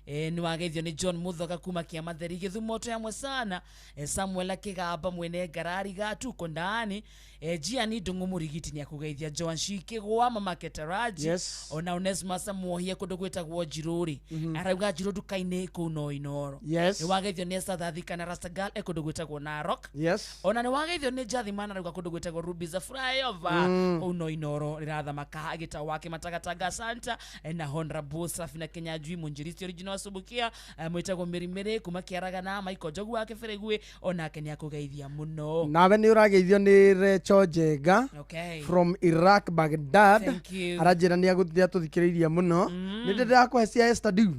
Nĩ wageithio nĩ John Muthoga kuma Kĩamatheri Gĩthumo twĩ sana. Samuel Akĩgamba mwene ngarari gatuko ndani. Gianni Ndung'u Mũrigiti nĩ akũgeithia. Joan Shikĩgwa mama Ketaraji. Yes. Ona Onesmus Muohie kũndũ gwĩtagwo Njirũ-rĩ, arauga Njirũ nduka-inĩ kũu no Inoro. Yes. Nĩ wageithio nĩ Esther Thathika na Rastagal e kũndũ gwĩtagwo Narok. Yes. Ona nĩ wageithio nĩ Jathimana arauga kũndũ gwĩtagwo Ruby za Flyover, kũu no Inoro rĩrathamaka gĩtau wake Matagatanga Santa, na Honorable Safina Kinyanjui Mũnjiristi original Subukia, mwĩtagwo Mĩrimĩrĩ kuma Kĩaragana, Michael Njogu wa Kĩbĩrĩgui onake nĩ akũgeithia mũno. Nawe nĩ ũrageithio nĩ Recho Njenga Okay. from Iraq Baghdad. Thank you. Aranjĩra nĩ atũthikĩrĩirie mũno. Nĩ ndĩ ndĩrakũhe cia Esther Du.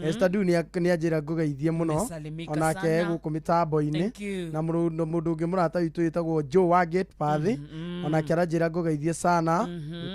Esther Du nĩ anjĩra ngũgeithie mũno. Nimesalimika Onake sana. gũkũ mĩtambo-inĩ. Thank you. Na mũndũ ũngĩ mũrata witũ wĩtagwo Joe wa Gate Path, onake aranjĩra ngũgeithie sana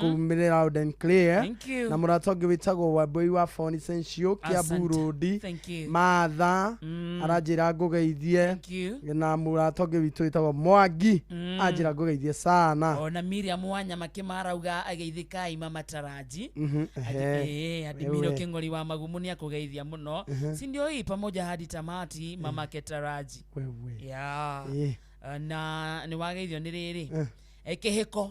kũu mĩrĩ loud and clear. Thank you. Na mũrata ũngĩ wĩtagwo Wambui wa Phone Essential Kiambu Asante. Road, Thank you. Martha aranjĩra ngũgeithie. Thank you. Na mũrata ũngĩ witũ wĩtagwo Mwangi anjĩra ngũgeithie sana. Ona Miriam Wanyama Kĩmara ageithĩkai mama Taraji. Ehe. Adimiro Ewe. Kĩng'ori wa Magumu nĩ akũgeithia mũno. Si ndio hii pamoja hadi tamati mama Ketaraji. Wewe. Yeah. Ĩ. Na nĩ wageithio nĩ rĩrĩ, kĩhĩko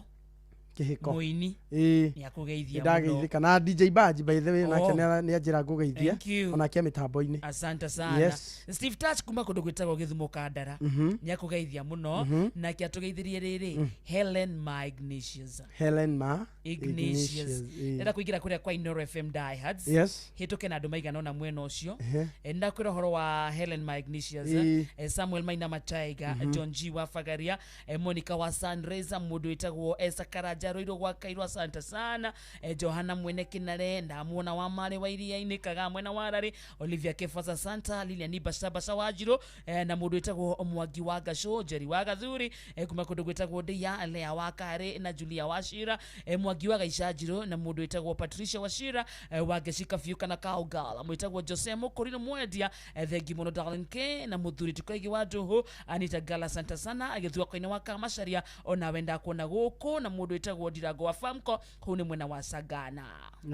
Kĩhĩko mũini Ĩ. nĩ akũgeithia mũno. Nĩndageithĩka na DJ Baji by the way, Oh. nake nĩ anjĩra ngũgeithie. Thank you. Onake mĩtambo-inĩ. Asante sana. Yes. Steve Touch kuma kũndũ gwĩtagwo Gĩthumo Kandara nĩ akũgeithia mũno. Nake atũgeithirie rĩrĩ, Helen Ma Ignatius. Helen Ma Ignatius. ĩ. Ndĩrenda kũingĩra kũrĩa kwa Inoro FM Diehards. Yes. Hĩtũke na andũ maigana ũna mwena ũcio. Ehe. Nĩndakwĩra ũhoro wa Helen Ma Ignatius, Ĩ. Samuel Maina Mataiga, John G wa Fagaria, Monica wa Sunraiser, mũndũ wĩtagwo Esther Karanja Rũirũ gwa Kairũ, asante sana. Johana mwene Kĩnare ndamuona wa Marĩ wa Iria-inĩ Kagaa mwena wa Rarĩ, Olivia Kefasa Santa, Lilian Bashabasha wa Njirũ, na mũndũ wĩtagwo Mwangi wa Gacũ, Njeri wa Gathuri, kuma kũndũ gwĩtagwo Ndeia, Lea wa Karĩ na Julia wa Shira, Mwangi wa Gaica Njirũ na mũndũ wĩtagwo Patricia wa Shira, wa Ngeci Kabiũ kana Kaũngala, mwĩtagwo Jose Mũkũrinũ Mwendia, thengi mũno Darlene K na mũthuri Tũkaigi wa Ndũhũ, Anita Gala santa sana agĩthua koine wa Kamacaria, onawe ndakuona gũkũ, na mũndũ wĩtagwo Ndirango wa Famco kũu nĩ mwena wa Sagana.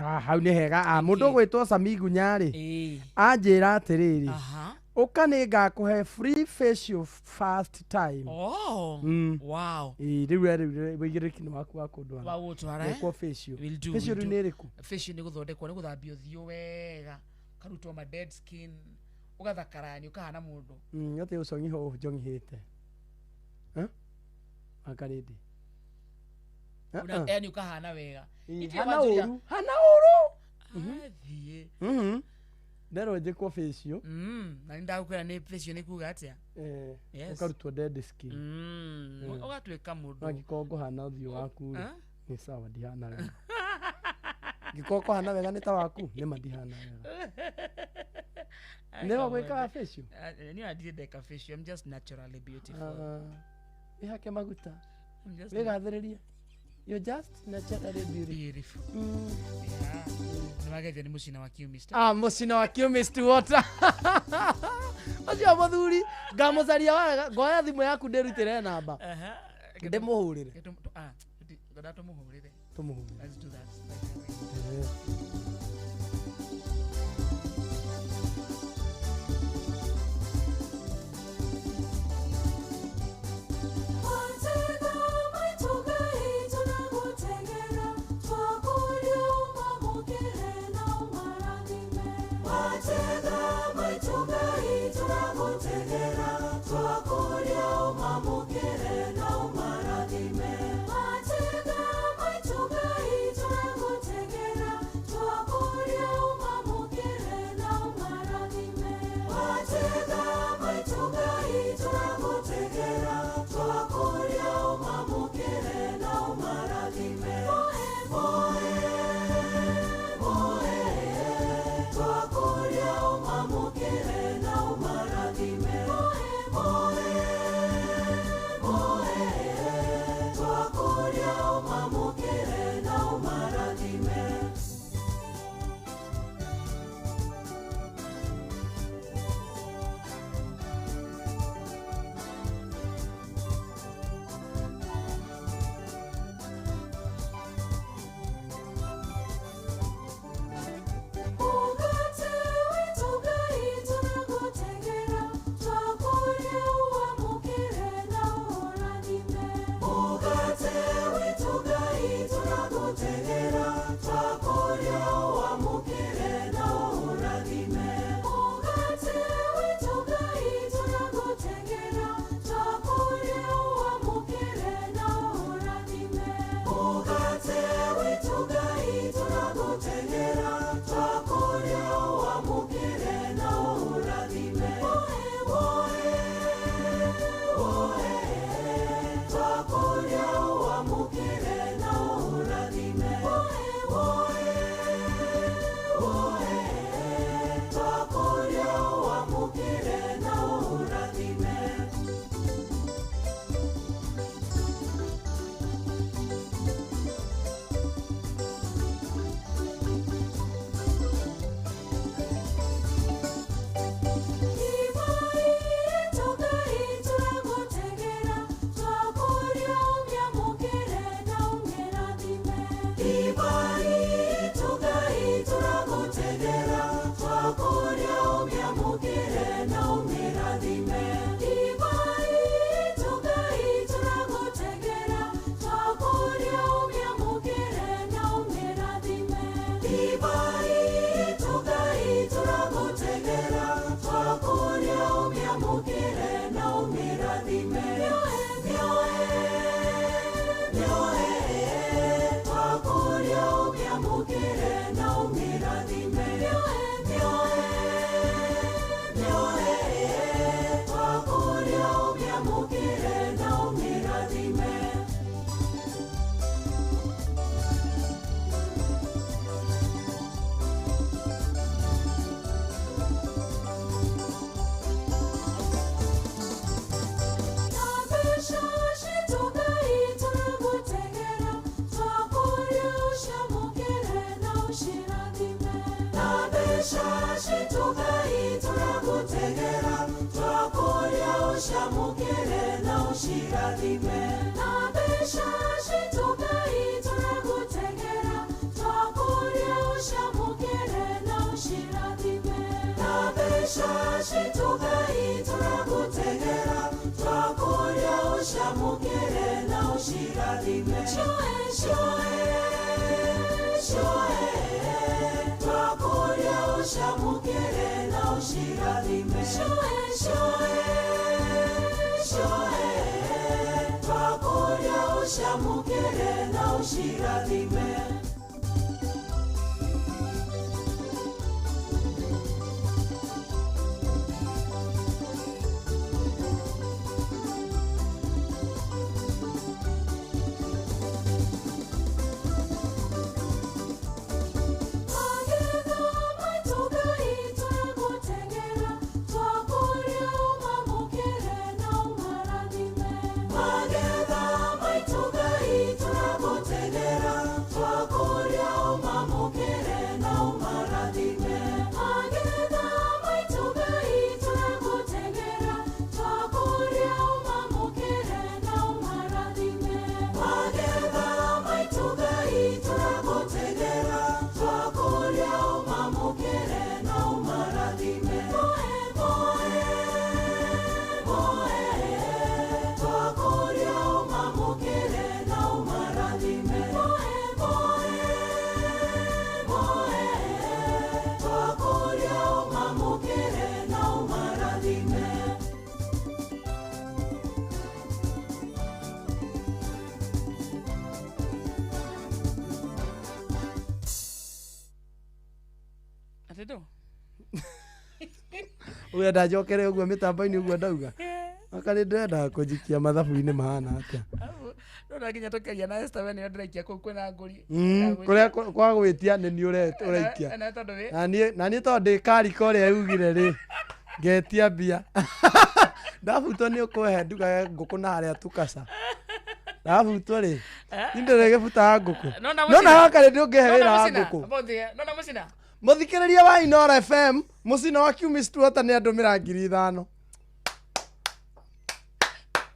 Ah, hau nĩ hega. Ah, mũndũ ũgwĩtwo Sami Gunya-rĩ, Ĩĩ. anjĩra atĩrĩrĩ, Aha. ũka nĩ ngakũhe free facial first time. Oh. Wow. Ĩ, rĩu we rĩu wĩigĩrĩrĩki nĩ waku wa kũndwara. Wa gũtwara, eh? Gwĩkwo facial. Will do, Facial will rĩu do. nĩ ĩrĩkũ? Facial nĩ gũthondekwo, nĩ gũthambio ũthiũ wega, ũkarutwo ma dead skin, ũgathakarani, ũkahana mũndũ. Atĩ ũcong'iho ũũ njong'ihĩte. Eh? Wakarĩndĩ. Yaani ũkahana wega. Ĩ, Itirĩ hana wanjũria- ũru, hana ũru. Athiĩ. Nderwo njĩkwo facial. Na nĩndagũkwĩra nĩ facial nĩ kuga atĩa. Yes. Ũkarutwo dead skin. Ũgatuĩka mũndũ. No angĩkorwo ngũhana ũthiũ waku rĩ, Eh? nĩ sawa, ndihana wega. Angĩkorwo kũhana wega nĩ ta waku, nĩ ma ndihana wega. Nĩ gwĩkaga facial? Niĩ ndirĩ ndeka facial. I'm just naturally beautiful. Ah, wĩhake maguta. I'm just Wĩgathĩrĩrie. You're just naturally beautiful. Beautiful. Yeah. Nĩ wageithio nĩ mũcina wa Chemist. Ah, mũcina wa Chemist water. Ũcio mũthuri ngamũcaria wega, ngoya thimũ yaku ndĩrutĩre namba. Aha. Ndĩmũhũrĩre. Ngenda tũmũhũrĩre. Tũmũhũrĩre. Let's do that. Eh. Thank you. 32. Ũrenda njokere ũguo mĩtambo-inĩ ũguo ndauga. Wakarĩ ndĩrendaga kũnjikia mathabu-inĩ mahana atĩa. Ndona nginya tũkĩaria na Esther we nĩwe ndĩraikia kũu kwĩna ngũri. Kũrĩa kwa gwĩtia nĩ niĩ ũraikia. Na tondũ wĩ Na niĩ tondũ ndĩ karika ũrĩa yugire rĩ, ngetia mbia. Ndabutwo nĩ ũkũhe ndugage ngũkũ na harĩa tukaca. Ndabutwo rĩ, niĩ ndĩrĩgĩbutaga ngũkũ. Nona No na wakarĩ ndũngĩhe wĩra wa ngũkũ. Nona mũcina. Mũthikĩrĩria wa Inoro FM, mũcina wa Kiumist Water nĩ andũmĩra 5,000.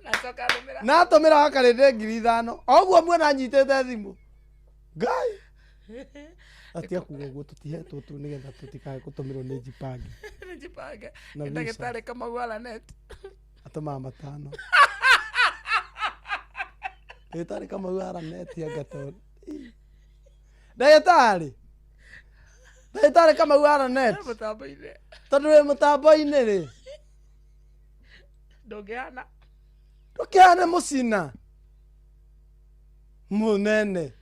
Nacoka ndũmĩra. Na atũmĩra wakarĩ ndĩ 5,000. O ũguo muona anyitĩte thimũ. Ngai. Atiga kuga ũguo tũtihetwo tu nĩgetha tũtikae gũtũmĩrwo nĩ Jipange. Nĩjipange. Na Nĩ visa. ndagĩtarĩ Kamau Aranet. Atũmaga 5. Ndagĩtarĩ Kamau Aranet anga to. Ndagĩtarĩ. Ndagĩtarĩ Kamau Aranet. Mũtambo-inĩ. Tondũ wĩ mũtambo-inĩ rĩ. Ndũngĩhana. Ndũkĩhane mũcina. Mũnene.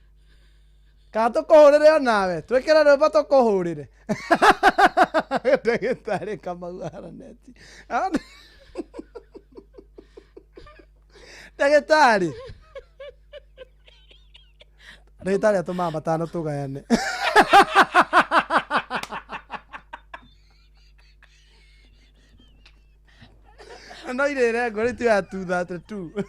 Kana tũkũhũrĩre onawe. Twĩkĩre rwĩmbo tũkũhũrĩre. Ndagĩtarĩ Kamau Aranet. Ndagĩtarĩ. Ndagĩtarĩ atũmaga 5 tũgayane. No irĩre ngũrĩ tuoya 232.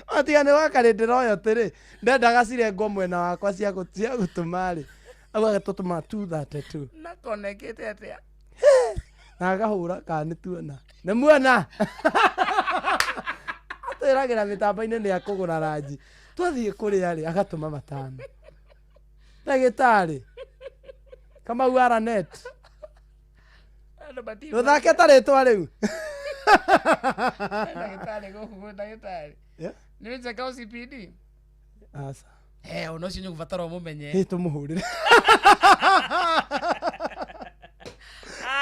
Atiga nĩ wakarĩ ndĩroya atĩrĩ, ndendaga cirengwo mwena wakwa cia gũtũma rĩ. Au agatũtũma 232. Na konekĩte atĩa? Na akahũra kana nĩ tuona. Nĩ muona. Atwĩragĩra mĩtambo-inĩ nĩ akũgũra ranji. Twathiĩ kũrĩa rĩ, agatũma 5. Ndagĩtarĩ. Kamau Aranet. Andũ matigua. Ndũthake ta rĩtwa rĩu. Ndagĩtarĩ gũkũ gwĩ ndagĩtarĩ. Yeah. Nĩ njeka OCPD? Aca. Eh, ona ũcio nĩ ũgũbatara ũmũmenye. Ĩ tũmũhũrĩre.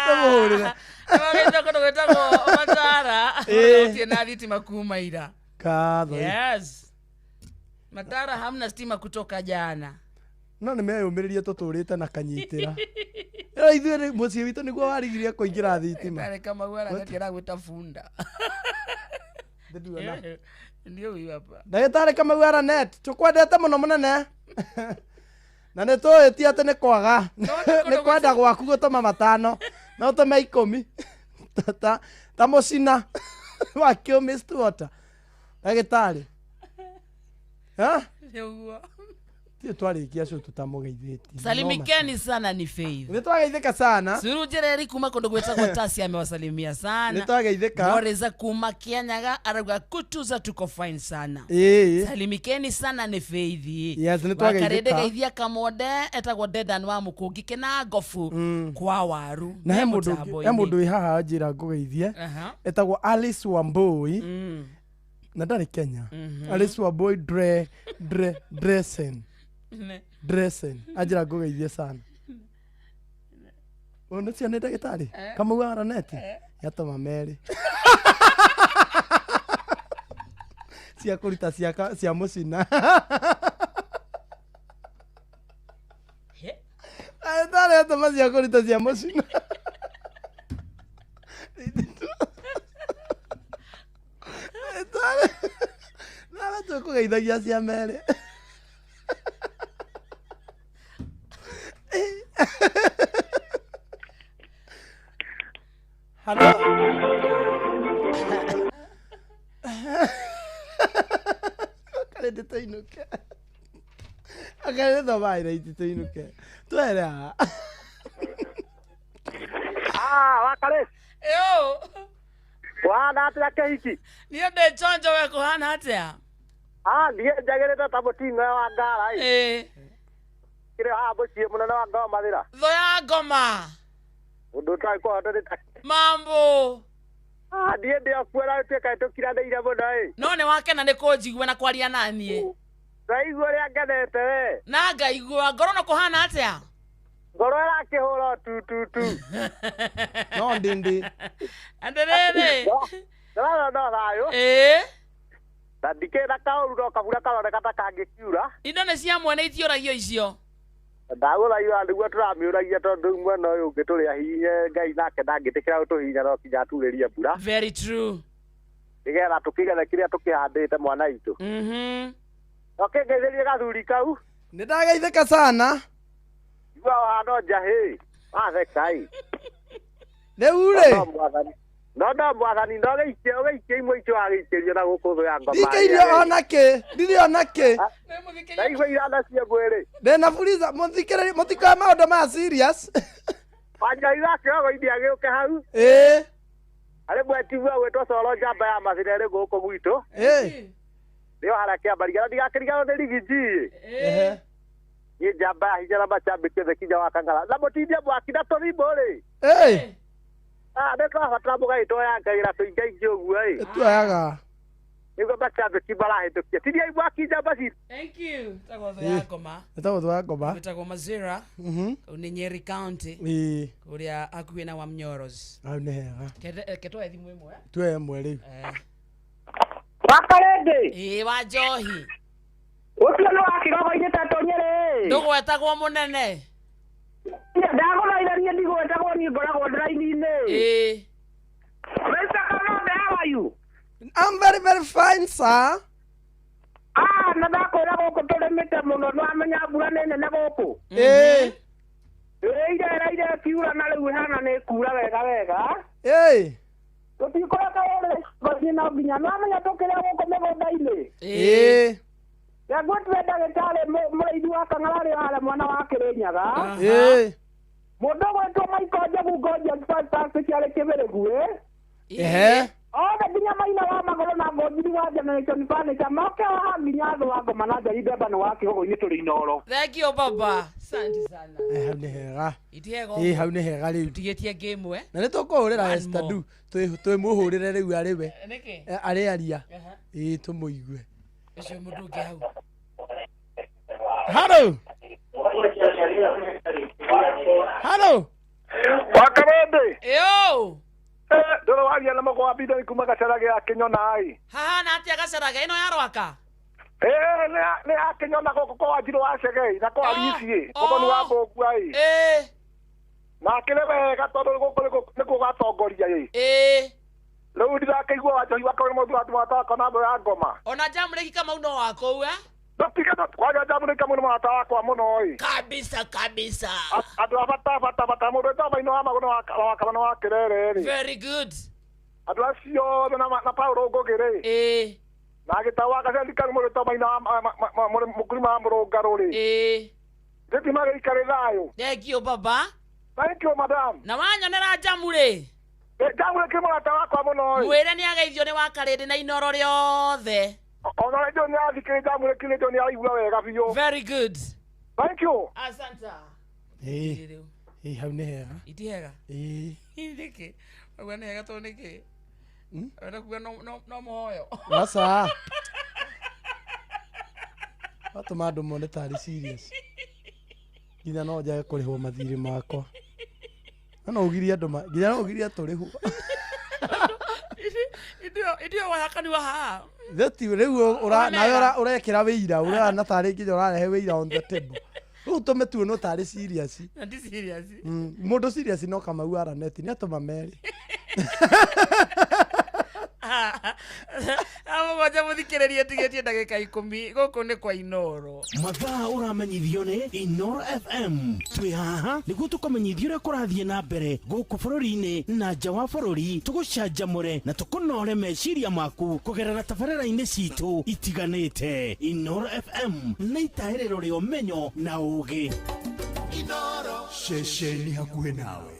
Tũmũhũrĩre. Nĩwagĩte kũndũ gwĩtagwo Matara. Ĩ. Gũtirĩ na thitima kuma ira. Katho. Yes. Matara hamna stima kutoka jana. No nĩ meyũmĩrĩrie tũtũrĩte na kanyitĩra. Ĩyo ithuĩ mũciĩ witũ nĩguo warigirie kũingĩra thitima. Ndagĩtarĩ Kamau Aranet aragwĩta bunda. Ndĩnduona. Ndio huyu hapa. Ndagĩtarĩ Kamau Aranet, tũkwendete mũno mũnene. Na nĩ tũĩ ti atĩ nĩ kwaga. Nĩ kwenda gwaku gũtũma 5, no ũtũme 10. Ta mũcina wa Kiumist Water. Ndagĩtarĩ. Ha? Nĩ ũguo. Tiũ twarĩkia cũ tũtamũgeithĩtie. Salimikeni sana ni Faith. Nĩ twageithĩka sana. Suru Jereri kuma kũndũ gwĩtagwo Tasi amewasalimia sana. Nĩ twageithĩka. Moreza kuma Kianyaga arauga kutuza tuko fine sana. Ĩĩ. Salimikeni sana ni Faith. Yes, nĩ twageithĩka. Wakarĩndĩ geithia Kamonde etagwo Dedan wa Mũkũngi kĩna ngobu kwa waru. Na he Me mũndũ mũtambo-inĩ. he mũndũ wĩ haha njĩra ngũgeithie. Aha. Etagwo Alice Wambui. Na ndarĩ Kenya. Alice Wambui dre dre dresen. Ne. Dresen. Anjĩra ngũgeithie sana. Ũyũ nĩcio nĩ ndagĩtarĩ? Kamau Aranet? Yatũma 2. Cia kũruta cia mũcina. Ndagĩtarĩ atũma cia kũruta cia mũcina. Ndagĩtarĩ. Nawe tũkũgeithagia cia 2. Halo. Akarĩ tũinũke. Akarĩ thoma iraiti tũinũke. Twere haha. Ah, wakarĩ. Yo. Wana atĩa kĩhiki? Niĩ ndĩ chonjo we kũhana atĩa? Ah, niĩ njagĩrĩte ta mũting'oe wa ngara ĩ. Ĩ. Kĩrĩ haha mũciĩ mũnene wa ngoma thĩra. Thũ ya ngoma. Ũndũ ũtarĩ kũhota nĩ ta Mambo. Ah, niĩ ndĩ o kuo na gũtuĩka nĩtũkiranĩire mũno ĩ. No nĩ wakena nĩ kũnjigua na kwaria na niĩ. Ndaigua ũrĩa ngenete we. Na ngaigua ngoro no kũhana atĩa? Ngoro ĩrakĩhũra o tu tu tu. No ndindi. Atĩrĩrĩ. Ndĩrona no thayũ. Ĩ. Na ndikĩrĩ na kaũru no kabura karoneka ta kangĩkiura. Indo nĩ cia mwene itiũragio icio. Ndagũthaitha nĩguo tũramĩũragia tondũ rĩu mwena ũyũ ũngĩ tũrĩ ahihinye Ngai nake ndangĩtĩkĩra gũtũhihinya no kinya aturĩrie mbura. Very true. Nĩgetha tũkĩgethe kĩrĩa tũkĩhandĩte mwana witũ. Ũkĩngeithĩrie gathuri kau. Nĩ ndageithĩka sana. Igua ũhana njahĩ. Watheka ĩ. Rĩu rĩ. No mwathani. No mwathani no gĩikie ũgĩikie imwe icio wagĩikĩrio na gũkũ thũ ya ngoma. Ndikĩirio ona kĩ. Ndirĩ ona kĩ. Ndaigua iranda cia mwĩrĩ. Ndĩna fuliza mũthikĩrĩrie mũtikoe maũndũ maya serious. Wanjai wa kĩrogo-inĩ agĩũke hau. Ĩĩ. Arĩ mwetigua gwĩtwo Coro njamba ya macina ĩrĩ gũkũ gwitũ. Ĩĩ. Nĩyo harĩa kĩambariga na ndigakĩriganĩrwo nĩ rigiji. Ehe. Niĩ njamba ya hinya na macambĩki othe kinya wa Kang'ara. Na mũtindie mwaki na tũthimũ rĩ. Ĩĩ. Ah, nĩ tũrabatara mũgagĩtwoyangagĩra tũingaingĩ ũguo ĩ. Tuoyaga. Nĩguo macambĩki marahĩtũkia. Tiniai mwaki njamba citũ. Thank you. Tagwo thũ ya ngoma. Ĩtagwo thũ ya ngoma. Wĩtagwo Mazira. Kau nĩ Nyeri County. Ĩĩ. Kũrĩa hakuhĩ na Wamnyoros. Hau nĩ hega. Ketwoe thimũ ĩmwe. Tuoe ĩmwe rĩu. Wakarĩndĩ. Ĩĩ wa njohi. Ũcio nĩ wa kĩrogo-inĩ ta tũnyĩrĩ. Ndũgwetagwo mũnene. Ndagũthaitha niĩ ndigwetagwo niĩ ngoragwo ndĩraini-inĩ. Ĩĩ. Mr. Kamande, how are you? I'm very very fine sir. Ah, na ndakwĩra gũkũ tũrĩmĩte mũno nĩwamenya mbura nĩ nene gũkũ. Ĩĩ. Ĩĩ irereire ĩkiura na rĩu ĩhana nĩ ĩkura wega wega. Ĩĩ. Tũtikũreka rũrĩ no nginya nĩwamenya tũkĩrĩa gũkũ mĩgũnda-inĩ. Ĩĩ. Ngwĩtire ndagĩtarĩ mũrĩithi wa Kang'ara arĩ harĩa mwena wa Kĩrĩnyaga. Ĩĩ. Mũndũ ũgwĩtwo Michael Njogu Ngoja Fantastic arĩ Kĩbĩrĩguĩ. Ehe. Othe nginya maina wa magũrũ na ngũnjiri wa Generation Furniture moke haha nginya thũ wa ngoma na Njeri Ndemba nĩ wa kĩgogo-inĩ tũrĩ Inooro. Thank you baba. Asante sana. Hau nĩ hega. Iti hega. Ĩĩ hau nĩ hega rĩu. Tũtigĩtie game ĩmwe. Na nĩ tũkũhũrĩra One Esther more. Du. Twĩmũhũrĩre rĩu arĩ we. Nĩkĩ? Arĩ aria. Ĩĩ tũmũigue. Ũcio mũndũ ũngĩ hau. Hello. Hello. Wakarĩndĩ. Ĩyo. Ndũrĩ waria na mũkwa wa Bidoni kuma gacara gĩa Kĩnyona ĩ. Hahana atĩa gacaraga ĩno ya Rwaka? Ĩĩ nĩ ya Kĩnyona gũkũ kwa Wanjirũ wa Chegei na kwa Alici ĩ. Mũthoni wa Mbũgua ĩ. Ĩĩ. Na akĩrĩ wega tondũ gũkũ nĩkuo gwatongoria ĩ. Ĩĩ. Rĩu ndirakĩigua Wanjohi wa Kaũrĩ mũthuri wa mũrata wakwa na thũ ya ngoma. Ona Jamreki Kamau no wa kũu eh? Tũtige kwanja Jamreki Kamau nĩ mũrata wakwa mũno ĩ. Kabisa kabisa. Andũ a bata bata bata mũndũ wĩtagwo Maina wa Magũrũ wa Kamau wa Kĩrere rĩ. Very good. Andũ acio othe na Paulo Ngũgĩ rĩ. Ĩĩ. Na gĩtau wa Gacendi Karu mũndũ wĩtagwo Maina wa mũkulima wa Mũrũngarũ rĩ. Ĩĩ. Gĩtima gĩikare thayũ. Thank you baba. Thank you madam. Na wanyonera Jamu rĩ. Jamu rĩ mũrata wakwa mũno ĩ. Mwĩre nĩ ageithio nĩ Wakarĩndĩ na Inooro rĩothe. Ona rĩndio nĩ athikĩrĩria Jamu rĩ nĩ araigua wega biũ. Very good. Thank you. Asante. Ĩĩ. Ĩĩ hau nĩ hega. Iti hega. Ĩĩ. Nĩkĩ? Ũguo nĩ hega tondũ nĩkĩ? Wenda kuga no mũhoyo. Aca. Watũma andũ mone tarĩ serious. Nginya no njage kũrĩhwo mathirĩ makwa. No ũgirie andũ nginya no ũgirie tũrĩhwo. Ithuĩ wahakaniwa haha. Theti rĩu ũra nawe ũrekĩra wĩira ũrana tarĩ nginya ũrarehe wĩira on the table. Rĩu tũme tuonwo tarĩ serious. Na ti serious. Mũndũ serious no Kamau araneti nĩ atũma merĩ. Mũgwanja mũthikĩrĩrie tigĩtie ndagĩka 10 gũkũ nĩ kwa Inooro. Mathaa ũramenyithio nĩ Inooro FM. Twĩ haha nĩguo tũkũmenyithie ũrĩa kũrathiĩ na mbere gũkũ bũrũri-inĩ na nja wa bũrũri, tũgũcanjamũre na tũkũnore meciria maku kũgerera tabarĩra-inĩ citũ itiganĩte. Inooro FM nĩ itaĩrĩro rĩa ũmenyo na ũũgĩ. Ceceni hakuhĩ nawe.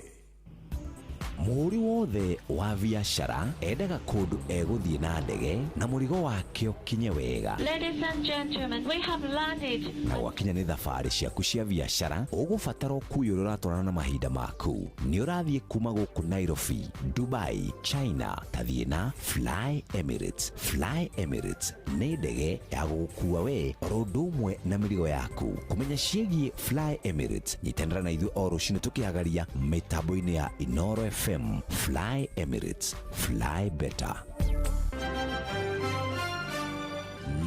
Mũhũri wothe wa biacara endaga kũndũ egũthiĩ na ndege na mũrigo wake ũkinye wega. Ladies and gentlemen, we have landed. Na gwakinya nĩ thabarĩ ciaku cia biacara ũgũbatara ũkuui ũrĩa ũratwarana na mahinda maku. Nĩ ũrathiĩ kuma gũkũ Nairobi, Dubai, China, tathiĩ na Fly Emirates. Fly Emirates nĩ ndege ya gũgũkua we oro ũndũ ũmwe na mĩrigo yaku. Kũmenya ciĩgiĩ Fly Emirates, nyitanĩra na ithuĩ o rũcinĩ tũkĩhagaria mĩtambo-inĩ ya Inooro FM. Fly Emirates, fly better.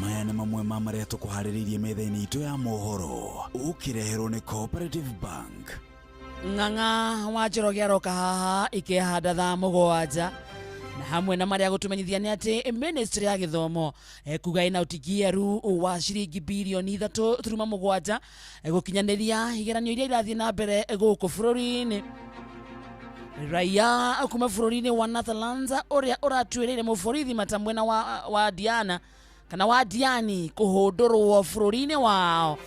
Maya nĩ mamwe ma marĩa tũkũharĩrĩirie metha-inĩ itũ ya mohoro ũkĩreherwo nĩ Cooperative Bank. Ng'ang'a wa Njoroge aroka haha ikĩhanda thaa 7 na hamwe na marĩa gũtũmenyithia nĩ atĩ ministry ya gĩthomo kuga ĩna ũtigiaru wa ciringi birioni 3.7 gũkinyanĩria igeranio iria irathiĩ na mbere gũkũ bũrũri-inĩ. Raia kuma bũrũri-inĩ wa Netherlands ũrĩa ũratuĩrĩire mũborithi mata mwena wa Diana kana wa Diani kũhũndũrwo bũrũri-inĩ wao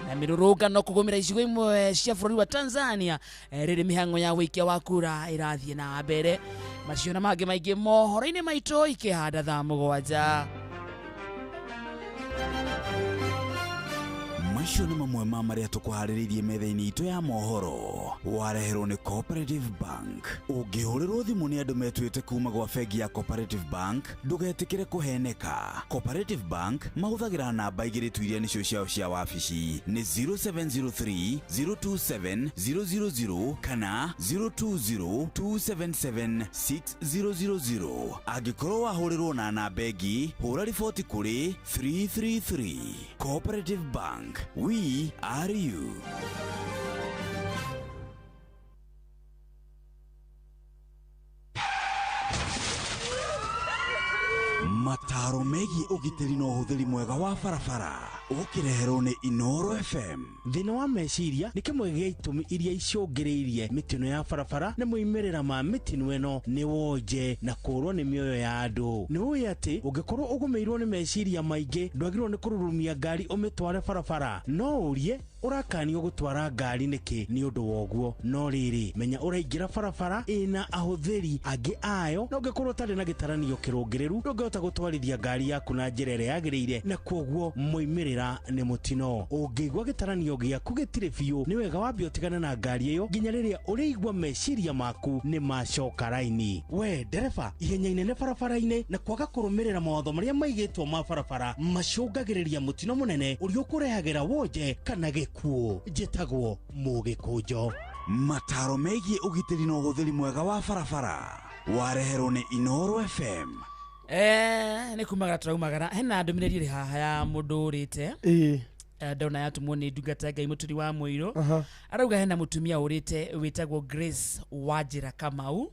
na mĩrũrũngano kũgũmĩra icigo imwe cia bũrũri wa Tanzania rĩrĩ mĩhang'o ya wĩikia wa kura ĩrathiĩ na mbere. Macio na mangĩ maingĩ mohoro-inĩ maitũ ikĩhanda thaa 7. Macio nĩ mamwe ma marĩa tũkũharĩrĩirie metha-inĩ itũ ya mohoro wareherwo nĩ Cooperative Bank. Ũngĩhũrĩrwo thimũ nĩ andũ metuĩte kuma gwa bengi ya Cooperative Bank ndũgetĩkĩre kũheneka. Cooperative Bank mahũthagĩra namba 2 tu iria nĩcio ciao cia wabici nĩ 0703 027 000 kana 020 277 6000. Angĩkorwo wahũrĩrwo na namba ĩngĩ hũra riboti kũrĩ 333. Cooperative Bank, we are you. Mataro megiĩ ũgitĩri na ũhũthĩri mwega wa barabara ũkĩreherwo nĩ Inoro FM. Thĩna wa meciria nĩ kĩmwe gĩa itũmi iria icũngĩrĩirie mĩtino ya barabara na moimĩrĩra ma mĩtino ĩno nĩ wonje na kũũrwo nĩ mĩoyo ya andũ. Nĩ ũĩ atĩ ũngĩkorwo ũgũmĩirwo nĩ meciria maingĩ ndwagĩrĩirwo nĩ kũrurumia ngari ũmĩtware barabara. No ũrie ũrakanio gũtwara ngari nĩkĩ nĩ ũndũ wa ũguo. No rĩrĩ, menya ũraingĩra barabara ĩna ahũthĩri angĩ ayo na ũngĩkorwo ũtarĩ na gĩtaranio kĩrũngĩrĩru ndũngĩhota gũtwarithia ngari yaku na njĩra ĩrĩa yagĩrĩire na kwoguo moimĩrĩra nĩ mũtino. Ũngĩigua gĩtaranio gĩaku gĩtirĩ biũ nĩ wega wambe ũtigane na ngari ĩyo nginya rĩrĩa ũrĩigua meciria maku nĩ macoka raini. We ndereba, ihenya inene barabara-inĩ na kwaga kũrũmĩrĩra mawatho marĩa maigĩtwo ma barabara macũngagĩrĩria mũtino mũnene ũrĩa ũkũrehagĩra wonje kana gĩkuũ. Njĩtagwo Mũgĩkũnjo. Mataro megiĩ ũgitĩri na ũhũthĩri mwega wa barabara wareherwo nĩ Inoro FM. Nĩ kumagara tũraumagara hena ndũmĩrĩri ĩrĩ haha ya mũndũ ũrĩte. Ndona yatumwo nĩ ndungata Ngai Mũturi wa Mũirũ. Arauga hena mũtumia ũrĩte wĩtagwo Grace Wanjĩra Kamau.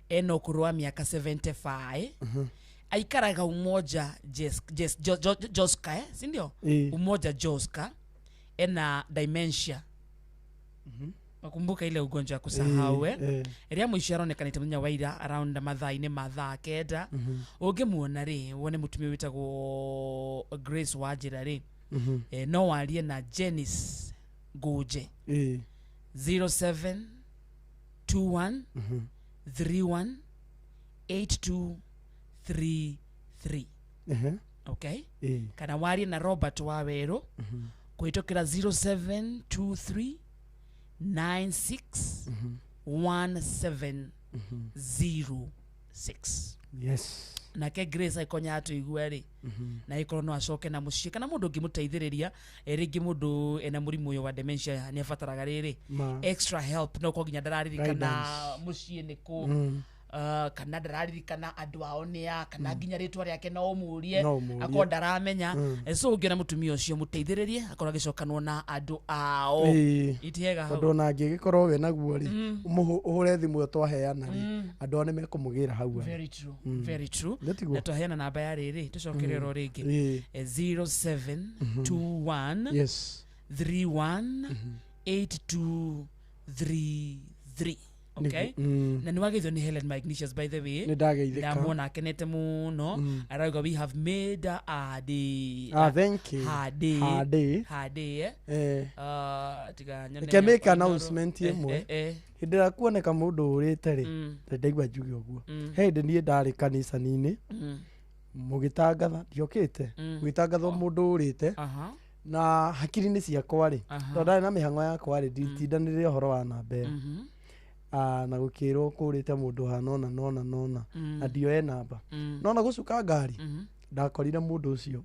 Ena ũkũrũ wa mĩaka 75. Aikaraga Umoja Joska, si ndio? Umoja Joska. Ena dementia. Makumbuka ile ugonjwa wa kusahau ria mwisho aronekanĩte mũthenya wa ira around mathaa-inĩ ma thaa 9. Ũngĩmuona rĩ wone mũtumia wĩtagwo Grace Wanjĩra rĩ no warie na Jenice Ngũnje 0721 31 8233. Okay, kana warie na Robert Wawerũ kũhĩtũkĩra 0723 96 1706. Yes. Nake Grace aikonya atuigue rĩ na ikorwo no acoke na mũciĩ kana mũndũ ũngĩmũteithĩrĩria rĩngĩ mũndũ ena mũrimũ ũyũ wa dementia nĩ abataraga rĩrĩ extra help no ko nginya ndararirikana mũciĩ nĩ kũ kana ndararirikana andũ ao nĩ a kana nginya rĩtwa rĩake no ũmũrie akorwo ndaramenya. So ũngĩona mũtumia ũcio mũteithĩrĩrie akorwo agĩcokanwo na andũ ao. Itiega hau tondũ ona angĩgĩkorwo we naguo rĩ ũhũre thimũ ĩyo twaheana rĩ andũ ao nĩ mekũmũgĩra hau. Very true, very true. Na twaheana namba ya rĩrĩ tũcokere oro rĩngĩ 0721 yes 31 8233. Okay. Na nĩ wageithio nĩ Helen Magnesius by the way. Ndamuona akenete mũno. Arauga we have made a day. Thank you. Her day. Her day. Tiga nyone. Reke make announcement ĩmwe. Hĩndĩ ĩrĩa kuoneka mũndũ ũrĩte rĩ ndaigua njuge ũguo. He hĩndĩ niĩ ndarĩ kanitha-inĩ mũgĩtangatha ndiokĩte gũgĩtangathwo mũndũ ũrĩte na hakiri-inĩ ciakwa rĩ tondũ ndarĩ na mĩhang'o yakwa rĩ nditindanĩrĩre ũhoro wa namba ĩyo. Na gũkĩrwo kũrĩte mũndũ hana ona nona nona na ndioe namba nona gũcuka ngari ndakorire mũndũ ũcio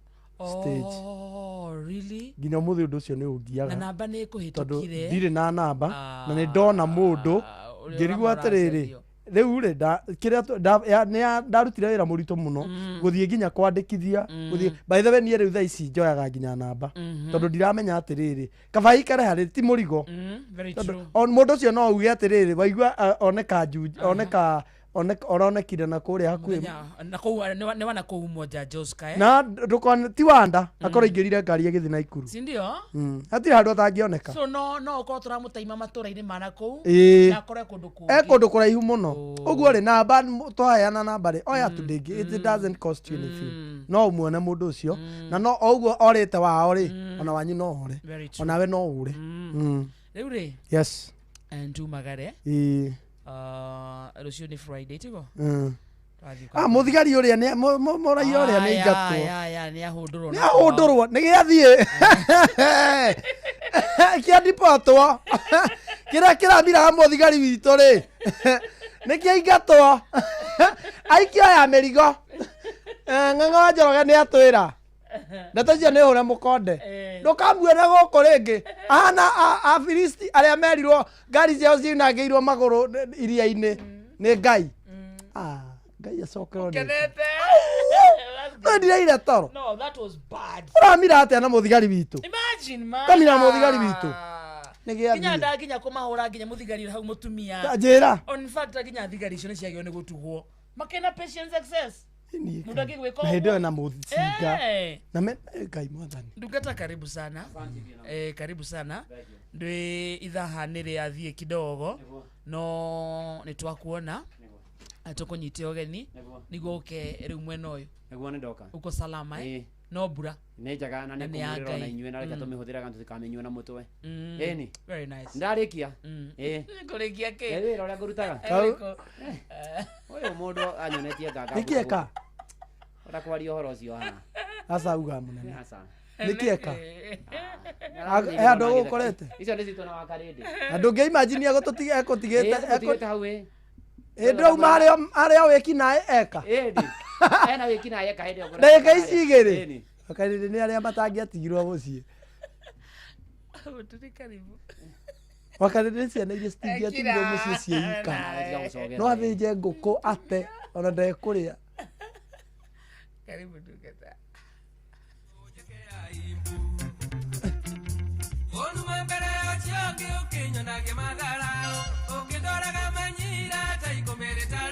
stage. Oh, really? Nginya ũmũthĩ ũndũ ũcio nĩ ũngiaga na namba nĩ ĩkũhĩtũkire tondũ ndirĩ na namba na nĩ ndona mũndũ ngĩrigwo atĩrĩrĩ Rĩu rĩ kĩrĩa ndarutire wĩra mũritũ mũno gũthiĩ nginya kwandĩkithia, gũthiĩ. By the way, niĩ rĩu thaa ici njoyaga nginya namba, tondũ ndiramenya atĩrĩrĩ, kaba ikare harĩ ti mũrigo. Very Tondũ true. Mũndũ ũcio no auge atĩrĩrĩ, waigua, oneka oneka oronekire na kũrĩa hakuhĩ. Mũthenya- na kũu nĩ wana kũu moja Joska, eh? Na ndũkone ti wanda akorwo aingĩrire ngari ĩgĩthiĩ Naikuru. Si ndio? Hatirĩ handũ atangĩoneka. So no ũkorwo tũramũtaima matũra-inĩ ma na kũu, Ĩĩ. na akorwo e kũndũ kũngĩ. E kũndũ kũraihu mũno ũguo rĩ, namba twaheana namba rĩ, oya tu, ndĩngĩ, it doesn't cost you anything. No ũmuone mũndũ ũcio, na no o ũguo orĩte wao rĩ, ona wanyu no ore. Very true. Onawe no ũre. Rĩu rĩ, Yes. Ntumagare. Ĩĩ. Rũciũ nĩ Friday, tiguo? Twathiĩ. Ah, mũthigari ũrĩa nĩ mũraia ũrĩa nĩ ingatwo. Aya nĩ ahũndũrwo. Nĩ ahũndũrwo, nĩ gĩathiĩ kĩandipotwo kĩrĩa kĩramiraga mũthigari witũ rĩ, nĩ kĩaingatwo aikio ya mĩrigo. Ng'ang'a wa Njoroge nĩ atwĩra ndeto icio nĩ hũre mũkonde, ndũkamuone gũkũ rĩngĩ ahana Afilisti arĩa merirwo ngari ciao ciunangĩirwo magũrũ iria-inĩ nĩ Ngai. Ah, Ngai acokerwo nĩ Kenete. No ndiraire toro. No, that was bad. Ũramira atĩa na mũthigari witũ? Imagine, man. Kamira mũthigari witũ nĩ nginya gĩathiĩ. Nda nginya kũmahũra nginya mũthigari hau mũtumia. Ta njĩra. In fact, nginya thigari icio nĩ ciagĩrĩirwo nĩ gũtugwo makĩna patience excess mũndũ angĩgwĩka Na hĩndĩ ĩyo ũguo. na mũcinga. Na me Ngai mwathani. Ndungata, karibu sana. Karibu sana. Ndwi ithaha nĩ rĩathiĩ kidogo, no nĩ twakuona, tũkũnyite ũgeni nĩguo ũke rĩu mwena ũyũ. Nĩguo, nĩ ndoka. Uko salama, eh? Ĩĩ. No mbura. Nĩ njega na Na nĩ nĩ ya kũmũrĩra ona Ngai. inyuĩ, na reke tũmĩhũthĩraga tũtikamĩnyue na mũtwe. Ĩni. Very nice. Ndarĩkia. Ĩĩ. Kũrĩkia kĩ? Ĩ wĩra ũrĩa ngũrutaga. Ũrĩkũ? Ũyũ mũndũ anyonetie nganga. Nĩkĩ eka? Ora kwaria ũhoro ũcio haha. Aca, uga mũnene. Aca. Nĩkĩ eka? He handũ gũkorete? Icio nĩ citũ na wakarĩndĩ. Na ndũngĩimajinia ekũtigĩte. Ĩĩ, tũtigĩte hau ĩ. Ĩ ndĩrauma harĩa wĩki naĩ eka. Ĩni. Ena wĩki naĩ eka hĩndĩ ĩyo ngũreka. Ndagĩka ici igĩrĩ. Ĩni. Wakarĩndĩ nĩ arĩa matangĩatigirwo mũciĩ. Tũrĩ karibu. Wakarĩndĩ nĩ ciana iria citingĩatigirwo mũciĩ ciĩika. Tiga gũcogera. No athĩnje ngũkũ ate ona ndekũrĩa. Karibu, ndungata. Onuma mbere ũcio ũngĩ ũkĩnyona ngĩmatharau ũngĩndoraga manyira ta ikũmĩrĩ tarĩ.